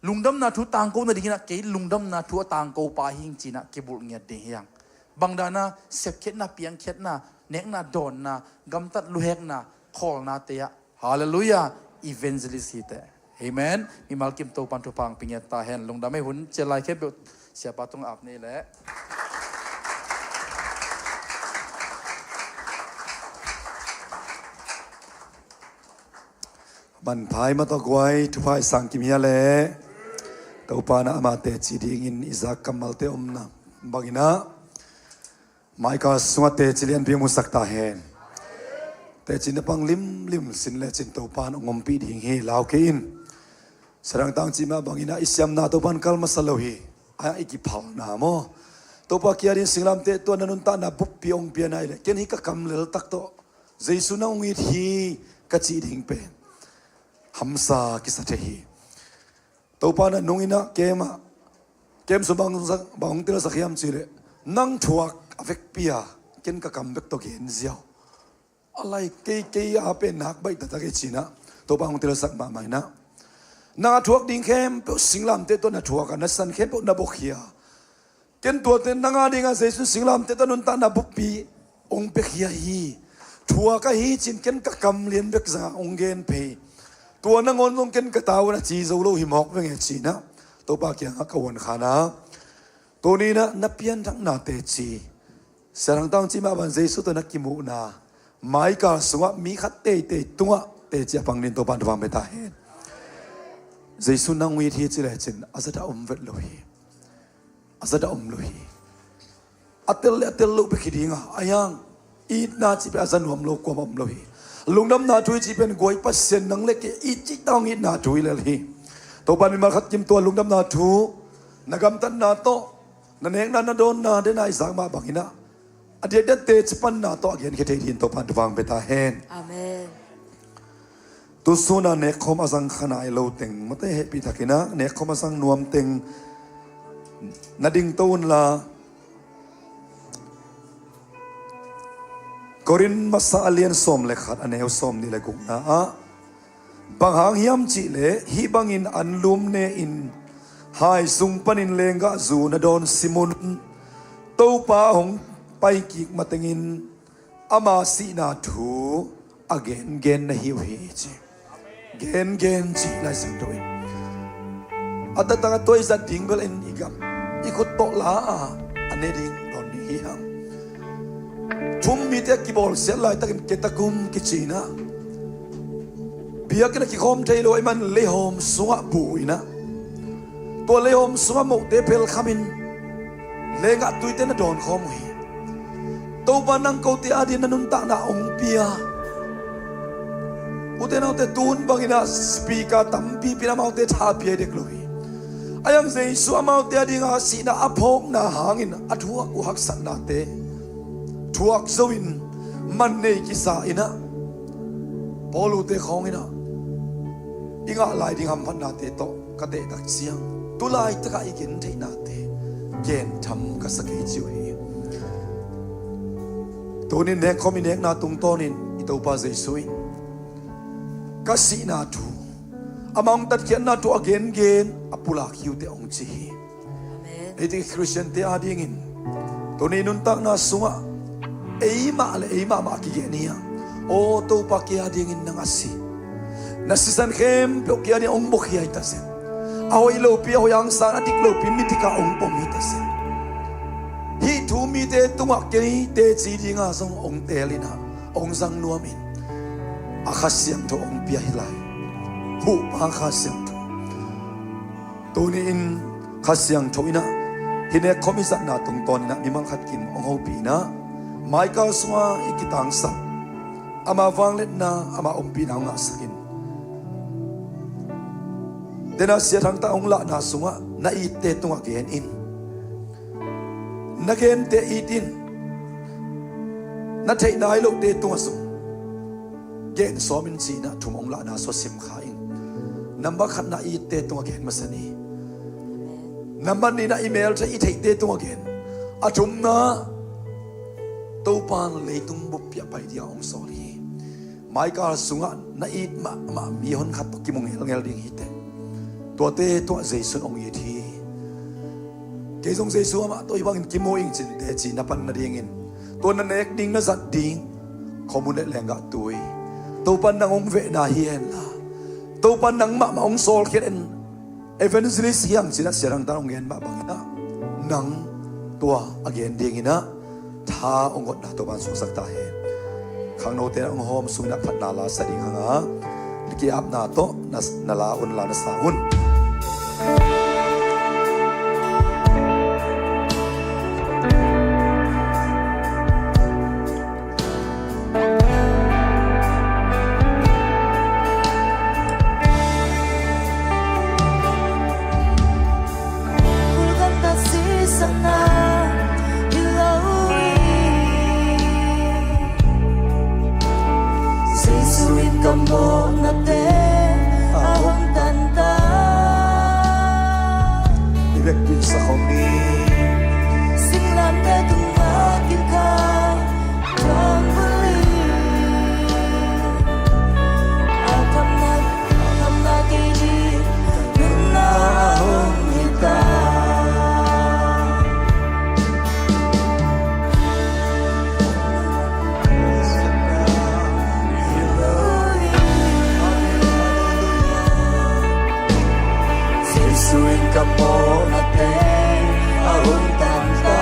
Lungdamna thu tangko nadingin ah kei lungdamna thu a tangko pa hi ing ci-in ah kibulh ngiat ding hi hang. Bang dan a, sepkhiatna, piangkhiatna, nekna, dawnna, gamtat, luhekna, khawlnate ah, halleluiah, evangelist hi teh. Amen. Mimal kim Topa in thupha hong pia ngiat ta hen. Lungdam ei. Hun cial lai khempeuh Siapa tungah ap ni leh. Manpha ei, mate, guai, thupha i sang kim hi a leh. Topa in ah amah teci dingin i zak kammalte omna bangin ah Micah sungah teci lianpi hong musak ta hen. Teci na pang limlim sin lecin Topa in hong ompih ding hi, lau kei in. Sia Thang Tang cih mah bangin ah i siamna Topa in kal masa lo hi. A, i kiphalna maw, Topa kiang ding singlamteh tua na nuntakna buppi hong pia na hih leh, ken hih ka kam leltak tawh Jesu nang hong it hi ka cih ding pen hamsa kisa thei hi. Topa in ah nung in ah kem ah, kem sung bang, bang hong telsak hiam cihleh, nang thuak a vekpi-a ken ka kam bek tawh gen ziau. A lai, kei, kei a pen nak baih taktak hi ci-in ah Topa hong telsak mahmah in ah, nang a thuak ding khempeuh singlamteh tawh na thuak a, na san khempeuh na buakhia. Ken tuate nang a dingah Jesu in singlamteh tawh nuntakna buppi hong piakhia hi. Thuak ahi ci-in ken ka kam lian bek zah hong gen phei. Tua nangawn zong ken ka ta un a ci zo lo hi mawk veng e ci-in ah Topa kiangah ka uankhan a. Tuni in ah na pianthakna teci, Sia Thang Tang cih mah bang Jesu tawh na kimuhna, Micah sungah mi khat teitei tungah teci a pang dingin Topa in thupha hong pia ta hen. Jesu nang hong it hi ci lecin a zat a om vet lo hi. A zat a om lo hi. A tel le a tel loh bek hi ding a, a hiang itna cih pen a za nuam lo kuamah om lo hi. Lungdamna thu i cih pen guai, Pasian nang le kei it cih tawh itna thu hi lel hi. Topa in mimal khat kim tua lungdamna thu, na gamtatna tawh, na nekna na dawnna, den a i zak mah bangin ah, a diakdiak teci panna tawh a genkhia thei dingin Topa in thupha hong pia ta hen. Amen. Tusun a nekkhawm a zang kha nai lo teng, mate hehpih takin ah nekkhawm a zang nuam teng na dingto unla, Korin masa a lian sawm le khat, a neu sawmnih le gukna ah, bang hang hiam cih leh hih bangin anlum ne-in hai sung panin lenggahzu na dawn sim un. Topa hong paikik matengin ama sihna thu a gengen na hi uh hi, ci. Gengen, ci Lai Siangtho in. A taktak a tua i zat ding bel in i gam, i khut tawh la a, a ne ding dawn ding hi hang. Thum mite a kibawlsiat laitakin ketakum kici-in ah, biakinn ah kikhawm thei lo ahih man leihawm sungah bu-in ah, tua leihawm sungah mohte phelkhamin lenggah tuite na dawnkhawm uh hi. Topa in nang kote adingin na nuntakna hong pia. Ute naute, tun bangin ah speaker tampipi in amaute tha pia dek lo hi. Ahi hang Jesu amaute adinga sihna a phawkna hangin a thuak uh haksatnate thuak zo-in man nei kisa-in ah, Paul ute khawngin ah, i ngah lai ding hamphatnate tawh ka tehtak ciang, tu laitakah i gentheihnate gentham ka sa kei, ci uh hi. Tunin nekkhawm i nekna tungtawnin i Topa Jesu in, ka sihna thu, ama hong tatkhiatna thu a gengen a pulak hi uh teh, hong ci hi. Amen. Hih teh Khristiante adingin tuni nuntakna sungah eimah le eimah mah a kigen hi a, aw Topa, kei adingin nang a si, na sisan khempeuh kei adingin hong buakhia hi ta zen. A hoih lopi a hoih hangsan, a dik lopi midikah hong pom hi ta zen. Hih thu mite tungah kei teci dinga zong hong teel-in ah, hong zang nuamin, a Kha Siangtho hong pia hi lai. Huhpa Kha Siangtho. Tuni-in Kha Siangtho in ah hih nekkhawm i zatna tungtawnin ah mimal khat kim hong hopih in ah, maikal sunga i kitangsap, ama vangliatna, ama ompihna hong ngahsak in. Dena Sia Thang Tha hong lahna sungah na itte tungah gen in. Na gente it in. Na theih nai lohte tungah zong gen sawm in, ci-in ah thum hong lahna sua sim kha in. Nambat khatna itte tungah gen masa ni. Nambat nihna i mel theih, i theihte tungah gen. A thumna, Topa in leitung bup piah pai dingin hong sawl hi. Maikal sungah na it mahmah mi honkhat tawh kimu ngelngel ding hi teh. Tuate tungah Jesu in hong it hi. Kei zong Jesu amah tawh hih bangin kimu ing cin teci na pan nadingin, tua na nek ding, na zat ding khuamun le lenggah tui, Topa in nang hong vehna hi henla, Topa in nang mahmah hong sawlkhiat in, evangelist hi hang, ci-in ah Sia Thang Tha in hong gen mah bangin ah, nang tua a gen dingin ah tha hong gotna Topa in suaksak ta hen. Khangnote in ah hong hawm sungin ah phatna la sa ding hang a, ki-apna tawh na, na la un la, na sa un. Jesu in ka mawhnate a hong tan ta. I vekpi sa khawm ni. Singlamteh tungah kikhai tuangbul in, a thamna, a thamna kei ding nunna a hong hi ta. Jesu in ka mawhnate a hong tan ta.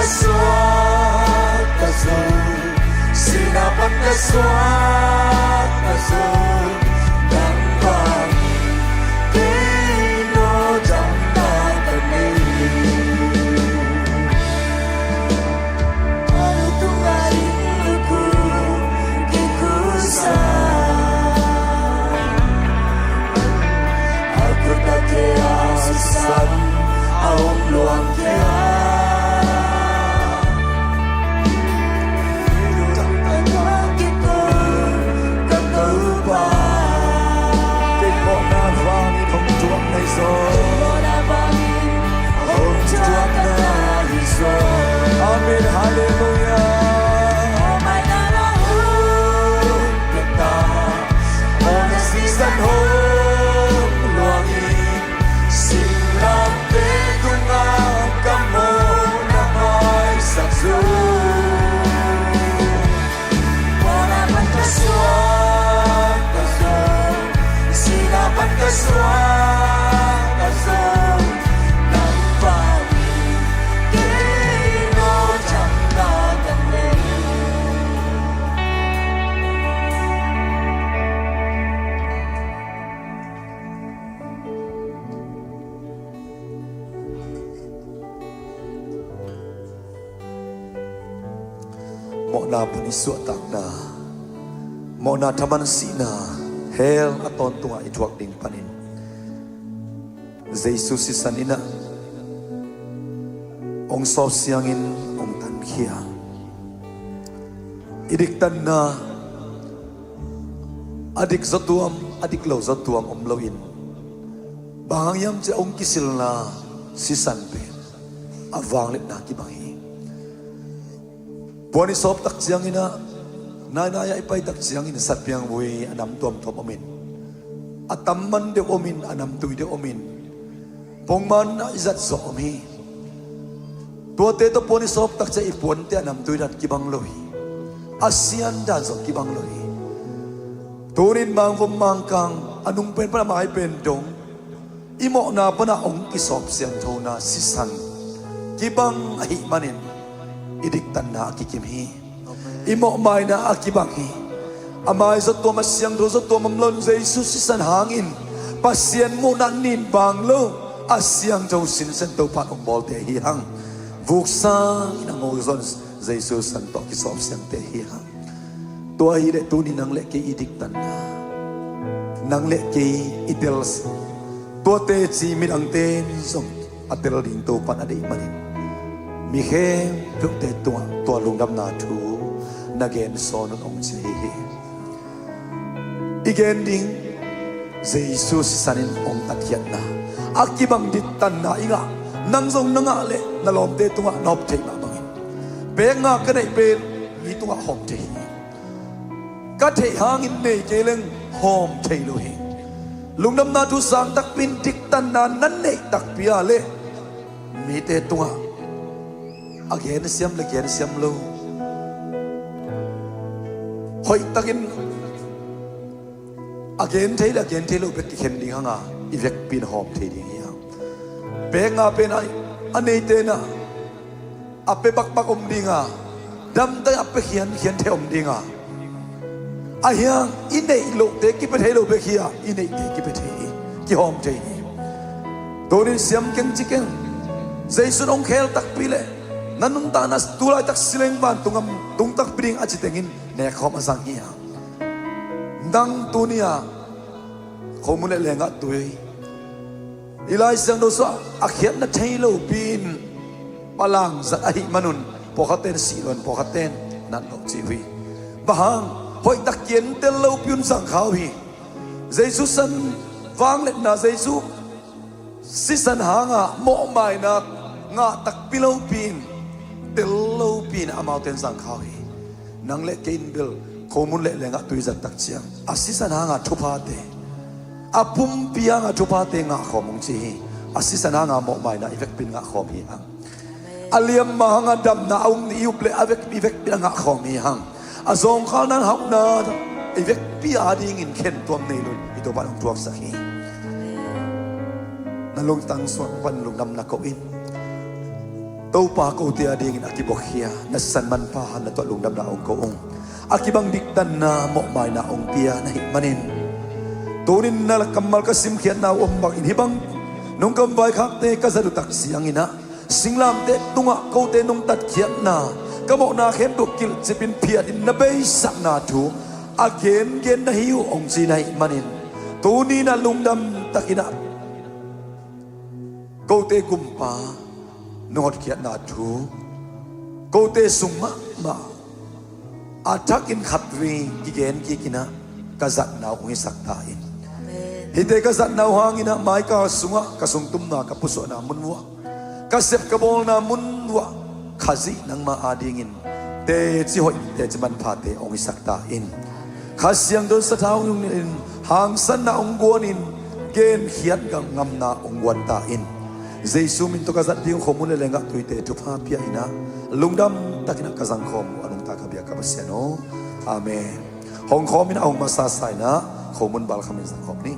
Suak ka zo, sihna pan ka suak ka zo, nang bangin kei no damna ka nei. Kei mawhna vangin hong tuak na hi zaw. Hong tuak na hi zaw. Amen. Halleluiah. Mawhna sisan hong luang in, singlamteh tungah ka mawhna maisak zo. Mawhna pan ka suak ka zo, sihna pan ka suak ka zo, nang bangin kei no damna ka nei. Mawhna pan i suahtakna, mawhna thaman sihna, hell a tawntungah i thuak ding panin Jesu sisan in ah hong sawp siangin hong tankhia. I diktanna a dik zaw tuam, a dik lo zaw tuam om loin, bang hang hiam cih leh hong kisilna sisan pen a vangliatna kibang hi. Puan i sawp tak ciangin ah, nainai ah i pai tak ciangin satpiang vui a nam tuamtuam omin, a tam man deuh omin, a namtui deuh omin, pongman ah i zat zawh om hi. Tuate tawh puan i sawp tak ciang i puante a namtui dan kibang lo hi. A sian dan zawh kibang lo hi. Tunin Mangvom Mangkang a nung pen pan a mai pen dong i mawhna panah hong kisawp siangthona sisan kibang ahih manin i diktanna a kikim hi. I mawhmaina a kibang hi. A mai zaw tuam, a siangtho zaw tuam om loin Jesu sisan hangin Pasian muhna nin bang lo a siangtho sinsen Topa in hong bawlte hi hang. Vuk sangin a ngo zaw Jesu san tawh kisawp siangte hi hang. Tua hileh tuni nang le kei i diktanna, nang le kei i tel, tua teci midangte in zong a tel ding Topa in a deih manin, mi khempeuhte tungah tua lungdamna thu na gen sawn un hong ci hi. I gen ding, Jesu sisan in hong tatkhiatna, a kibang diktanna i ngah, nang zong na ngah leh na lawmte tungah na hawm theih mah bangin, pek ngah ka neih pen mi tungah hawm thei hi. Ka theih hangin nei kei leng hawm thei lo hi. Lungdamna thu sang takpi in diktanna na neih takpi a leh mite tungah a gensiam le gensiam lo, hoihtakin a gen thei le a gen thei lo bek kikhen ding hanga i vekpi in hawm thei ding hi hang. Pek ngah pen a, a neite in a, a pia bakbak om dinga, damtak a pia khiankhian thei om dinga, ahi hang i neih lohte kipia thei lo bek hi a, i neihte kipia thei hi, kihawm thei hi. Tunin siam keng ci keng. Jesu in hong khel takpi leh na nuntakna tu laitak si leng vantung gam tung takpi ding a ci tengin nekkhawm a zang hi a. Nang tuni-a khomun le leenggah tui, i Lai Siangtho sungah a khiatna thei lopi in palangzat ahih manun pawlkhatte in sih lo in pawlkhatte in nat lo ci uh hi. Bang hang? Hoihtak kientel lopi un zangkhak uh hi. Jesu san vangliatna, Jesu sisan hanga mawhmaina ngah takpi lopi in, tel lopi in amaute in zangkhak uh hi. Nang le kei in bel khomun le leenggah tui zat tak ciang a sisan hanga thuphate, a pumpi hanga thuphate ngahkhawm hong ci hi. A sisan hanga mawhmaina i vekpi in ngahkhawm hi hang. A liamma hanga damna a um ni i up leh a vek, i vekpi in a ngahkhawm hi hang. A zawngkhalna hauhna i vekpi a dingin khentuam nei lo in i Topa in hong thuaksak hi. Na lungtang sungah pan lungdamna ko in. Topa, kote adingin a kibawkkhia na sisan manpha hanna tawh lungdamna hong ko ung. A kibang diktanna mawhmaina hong pia na hih manin, tunin na kammal ka simkhiatna uh om bangin hih bang nungkam vaikhakte ka zat uh tak ciangin ah, singlamteh tungah kote nungtatkhiatna, ka mawhna khempeuh kilhcipin phiatin na beisakna thu a gengen na hi uh hong ci na hih manin, tuni-in ah lungdam takin ah kote Kumpa nong hotkhiatna thu kote sung mahmah a thakin khatvei kigen kikin ah ka zatna uh hong hisak ta in. Amen. Hihte ka zatna uh hangin ah maikal sungah ka sungtumna, ka pusuahna mun uah, ka sep ka bawlna mun uah Khazih nangma adingin teci hoih, teci manphate hong hisak ta in. Kha Siangtho in sathau hong nilhin, hangsanna hong guanin, genkhiat ngamna hong guan ta in. Jesu min tawh ka zat ding uh, khomun le lenggah tuite thupha pia in ah, lungdam takin ah ka zangkhawm uh a nungta ka biak ka Pasian aw. Amen. Hong khawm in ah, a hong masasa in ah khomun balkham in zangkhawm ni.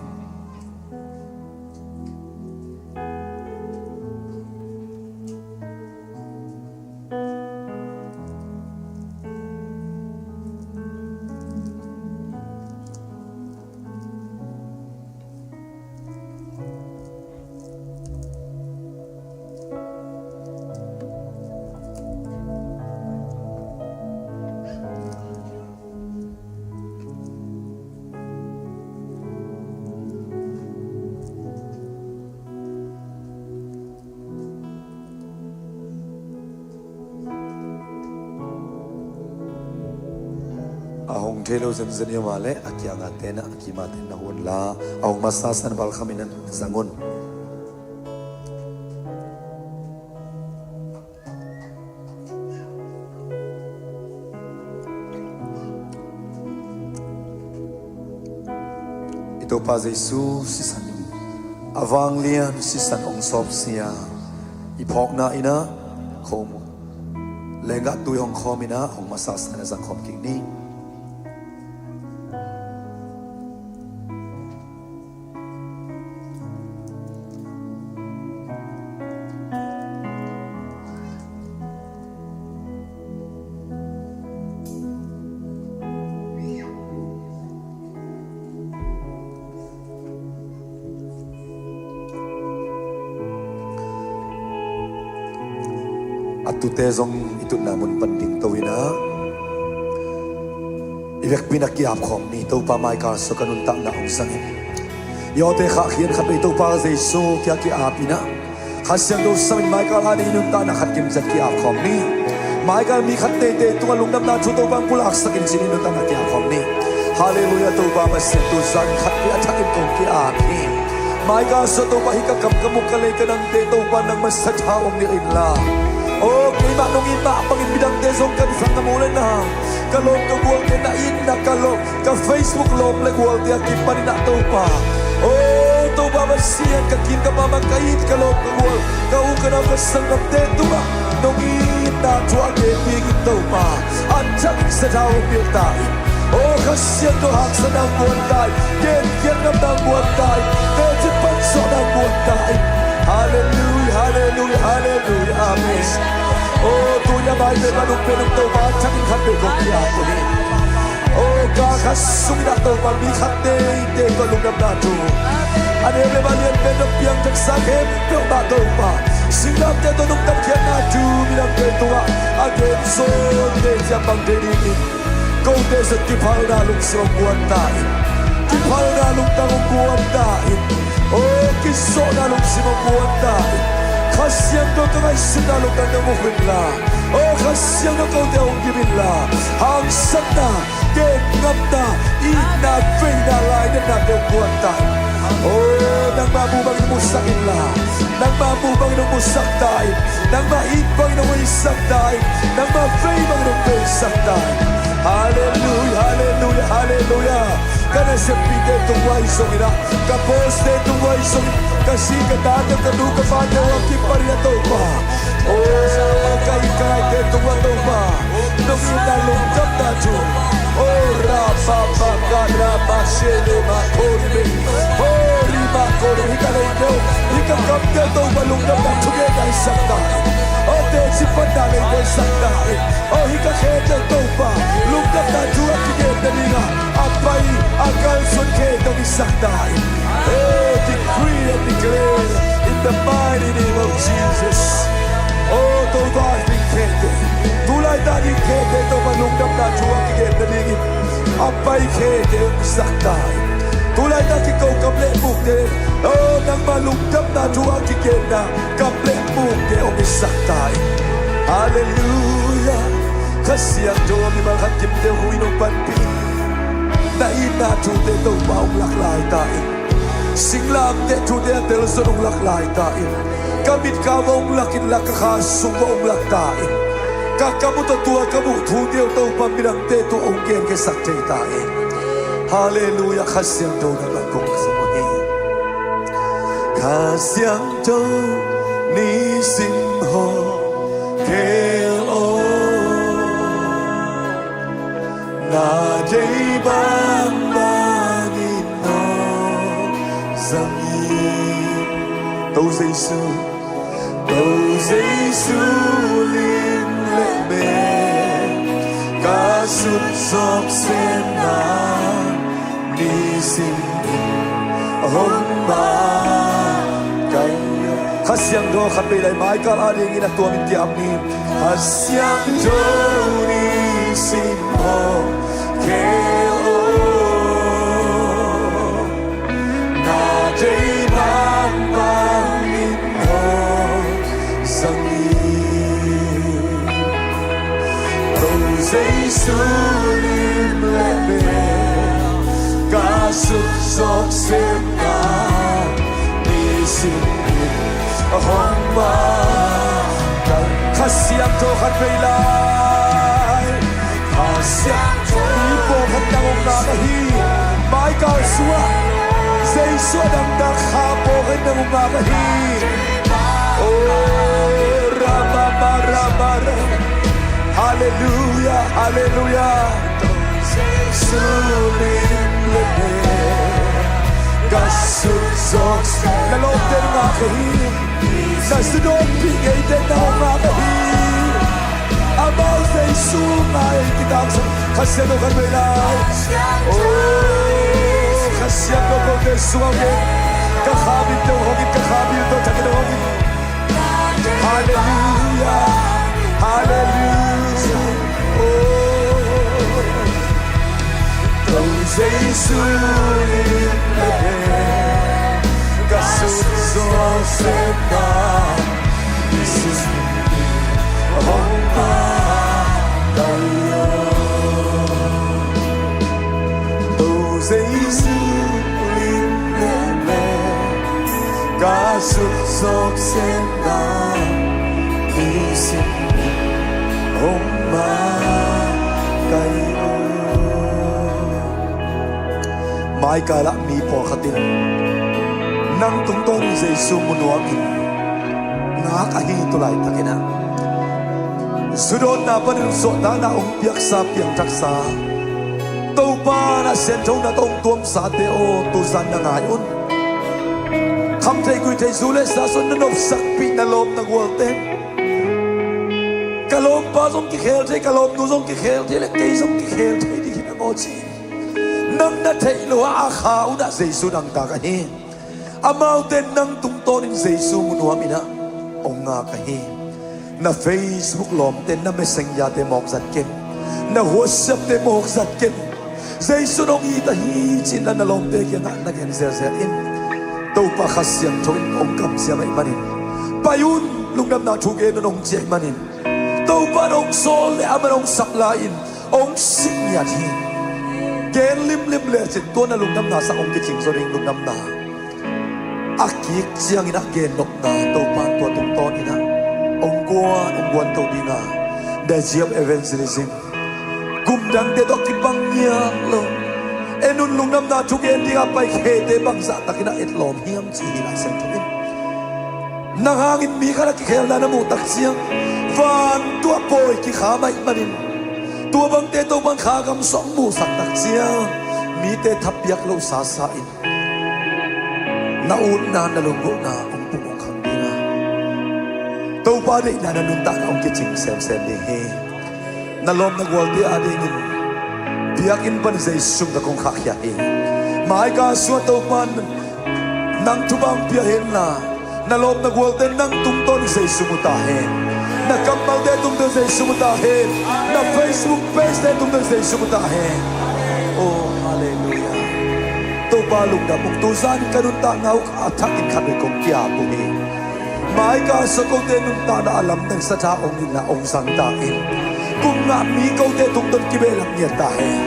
A hong thei lo zenzen i om a leh a kiangah ten ah, a kimah ten ah na hun la, a hong masasa in balkham in ah zang un. I Topa Jesu sisan in, a vanglian sisan hong sawpsia i phawkna in ah, khawm uh, lenggah tui hong khawm in ah, hong masasa in ah zangkhawm kik ni. A tuute zong i tutna mun pan dingto in ah, i vekpi in ah ki-ap khawm ni. Topa, maikal sungah ka nuntakna hong zang in. I awte khahkhiat khat vei Topa Jesu kiang ki-ap in ah, Kha Siangtho sam in maikal ading i nuntakna khat kimciat ki-ap khawm ni. Maikal mi khat teitei tungah lungdamna thu Topa hong pulaksak in ci-in i nuntakna ki-ap khawm ni. Halleluiah, Topa Pasian, tuzan khat vei a thakin kong ki-ap hi. Maikal sungah Topa, hih ka kam ka muk ka lei ka nangte Topa nangma sathau hong nilh inla. O, keimah nong it mah bangin midangte zong kan zang a mu le na, ka lawm ka gualte na itna, ka lawm ka Facebook lawm le gualte a kipanin ah Topa, o Topa Pasian, ka kiim ka paam ah ka it ka lawm ka gual, ka u ka nau ka sanggamte tungah nong itna thu a gen dingin Topa, a thakin sathau hong nilh ta in. O Kha Siangtho, haksatna hong guan ta in, genkhiat ngamna hong guan ta in, teci panzawhna hong guan ta in. Halleluiah, halleluiah, halleluiah, amen. O tuni a maite pan hong pen hong Topa, a thakin khat vei kong ki-ap uh hi. O ka kha sungin ah Topa, mi khat teitei tawh lungdamna thu, a neu le a lian pen tawh piangthaksa khempeuh mah Topa, singlamteh tawh nungtatkhiatna thu midangte tungah a gen zawte ciang bang thei dingin, kote zong kiphalna lungsim hong guan ta in. Kiphalna lungtang hong guan ta in. O kizawhna lungsim hong guan ta in. Kha Siangtho, ka ngaihsutna lungtang nong uk inla. O Kha Siangtho, kote hong gim inla. Haksatna, genngamna, itna, veina, lainatnate hong guan ta in. O nangmah mu bangin hong musak inla. Nangmah mu bangin hong musak ta in. Nangmah it bangin hong itsak ta in. Nangmah vei bangin hong veisak ta in. Halleluiah, halleluiah, halleluiah. Ka naseppihte tungah ahi zongin ah, ka bosste tungah ahi zongin, ka zi ka tate, ka nu ka pate uh a kipanin ah Topa, o ka it ka ngaite tungah Topa, nong itna lungdamna thu, o ra pa pa ka ra ma she le ma ko ri me, o ri ma ko ri, hih ka leite uh, hih ka kamte uh Topa, lungdamna thugen a hisak ta in. O te Khete hong hisak ta in. Hey, decree and declare in the mighty name of Jesus. Oh, Topa, ding khete. Tulaitak ding khete, Topa, lungdamna thu a kigenna dingin a pai khete hong hisak ta in. Tulaitak kiko kam le mukte, oh, nangmah lungdamna thu a kigenna kam le mukte hong hisak ta in. Halleluiah. Kha Siangtho, mimal khat kimte hong in hong panpih. Na itna thute Topa hong lak lai ta in. Singlamteh thute a telzon hong lak lai ta in. Ka mitkau ah hong lak inla, ka kha sung ah hong lak ta in. Ka kam uh tawh tua ka muh thute uh Topa midangte tawh hong genkhiasak thei ta in. Halleluiah, Kha Siangtho nangmah kong zong hi. Kha Siangtho nisim hong khel aw. Na deih bangbangin hong zang in. To Jesu, To Jesu lim le mel ka sut zawk semna nisim in hong makaih aw. Kha Siangtho khat vei lai, Michael adingin a tuamin ki-ap ni. Kha Siangtho nisim hong khel aw. Na deih bangbangin hong zang in. To Jesu lim le mel ka sut zawk semna nisim in hong makaih. Kha Siangtho khat vei lai. Kha Siangtho. Mi pawlkhat nang hong ngak ahi. Michael sungah Jesu a dangtak kha pawlkhat nang hong ngak ahi. Oh, Rama, Rama, Rama. Halleluiah, halleluiah. Jesu lim le mel ka sut zawk. Na lawmte nang hong ngak ahi. Na zudawnpih ngeite nang hong ngak ahi. Amau Jesu ngai kitangsam. Kha Siangtho khat vei lai. Oh, Kha Siangtho kote sungah hong in. Ka kha bil tawh hong in, ka kha bil tawh thak in hong in. Halleluiah, halleluiah. Oh. To Jesu lim le mel ka sut zawk semna nisim in hong makaih aw. To Jesu lim le mel ka sut zawk semna nisim in hong makaih aw. Michael ah mi pawlkhat in nang tungtawnin Jesu mu nuamin ngak ahi. Tulaitakin ah zudawnna panin suahtakna hong piaksa, piangthaksa, Topa na sianthona tawh hong tuamsate aw, tuzan na ngai un. Kham thei, gui thei, zu le sa sung na nopsakpih na lawm na gualte. Ka lawmpa zong kikhel thei, ka lawmnu zong kikhel thei, le kei zong kikhel thei ding hi na maw ci. Nang na theih loh a kha un ah Jesu dangtak ahi. Amaute nang tungtawnin Jesu mu nuamin ah hong ngak ahi. Na Facebook lawmte, na Messenger-te mawk zat ken. Na WhatsApp-te mawk zat ken. Jesu in hong it ahi ci-in na lawmte kiangah na gen zelzel in. Topa Kha Siangtho in hong kamciam ahih manin, pai un, lungdamna thu gen un hong ci ahih manin, Topa in hong sawl le amah in hong sap lai-in hong sik ngiat hi. Gen limlim lecin tua na lungdamna sang hong kicing zaw ding. Lungdamna a kik ciangin a gennopna Topa in tua tungtawnin ah hong guan, hong guanto ding a, the joy of evangelism. Kum dangte tawh kibang ngiat lo. En un, lungdamna thugen dinga pai khete bangzah takin a etlawm hiam cih hi Lai Siangtho in. Nang hangin mi khat a kikhelna na muh tak ciang, van tuah pawi kikham ahih manin, tua bangte Topa in kha gam sung musak tak ciang, mite thapiak lo sasa in na utna, na lunggulhna hong pung hong khang ding a, Topa deihna na nuntakna hong kicing semsem ding hi. Na lawm na gualte adingin biakinn pan Jesu sung ka kong khahkhia hi. Mai ka sungah Topa'n nang thupha hong pia hen la, na lawp na gualte nang tungtawnin Jesu mu ta hen. Na kammalte tungtawn Jesu mu ta hen. Na Facebook pagete tungtawn Jesu mu ta hen. Oh, halleluiah. Topa lungdam ung. Tuzan ka nuntakna uh a thakin khat bek kong ki-ap uh hi. Mai ka sungah kote nuntakna a lamdang sa tha hong nilhna hong zang ta in. Kum ngah mi kote tungtawn kibehlap ngiat ta hen.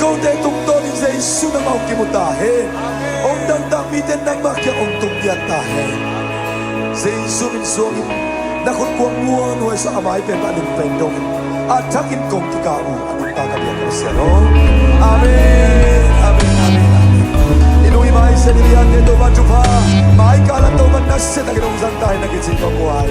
Kote tungtawnin Jesu nangmah hong kimu ta hen. Hong dangtak mite nangmah kiang hong tung ngiat ta hen. Jesu min suangin na khutkuang muanhuai sungah a mai pen mah nung pen dongin a thakin kong kikap uh a nungta ka biak ka Pasian aw. Amen. Amen. Amen. Amen. I nu i mai, i sen i liante Topa thupha, mai ka la Topa nasia takin hong zang ta hen, na kicing kong guai.